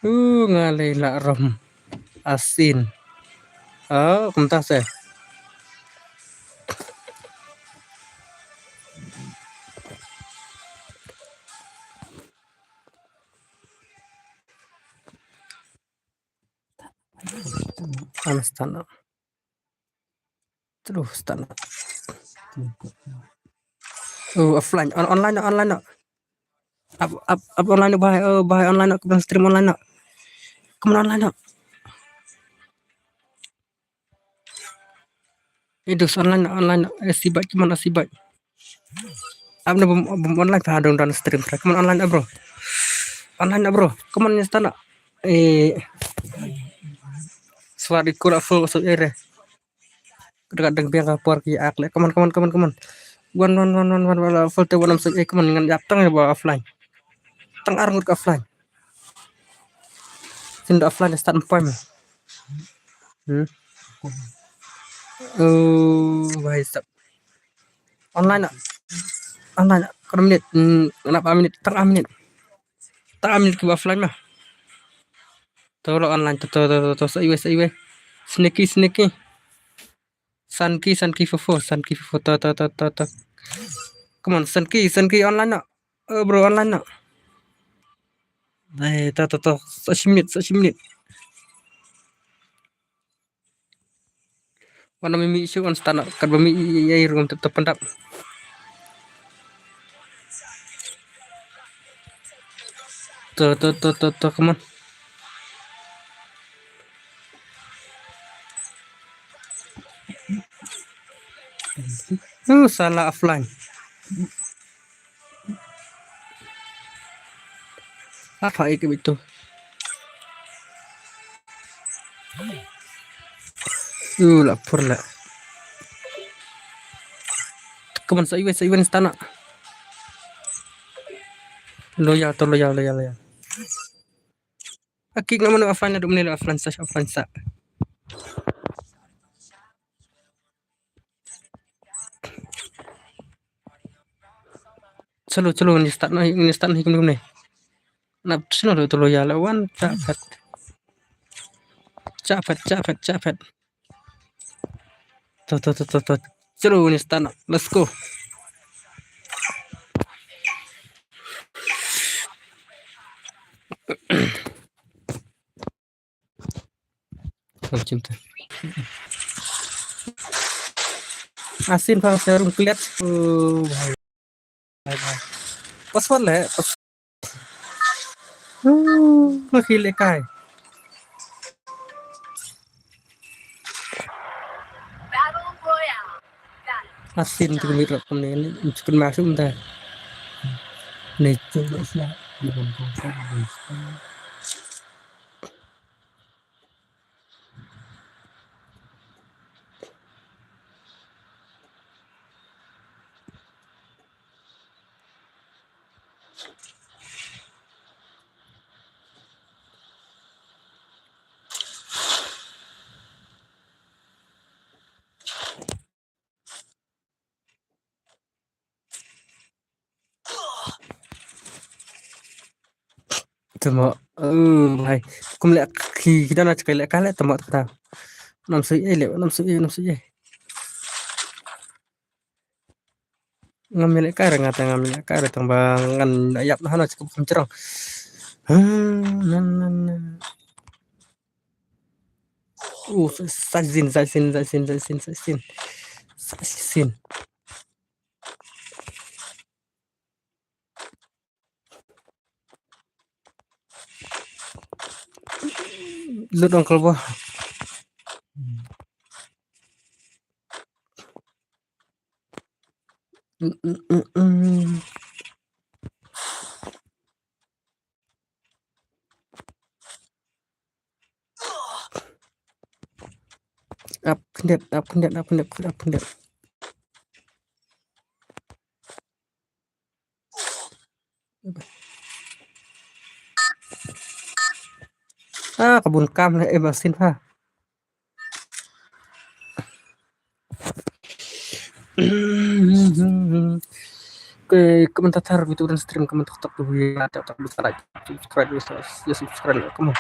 U nga lei la rom asin. Oh, kumta se. Am start na. Terus start na. Oh, offline. On, online na, online na. Up, up, up online na, bahai, oh, bahai online na, kena stream online na. Kemana online na? Eh, dos online na, online na. Eh, sibat, kemana sibat? Up na bom, bom online pa dong dan stream track. Kemana online na, bro? Online na, bro. Kemana ni start na? Eh, suara ikut full so ere. Dekat deng biang ka por ki ak le. Come on, come on, come on, come on. One, one, one, one, one, one, full te one am sek, eh, come on, ngan ïap tang ba offline. Tang ar ngut ka offline. Sin da offline start point. Hmm. Oh, bhai sab. Online na. Online na. Kena minit. Hmm, kena minit. Tang minit. Tang minit ki offline ma. To lo online to, to, to, to, to, sa iwe, sa iwe. Sneaky, sneaky. Sanki, Sanki fofo, Sanki fofo, to, to, to, to, to. Come on, Sanki, Sanki online na. Oh, bro, online na. Eh, to, to, to, sa shi minit, sa shi minit. Wan mi mi shu wan start na, kat ba mi i, i, i, rum tep tep pendap. To, to, to, to, to, come on. Oh, salah offline. Ha pha ik bit tu. Uh, la pur la. Come on, sa iwe, sa iwe, stana. Loya, to loya, loya, loya. A kick na mano offline, dum ne offline sa, offline sa. Chalo, chalo, ni start na, ni start na hi kum ne. Na sino lo to loya la wan, cha phet. Cha phet, cha phet, cha phet. To, to, to, to, to. Chalo, ni start na. Let's go. Asin pha serum klet. Oh, bhai. Password le. Pas-, uh, ma khi le kai. Asin tu mi rap ne, ni chukun masuk dah. Ni chukun masuk. Tama, um, hai. Kum le khi, khi dana chakai le ka le tama ta. Nam sui ei le, nam sui ei, nam sui ei. Ngam le ka re ngata, ngam le ka re tang ba ngan yap na hana chikup kum cherang. Hmm, nan, nan, nan. Uh, sa-, sa zin, sa zin, sa zin, sa zin, sa zin. Sa zin. Lut ong kalbo. Mm, mm, mm, mm. Ap khyndiat, ap khyndiat, ap khyndiat, ap khyndiat. Ah, ka bun kam le, eh, ba sin pha. Ke, comment thar, video dan stream, comment tok tok, video tak tak, like, subscribe, ya, ya, subscribe, come on.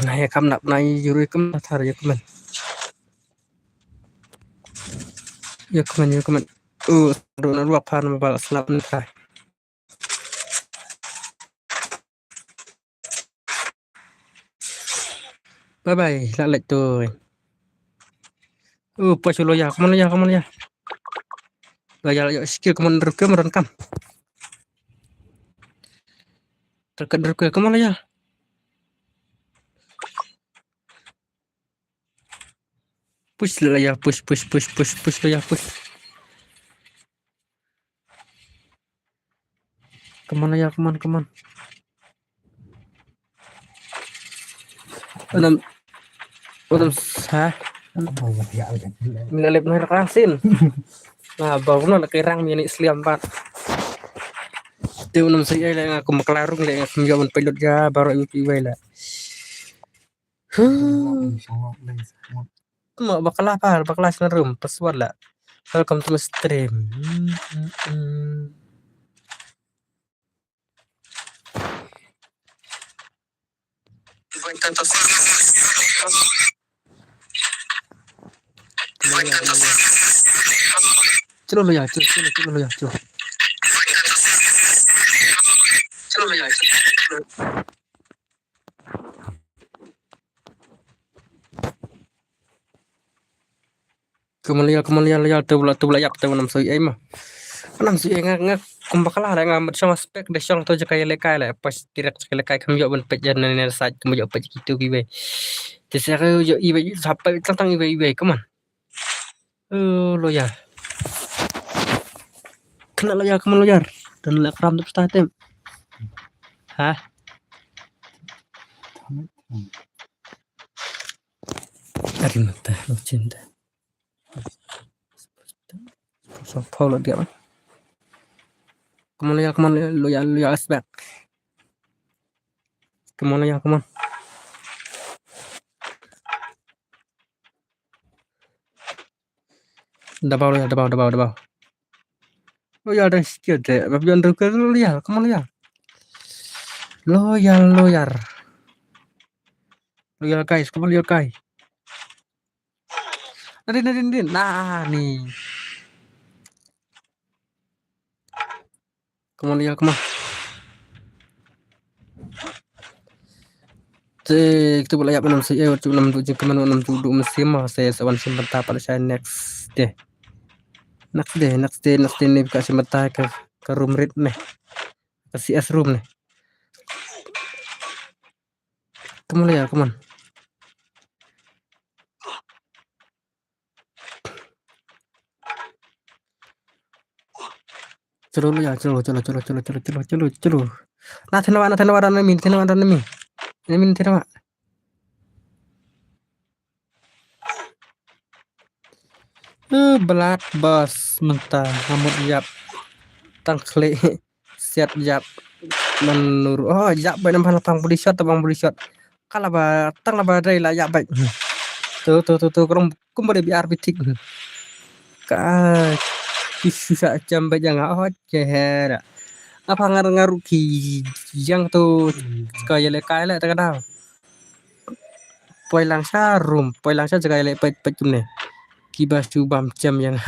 Na ya kam nak, na ya jurui, comment thar, ya comment. Ya comment, ya comment. Oh, do na luak phan, ba snap ni thar. Bye bye, la lek tu. Uh, pas loya, come on loya, come on loya. Loya, loya, skill, come on, rukam, run kam. Terkat rukam, come on loya. Push loya, push, push, push, push, push loya, push. Come on, ya, come on, come on. Anam, anam sa. Mila lep na rasin. Na, ba na la kirang mi ni sliam bat. Te unam sa ya la nga kum klarung le nga kum yawan pilot ya baru iwi iwi la. Huh. Ma bakla pa, bakla sna room, password la. Welcome to my stream. Hmm, hmm, hmm. Chalo lo ya, chalo, chalo, chalo lo ya, chalo. Come on, loyal, come on, loyal, loyal, te bula, te bula yap, te bula nam soi ei ma. Nam soi ei nga, nga kum bakla la nga mat shong spek de shong to jakai lekai la, pas direct jakai lekai kam yok ban pej jan ne saj kam yok pej kitu ki be. Te sa ka yok i be sampai tang tang i be i be, come on. Oh, loyal. Kena loyal, come on, loyal. Dan la kram tu pesta tem. Ha? Ari mata, luchin da. So, Paul dia, man. Come on, Loyal, come on, Loyal, Loyal is back. Come on, Loyal, come on. Dabaw, Loyal, dabaw, dabaw, dabaw. Loyal, don't scared, eh. Babi on ruka, Loyal, come on, Loyal. Loyal, Loyal. Loyal, guys, come on, Loyal, guys. Nadin, nadin, nadin. Nah, ni. Come on, Loyal, come on. Te, kita boleh yak enam sih, eh, waktu enam tu je, kemana enam tu duk mesti mah, saya sewan simpan tapak saya next day. Next day, next day, next day ni buka simpan tapak ke, ke room rate ni. Ke C S room ni. Come on, Loyal, come on. Chalo, Loyal, chalo, chalo, chalo. Na, thena wa, na, thena wa, na, min, thena wa, na, min. Na, min, thena wa. Eh, Blood Boss mynta, hamut yap. Tang klik. Siat yap. Menur. Oh, yap bai nam phan tang body shot, tang body shot. Kala ba, tang la ba dai la yap bai. Tu, tu, tu, tu, kurang kumba de B R B tik. Ka, ki susah jam bai jang. Oh, chehera. Apa ngar ngaru ki yang tu, ka yele kai le, tak ada. Poi lang sha room, poi lang sha jaka yele pet, pet kumne. Ki ba su bam jam yang.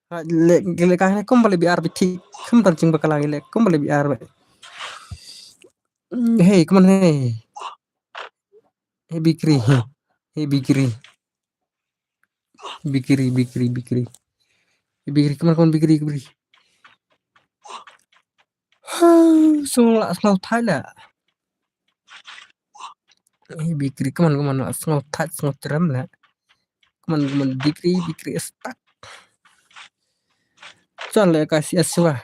Ha, le, le ka ne kumba le B R B tik, kum tar jing bakala le, kumba le B R B. Mm, hey, come on, hey. Hey, Bikri, hey. Hey, Bikri. Bikri, Bikri, Bikri. Hey, Bikri, come on, come on, Bikri, Bikri. Sung la snow thai la. Eh, Bikri, come on, come on, snow thai, snow tram la. Come on, come on, Bikri, Bikri stuck. Chon le ka C S wa.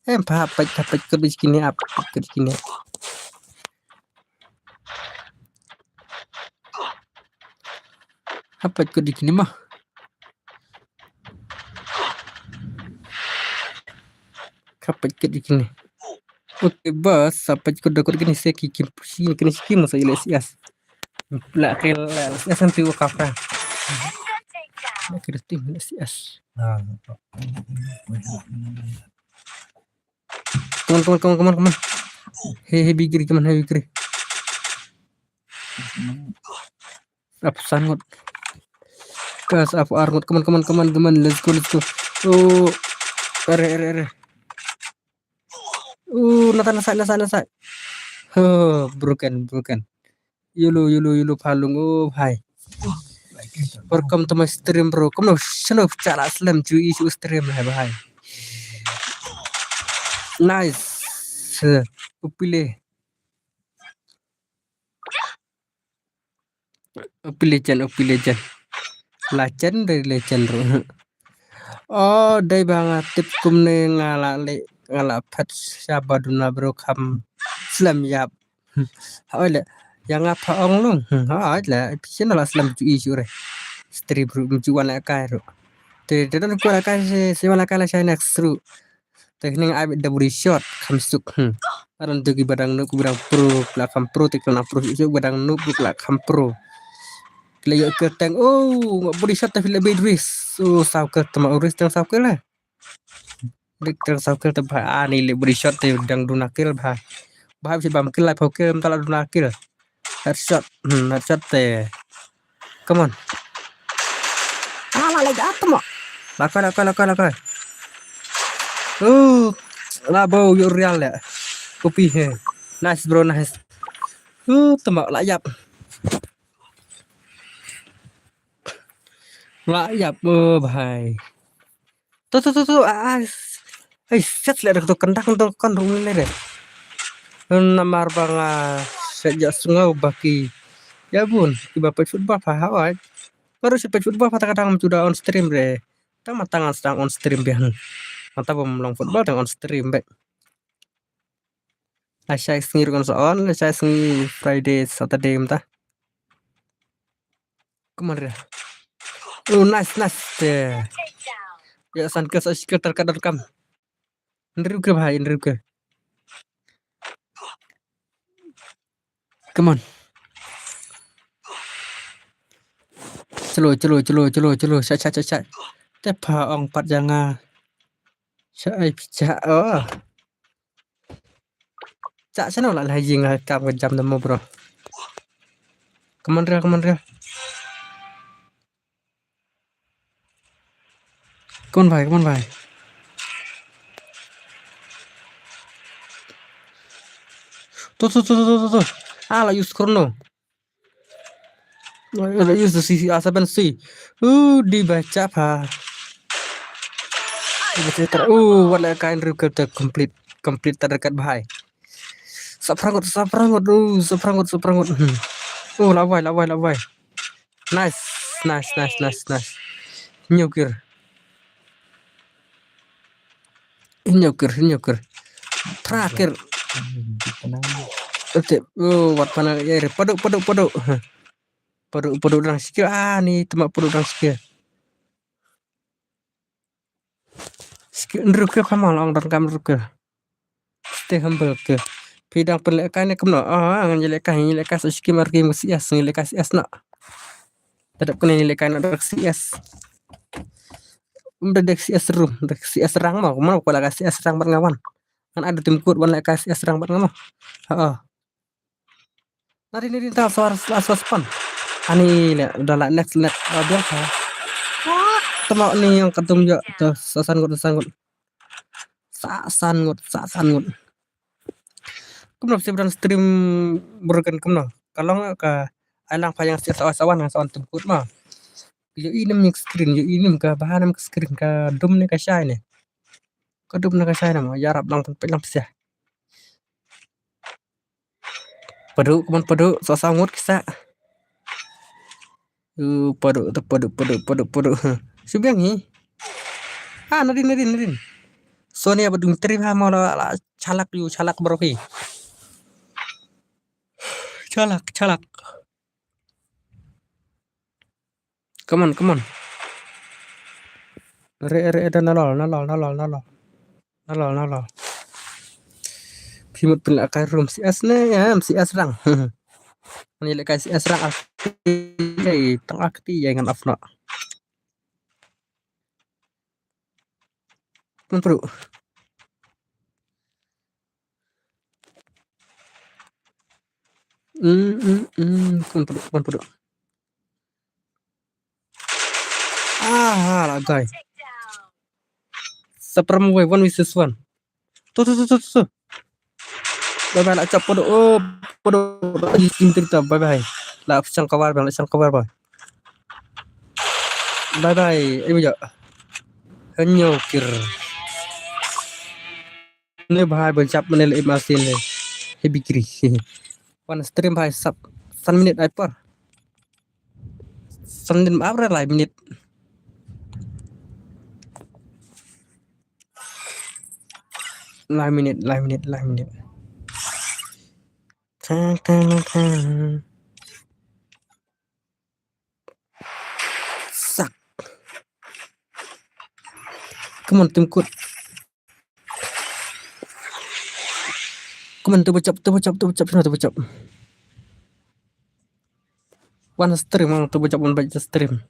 Em pa, pa, pa, pa, kut di kini ap, kut di kini. Hap, kut di kini mah. Hap, kut di kini. Okay, bas, hap, kut da kut kini se ki kim pusi kini siki masa ila C S. La kil la C S nanti wa kapra. La kil tim la C S. Come on, come on, come on, come on, come on. Hey, hey, Bikri, come on, hey, Bikri. Ap san ngot. Kas ap ar ngot, come on, come on, come on, come on. Let's go, let's go. Oh, are, are, are. Oh, nasa, nasa, nasa, nasa. Oh, broken, broken. Yolo, yolo, yolo, palung, oh, bhai. Welcome to my stream, bro. Come on, shano, chala slam, ju isu stream, hai, bhai. Nice. Upile. Upile chen, upile chen. La chen, dei le chen ru. Oh, dei ba nga tip kumne nga la le, nga la phet sha ba duna bro kham slam yap. Ha, oi le, ya nga pha ong lung. Ha, oi le, phi shen la slam ju i ju re. Stream ru, ju wan la kai ru. Te, te don ku la kai se, se wan la kai la shai next ru. Te khneng ai bit da body shot, kham suk. Hmm. Aron tu ki badang nuk, badang pro, la kham pro, te kena pro, suk badang nuk, la kham pro. Kila yok ke teng, oh, body shot te fila bit ris. Oh, sau ke tema uris teng sau ke la. Dik terang sau kill te bha, ah, ni le body shot te dang duna kill bha. Bha bisi bam kill lai pau kill, mta la duna kill. Headshot, hmm, headshot te. Come on. Ah, la le jat mo. Lakai, lakai, lakai, lakai. Uh, la bau yo real le. Kopi he. Nice bro, nice. Uh, tembak la yap. La yap, oh, bhai. Tu, tu, tu, tu, ah, ah. Hei, set le dak tu kendang tu kan rung le deh. Namar ba nga set ja sngau ba ki. Ya bun, ki ba peit football pha hawai. Baru si peit football pha ta kadang mencuda on stream deh. Tang matang an sedang on stream biang. Mynta bym long football tang on stream bek. Lashai sngi ruh ngan sa on, lashai sngi Friday, Saturday mynta. Come on, Ria. Oh, nice, nice. Te. Ïa san ka sa shikil tar ka donkam. Hynriew ka bhai, hynriew ka. Come on. Chalo, chalo, chalo, chalo, chalo. Shot, shot, shot, shot. Te pha ong pat jong nga. Shot ai phi cha. Oh. Cha shano la la jing ha kam ka jam da mo, bro. Come on, Ria, come on, Ria. Come on, bhai, come on, bhai. To, to, to, to, to, to. Ah, la use chrono. La use the C C R seven C. Uh, di bacha pha. Di bacha tar. Uh, wat la ka hynriew ka te complete. Complete target, bhai. Saprangot, saprangot, uh, saprangot, saprangot. Hmm. Uh, la wai, la wai, la wai. Nice, nice, nice, nice, nice. Hynñiew kir. Hynñiew kir, hynñiew kir. Phra kir. Oke, oh, wat pana, ïa, ïa, paduk, paduk, paduk. Paduk, paduk dang sikil. Ah, ni, tema paduk dang sikil. Sikil, nruk ke, come on, long dang kam nruk ke. Stay humble ke. Phi dang pynlehkai ne kumno? Ah, ngan ïalehkai, ngan ïalehkai sa skim ar game C S, ngan ïalehkai C S na. Tadap kane ngan ïalehkai na dak C S. Um da dak C S room, dak C S rang mo, kumno ko lehkai C S rang bad nga wan. Ngan ada tim kut wan lehkai C S rang bad nga mo. Ha, ah. Nari, nari, ta suar, suar, suar span. Ani le, udah la next, next, uh, biasa. Tama ni yang ketum je, tu sasan ngut, sasan ngut. Sasan ngut, sasan ngut. Kumno sih brand stream broken kumno. Kalau nggak ke alang payang sih sawan, sawan, sawan tim kut mah. Yo ini mix screen, yo ini ke bahan ke screen ke dum ni ke shai ni. Ke dum ni ke shai ni mah, yarap lang tempat lang pesiah. Padu, kuman padu, sa sa ngut kisa. Uh, padu, tu padu, padu, padu, padu. Huh. Subiang hi. Ah, nadin, nadin, nadin. Sonia badung trip ha mau la, la chalak yu, chalak baru hi. Chalak, chalak. Come on, come on. Re, re, re, nalol, nalol, nalol, nalol. Nalol, nalol. Phi mut pynlehkai room C S ne, ya, C S rang. Ani lehkai C S rang, ah. Ei, tang akti ya ngan afna. Pun pru. Hmm, hmm, hmm, pun pru, pun pru. Ah, la gai. Sa pram wei, one versus one. Tu, tu, tu, tu, tu. Bye bye, la chap padu. Oh, padu. Bye bye. La chang kawar bang, la chang kawar bang. Bye bye. Ai buja. Hanyo kir. Ne bhai, ban chap mane le imasin le. He bikri. Wan stream bhai sap. San minute ai par. San din ap re lai minute. Lai minute, lai minute, lai minute. Tang, tang, tang. Sak. Come on, tim kut. Come on, tu bachap, tu bachap, tu bachap, tu bachap. One stream, tu bachap, one bachap stream.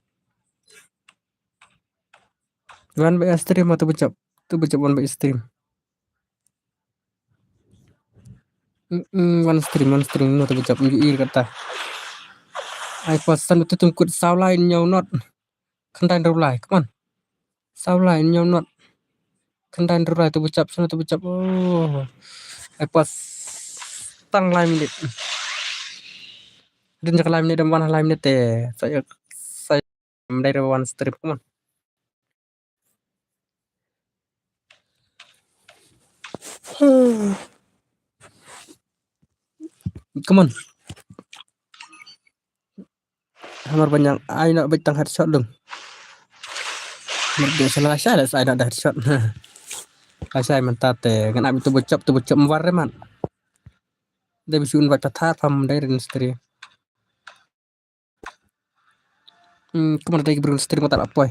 One bachap stream, tu bachap, tu bachap, one bachap stream. Mm, one stream, one stream, no tu bachap, you ir kata. Ai pasan tu tim kut saw lai ñiew not. Khyndai hynriew lai, come on. Saw lai ñiew not. Khyndai hynriew lai tu bachap, sano tu bachap. Oh. Ai pas tang lai minute. Din jak lai minute, dam wan lai minute te. Sa ya, sa ya, mdai re one stream, come on. Come on. Hamar banyang, ai nak bit tang headshot dong. Mer de salah sha la sai nak da headshot. Ka shai mynta te ngan ap tu bachap tu bachap mbar re man. Dei bisu un bachap thar pam dei rin stream. Hmm, kumar dei ki brun stream kata la poi.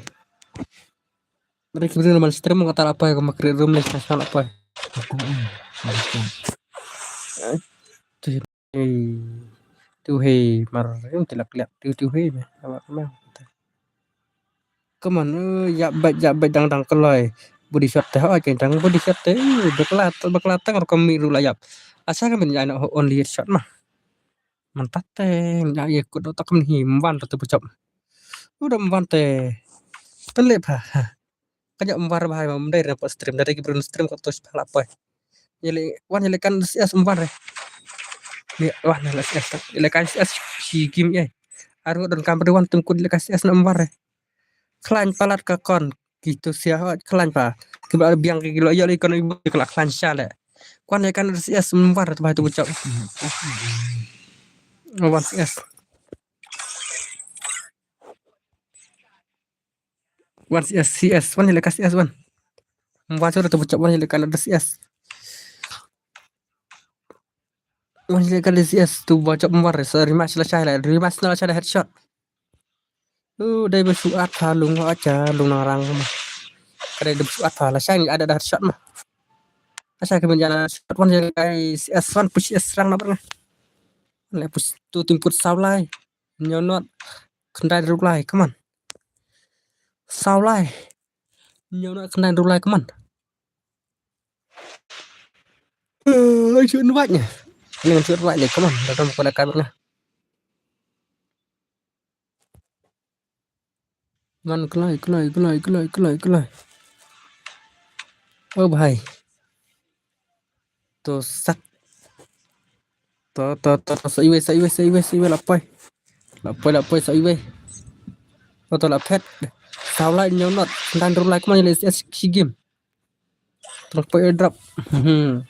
Dei ki brun man stream kata la poi kuma create room le sa la poi. Tu hei. Tu hei mar rim tilak liak tu tu hei me. Awak me. Kaman, eh, ya bait ya bait dang dang keloi. Body shot te ha ke dang body shot te. Eh, bakla bakla tang ro kami ru la yap. Asa kaman ya na only headshot mah. Mantat te ya ye kut do takam hi mwan tu bachap. Udah mwan te. Pelip ha. Kanya mwan bahai mam dai na stream dari ki brun stream ko tos pala poi. Yele wan yele kan S S mwan re. Ni wan yele S S yele kan S S si game ye. Aru don kam wan tum kut yele kan S S na mwan re. Klan palat ka kon. Kitu sia hot klan pa. Kiba biang ki lo yele kan ibu klan klan sale. Kwan yele kan S S mwan re tu bahai tu bachap. Wan S S. Wan C S, C S, wan yele ka C S wan. Mwa chora tu bachap wan yele ka C S. Wan yele ka C S tu bachap mwa re sa rematch la shai la, rematch la shai la headshot. Uh, dai ba shu at pha lung wa cha lung nang rang ma. Ka dai ba shu at pha la shai ni ada da headshot ma. Asa ka men jana headshot wan yele ka C S wan push S rang na bar nga. Le push tu tim put saw lai. Nyo not. Khyndai rup lai, come on. Saw lai. Nyo not khyndai rup lai, come on. Eh, shoot right ne. Ni shoot right ne, come on. Dah tahu kau dah kabel lah. Man, kelai, kelai, kelai, kelai, kelai, kelai. Oh, bhai. To sak. To, to, to, to, sa iwei, sa iwei, sa iwei, sa iwei, la poi. La poi, la poi, sa iwei. To, to, la phet. Saw lai nyo not. Khyndai rup lai, come on, let's, let's, ki game. Tang poi airdrop. Hmm.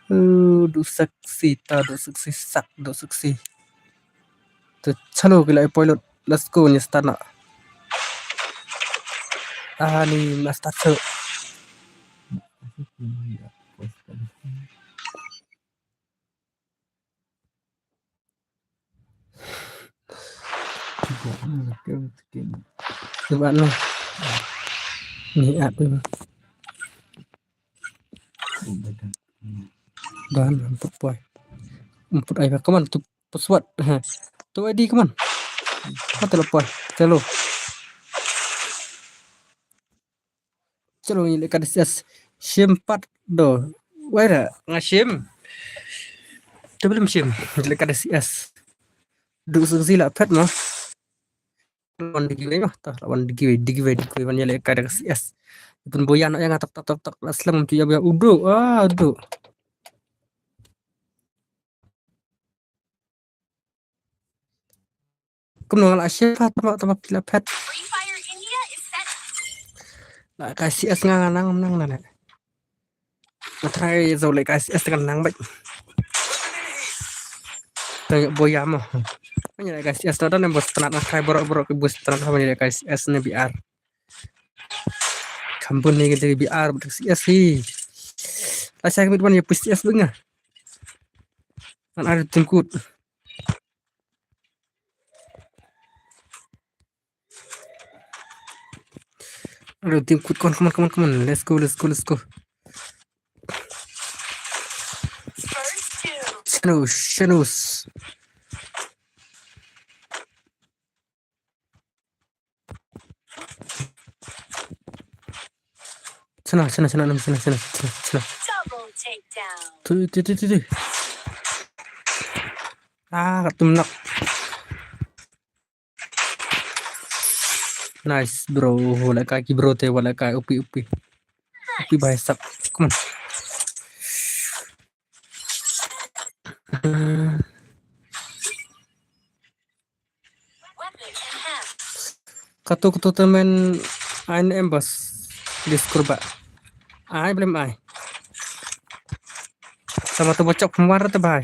Uh, du seksi, ta, du seksi, sak, du seksi. To, chalo, ki la poi lut. Let's go, ni start na. Ah, ni ma start so. Coba no. Ni apa ni? Ban, emput poi. Emput ai, come on, tu password. Ha. Tu I D, come on. Kata la poi. Chalo. Chalo, ngi leh ka C S. Shim pat do. Wai ra, nga shim. Tu belum shim. Ngi leh ka C S. Du sengsi la phet mo. Lawan digi wei mo. Tah, lawan digi wei, digi wei, digi wei, wan ngi leh ka C S. Pun boyan ya nga tok, tok, tok, tok. La slem tu ya, ya, udu. Ah, udu. Kumno nga la share pat tama tama pila pet. La ka C S nga nga nang nang na ne. Nga try zo le ka C S nga nang bai. Tang boya mo. Nga le ka C S to dan bos tanat nga try borok borok ki bos tanat ha le ka C S ne B R. Kampun ni kita B R C S hi. La sa kami tuan ya pus C S dengar. Kan ada tim kut. Ada tim kut, come on, come on, come on, come on. Let's go, let's go, let's go. Shanus, Shanus. Sana, sana, sana, sana, sana, sana, sana. Tu, tu, tu, tu, tu. Ah, kat tu menak. Nice, bro. Wala kai ki bro te, wala kai upi, upi. Upi bahasa. Come on. Katu katu temen ain embas di skurba. Ai belum ai. Sama tu bocok kemar tu bahai.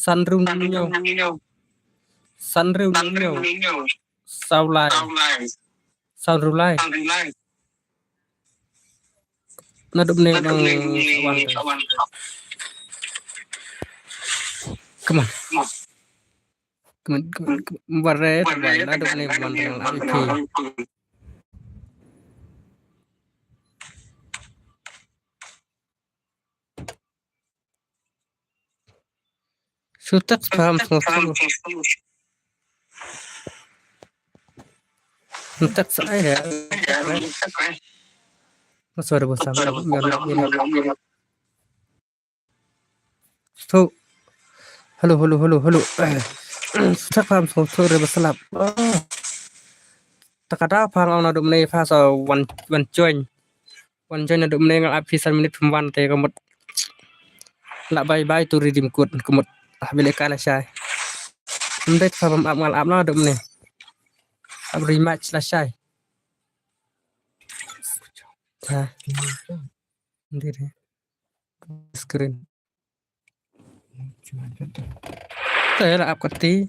San hynriew hynñiew. San hynriew hynñiew. Saw lai. San hynriew lai. Naduh mynne nang sa wan te. Come on. Come on, come on, come on. Bare, bare, naduh mynne wan te nang ap ïa phi. Shu text pha, ym sngewthuh. Text ai re. Sorry, bos, am, am, am, am. Sngewthuh. Hello, hello, hello, hello. Sngewthuh pha, ym sngewthuh re ba slap. Oh. Te ka daw pha nga ong naduh mynne pha sa wan, wan join. Wan join naduh mynne nga la ap phi san minit phim wan te ka mut. La bye bye to redeem code ka mut. Ah, bile ka lashai. Ym dei te pha bym ap nga la ap naduh mynne. Ap rematch lashai. Ha. Ym dei re. Screen. Te la ap kati.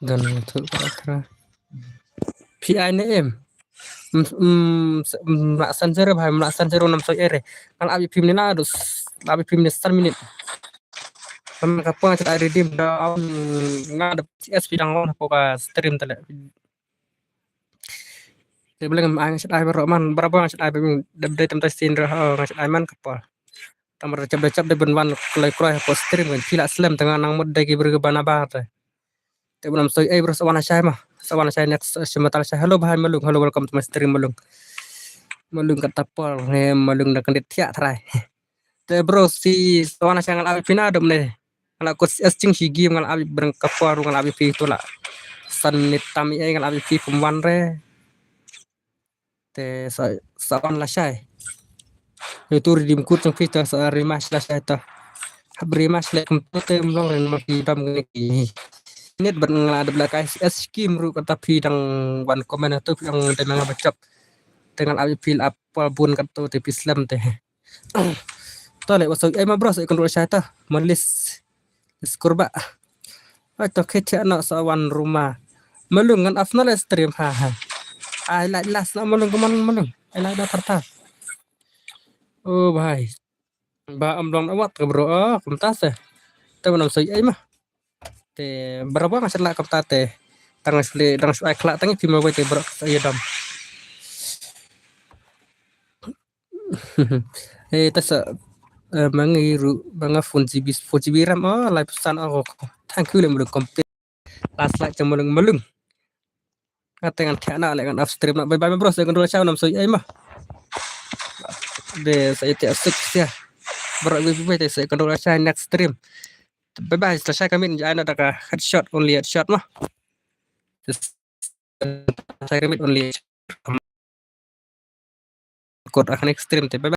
Don tu kata. Phi ai ne em. Mm, mm, s-, mm, mlak san zero bhai, mlak san zero nam soi ere. Kan ap ïa phi mynne naduh s-, ap ïa phi mynne san minit. Kan ka pang chat ai redeem da, um, nga da S P dang on hapoh ka stream te leh. Te bele ngam ai, nga shait ai baroh man, barabor nga shait ai ba dep dei tam tai sien rah, oh, nga shait ai man ka por. Tam ba da chap da chap dei ban wan kloi kloi hapoh stream kan phi la slem te nga nang mut dei ki briew kiba na bar te. Te ban ym soi ei bro, sa wan lashai ma. Sa wan lashai next, eh, shim batai lashai. Hello bhai Malung, hello, welcome to my stream Malung. Malung kata por ne, Malung da kyndit thiah trai. Te bro, si sa wan lashai nga la ap ïa phi naduh mynne. Nga la kut S jing shi game nga la ap ïa phi, breng ka por nga la ap ïa phi tu la. San minit tam ei nga la ap ïa phi phim wan re. Te sa, sa wan lashai. Ïa tu redeem code jong phi te sa rematch lashai te. Hap rematch leh kumto te ym long re namar phi dom kine ki. Net bad nga la dep la kai S scheme ruh kata phi dang wan comment tu phi dang dei ma nga ba jop. Te nga la ap ïa phi la ap por bun katto te phi slem te. To leh, wat sa ei ma bro, sa ei kynduh lashai ta. Malis. Skur ba. Ai to, khe thiah noh sa wan ruma. Malung ngan off noh leh stream ha ha. Ai lai last noh Malung, kumno Malung. Ai lai da thar thar. Oh bhai. Ba ym long wat ka bro. Oh, kumta se. Te ban ym soi ei ma. Te barabor nga shet lah kumta te. Tang shu leh, tang shu ai khlak tang ïa phi ma wei te bro sa ïa dom. Eh, ta sa, eh, ma ngi ruh, ma nga four G B, four G B RAM, oh, lai phew san, oh, thank you le Malung, complete. Last like jong Malung, Malung. Nga te ngan thiah noh leh ngan off stream noh. Bye bye ma bro, sa ïa kynduh lashai, nam soi ei ma. Te sa ïa thiah six ïa. Bro, bye bye, te sa ïa kynduh lashai next stream. Bye bye, lashai ka miet, ai noh da ka headshot, only headshot ma. Lashai ka miet, only headshot. Kut ha ka next stream te. Bye bye.